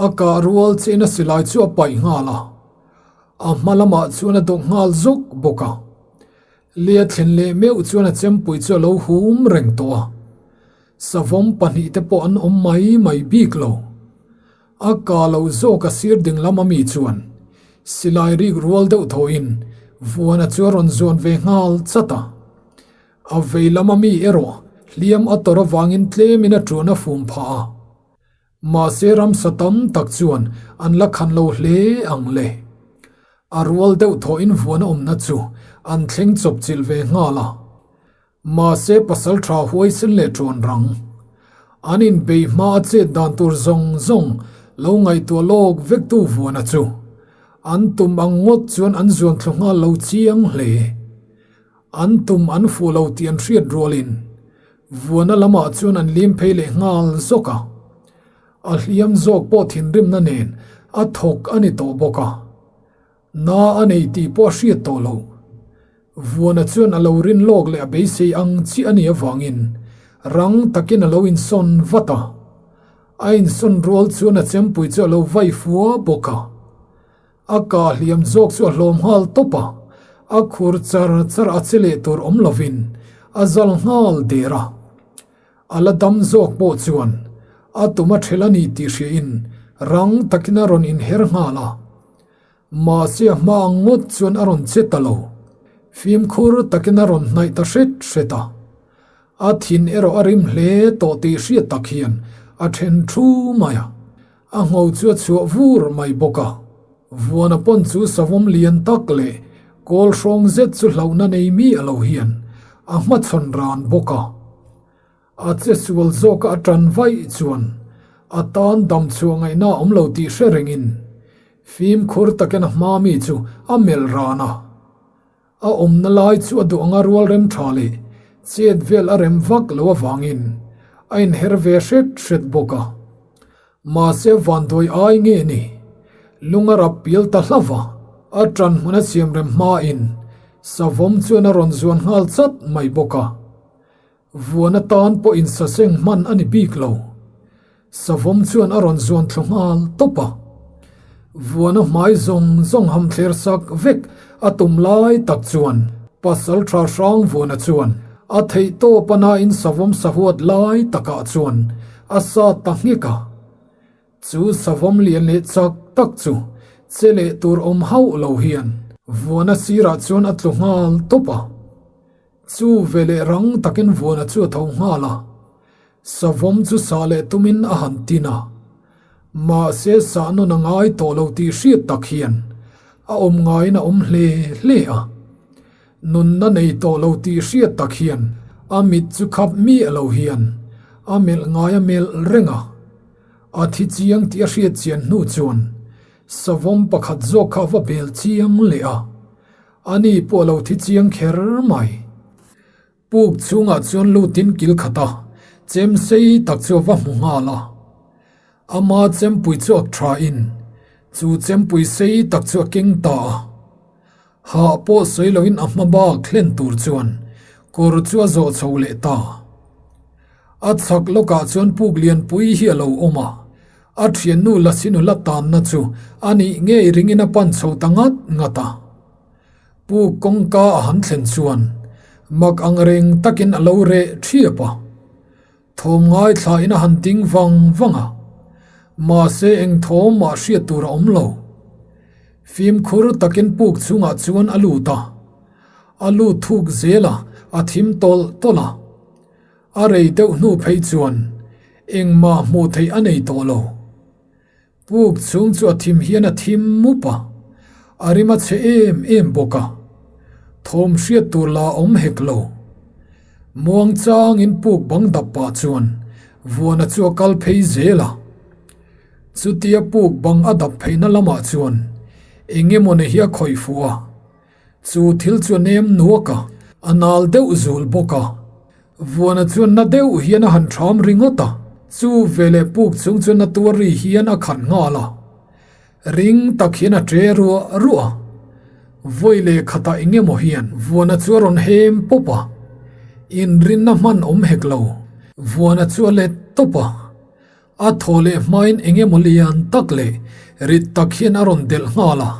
a kah rual chiahin a silai chu a paih nghal a, a hma lamah chuan a dawk nghal zawk bawk a. Lia thlen leh meuh chuan a chempui chu a lo hum reng tawh a. Savawm pahnihte pawh an awm mai mai bik lo. A ka lo zawk a sir ding lam ami chuan silai rik rual deuh thawhin Vuana chu a rawn zuan ve nghal chat a. A vei lam ami erawh hliam a tawrh avangin tlemin a ṭuan a fum phah a. Mahse ramsa tam tak chuan an la khan lo hle ang le. A rual deuh thawhin Vuana awmna chu an thleng chawp chilh ve nghal a. Mahse pasal tha huaisen leh ṭuan rang. An inbei hma a chet dan tur zawng zawng lo ngaihtuah lawk vektu Vuana chu an tum ang ngawt chuan an zuan thlu nghal lo chiang hle. An tum an fuh lo tih an hriat rualin Vuana lamah chuan an lim phei leh nghal zawk a. A hliam zawk pawh thinrimna nen a thawk a ni tawh bawk a. Na a nei tih pawh a hriat tawh loh. Vuana chuan a lo rin lawk leh a beisei ang chiah a nih avangin rang takin a lo insawn vat a. A insawn rual chuan a chempui chu a lo vai fua bawk a. A kah hliam zawk chu a hlawm nghal tawp a, a khur char char a che leh tur awm lovin a zal nghal der a. A la dam zawk pawh chuan a tum a ṭhelh a ni tih hriain rang takin a rawn inher nghal a. Mahse a hma ang ngawt chuan a rawn che ta lo. Fimkhur takin a rawn hnaih ta hret hret a. A thin erawh a rim hle tawh tih hriat tak hian a then thu mai a. A ngho chu a chhuah vur mai bawk a. Vuana pawn chu savawm lian tak leh kawl hrawng zet chu hlauhna nei mi a lo hian a hmachhawn ran bawk a. A che sual zawka a tan vaih chuan a tan dam chhuah ngaihna a awm lo tih hre rengin fimkhur takin a hma mi chu a melh ran a. A awmna lai chu a duh anga rual rem tha leh chet vel a rem vak lo avangin a inher ve hret hret bawk a. Mahse vanduai ai nge ni? Lung a rap pial ta hlauh va, a ṭan hmun a siam rem hmain savawm chuan a rawn zuan nghal chat mai bawk a. Vuan atan pawh insaseng hman a ni bik lo. Savawm chuan a rawn zuan thlu nghal tawp a. Vuan a hmai zawng zawng ham thler sak vek a tum lai tak chuan Pasalṭha Hrangvuana chuan a theih tawp a nain savawm sahuat lai takah chuan a sat ta nghek a. Chu savawm lian leh chak tak chu che leh tur awm hauh lo hian Vuana sirah chuan a tlu nghal tawp a. Chu veleh rang takin Vuana chu a tho nghal a. Savawm chu sah leh tumin a han tin a. Mahse sah nawn a ngai tawh lo tih hriat tak hian a awm ngaiin a awm hle hle a. Nunna nei tawh lo tih hriat tak hian a mit chu khap miah lo hian a melh ngai a melh reng a. A thi chiang tih a hriat chian hnu chuan savawm pakhat zawk kha a va bel chiang leh a. Ani pawh a lo thi chiang kher mai. Puk chhungah chuan lutin kil khat a, chem sei tak chu a va hmu nghal a. Ama chempui chu ak thain chu chempui sei tak chu a keng ta a. Hah pawh sawi loin a hma bak hlen tur chuan kawr chu a zawh chho leh ta. A chhak lawkah chuan puk lianpui hi a lo awm a, a thiannu Lasinu la tanna chu a nih ngei ringin a pan chho ta ngat ngat a. Pu kawngka a han thlen chuan mak ang reng takin a lo reh thiap a. Thawm ngaithlain a han ding vang vang a, mahse eng thawm mah hriat tur a awm lo. Fimkhur takin puk chungah chuan a lut a, a lut thuk zel a, a thim tawlh tawlh a. A rei deuh hnu phei chuan engmah hmuh theih a nei tawh lo. Puk chhung chu a thim hian a thim mup a, a rim a chhe em em bawk a, thawm hriat tur la awm hek lo. Muang changin puk bang dap pah chuan Vuana chu a kal phei zel a. Chutia puk bang a dap pheihna lamah chuan eng emaw ni hi a khawih fuh a. Chu thil chu a nem nuak a, a nal deuh zul bawk a. Vuana chuan na deuh hian a han ṭham ringawt a, chu veleh puk chung chuan na tuar ri hian a khat nghal a. Ring tak hian a ṭe ruah ruah a. Vawi leh khatah eng emaw hian Vuana chu a rawn hem pawp a, inrinna hman awm hek lo. Vuana chu a let tawp a. A thaw leh hmain eng emaw lian tak leh rit tak hian a rawn delh nghal a,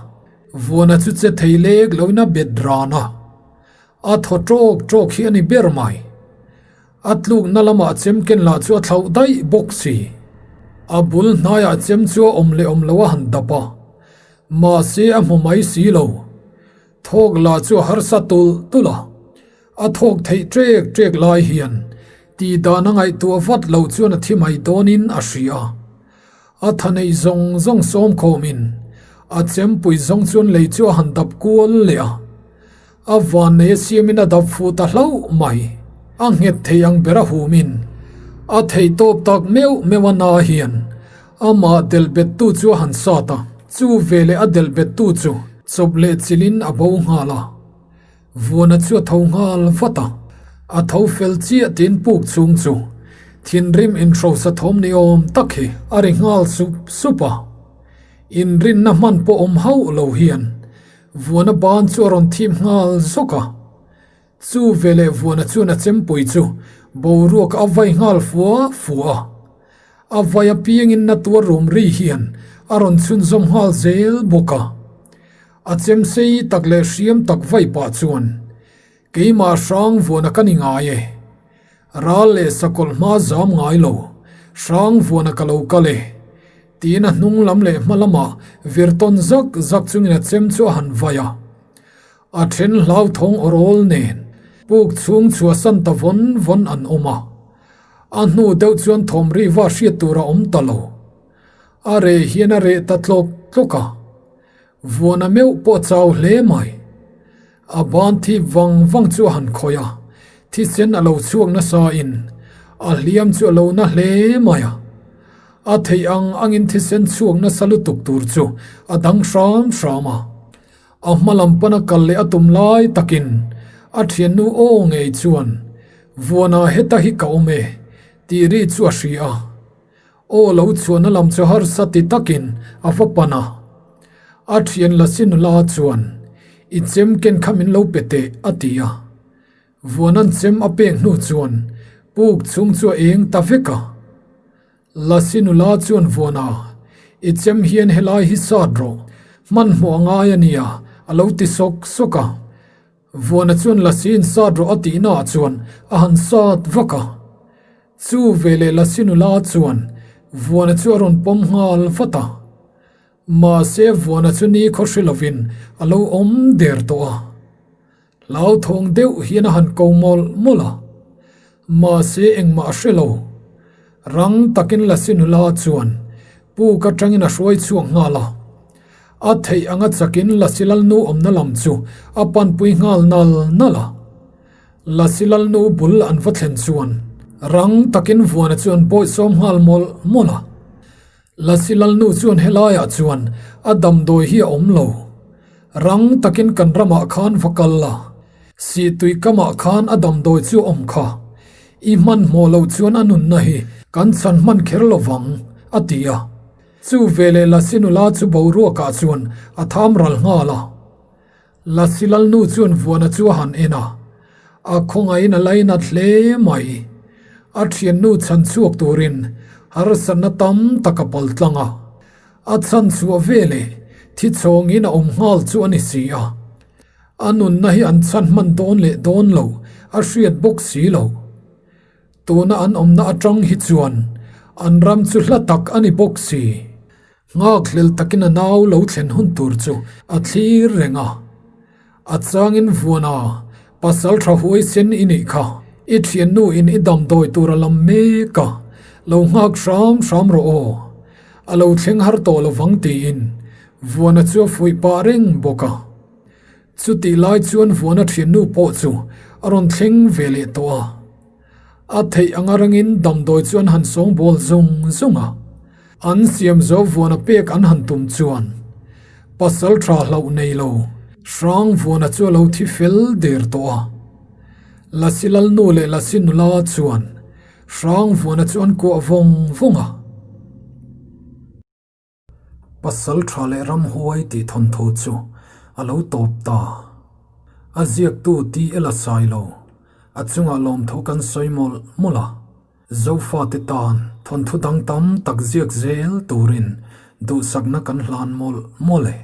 Vuana chu che thei lek loin a bet ran a, a thaw ṭawk ṭawk hi a ni ber mai. A tlukna lamah chem ken lah chu a thlauh daih bawk si. A bul hnaiah chem chu a awm leh awm lo a han dap a, mahse a hmu mai si lo. Thawk lah chu a harsa tulh tulh a. A thawk theih ṭek ṭek lai hian tih dan a ngaihtuah vat loh chuan a thi mai dawnin a hria. A tha neih zawng zawng sawm khawmin a chempui zawng chuan lei chu a han dap kual leh a. A van nei a siamin a dap fuh ta hlauh mai. A nghet thei ang ber a humin a theih tawp tak meuh meuh a na hian amah delh bettu chu a han sat a. Chu veleh a delh bettu chu chawp leh chilhin a bo nghal a. Vuana chu a tho nghal vat a, a tho fel chiah tiin puk chhung chu thinrim inhrosa thawm ni awm tak hi a ri nghal sup sup a. Inrinna hman pawh awm hauh lo hian Vuana ban chu a rawn thim nghal zawk a. Chu veleh Vuana chuan a chempui chu boruak a vai nghal fua fua a. A vai apiangin na tuar rum ri hian a rawn chhunzawm nghal zel bawk a. A chem sei tak leh hriam tak vai pah chuan, Keimah hrang vuana ka ni ngai e. Ral leh sakawlh hma zam ngai lo, hrang vuana ka lo kal e. Tiin a hnung lam leh hma lamah vir tawn zak zak chungin a chem chu a han vai a. A then hlauthawng awrawl nen puk chhung chhuahsan ta vawn vawn an awm a. A hnu deuh chuan thawm ri va hriat tur a awm ta lo. A reh hian a reh ta tlawk tlawk a. Vuana meuh pawh chau hle mai. A ban thip vang vang chu a han khawih a, thisen a lo chhuak nasa in a hliam chu a lo na hle mai a. A theih ang angin thisen chhuak nasa lutuk tur chu a dang hram hram a. A hma lam pana kal leh a tum lai takin a thiannu aw ngei chuan, Vuana heta hi ka awm e, tih ri chu a hria a. Aw lo chhuahna lam chu harsa ti takin a va pan a. A thian Lasi nula chuan, I chem ken kha min lo pe teh, a ti a. Vuanan chem a pek hnu chuan puk chhung chu a eng ta vek a. Lasi nula chuan Vuana, I chem hian helai hi sat rawh, hmanhmawh a ngai a nia, a lo ti sawk sawk a. Vuana chuan Lasi in sat rawh a tihna ah chuan a han sat vak a. Chu veleh Lasi nula chuan Vuana chu a rawn pawm nghal vat a. Mahse Vuana chu ni khaw hre lovin a lo awm der tawh a. Hlauthawng deuh hian a han ko mawlh mawlh a. Mahse engmah a hre lo. Rang takin Lasi nula chuan puk atangin a hruai chhuak nghal a. A theih anga chakin Lasi Lalnu awmna lam chu a panpui nghal nal nal a. Lasi Lalnu bul an va thlen chuan rang takin Vuana chu an bawihsawm nghal mawlh mawlh a. Lasi Lalnu chuan helaiah chuan a damdawi hi a awm lo. Rang takin kan ramah khan va kal la, Sihtui kamah khan a damdawi chu a awm kha. I hmanhmawh loh chuan a nunna hi kan chhan hman kher lo vang, a ti a. Chu veleh Lasi nula chu boruakah chuan a tham ral nghal a. Lasi Lalnu chuan Vuana chu a han en a, a khawngaihin a lainat hle mai. A thiannu chhan chhuak turin harsatna tam tak a pal tlang a. A chhan chhuah veleh thi chhawngin a awm nghal chu a ni si a. A nunna hi an chhan hman dawn leh dawn lo a hriat bawk si lo. Tuna an awmna atang hi chuan an ram chu hla tak a ni bawk si. Nghakhlel takin a nau lo thlen hun tur chu a thlir reng a. A changin Vuana, pasal tha huaisen i nih kha, i thiannu in i damdawi tur a lam mek a, lo nghak hram hram rawh aw. A lo thleng har tawh lovang tiin Vuana chu a fuih pah reng bawk a. Chutih lai chuan Vuana thiannu pawh chu a rawn thleng ve leh tawh a. A theih anga rangin damdawi chu an han sawngbawl zung zung a. An siam zo Vuana pek an han tum chuan pasal tha hlauh nei lo hrang Vuana chu a lo thi fel der tawh a. Lasi Lalnu leh Lasi nula chuan hrang Vuana chu an kuah vawng vawng a. Pasal tha leh ramhuai tih thawnthu chu a lo tawp ta. A ziaktu ti ela sai lo, a chungah lawmthu kan sawi mawlh mawlh a. Zofate tan thawnthu dang tam tak ziak zel turin duhsakna kan hlan mawlh mawlh e.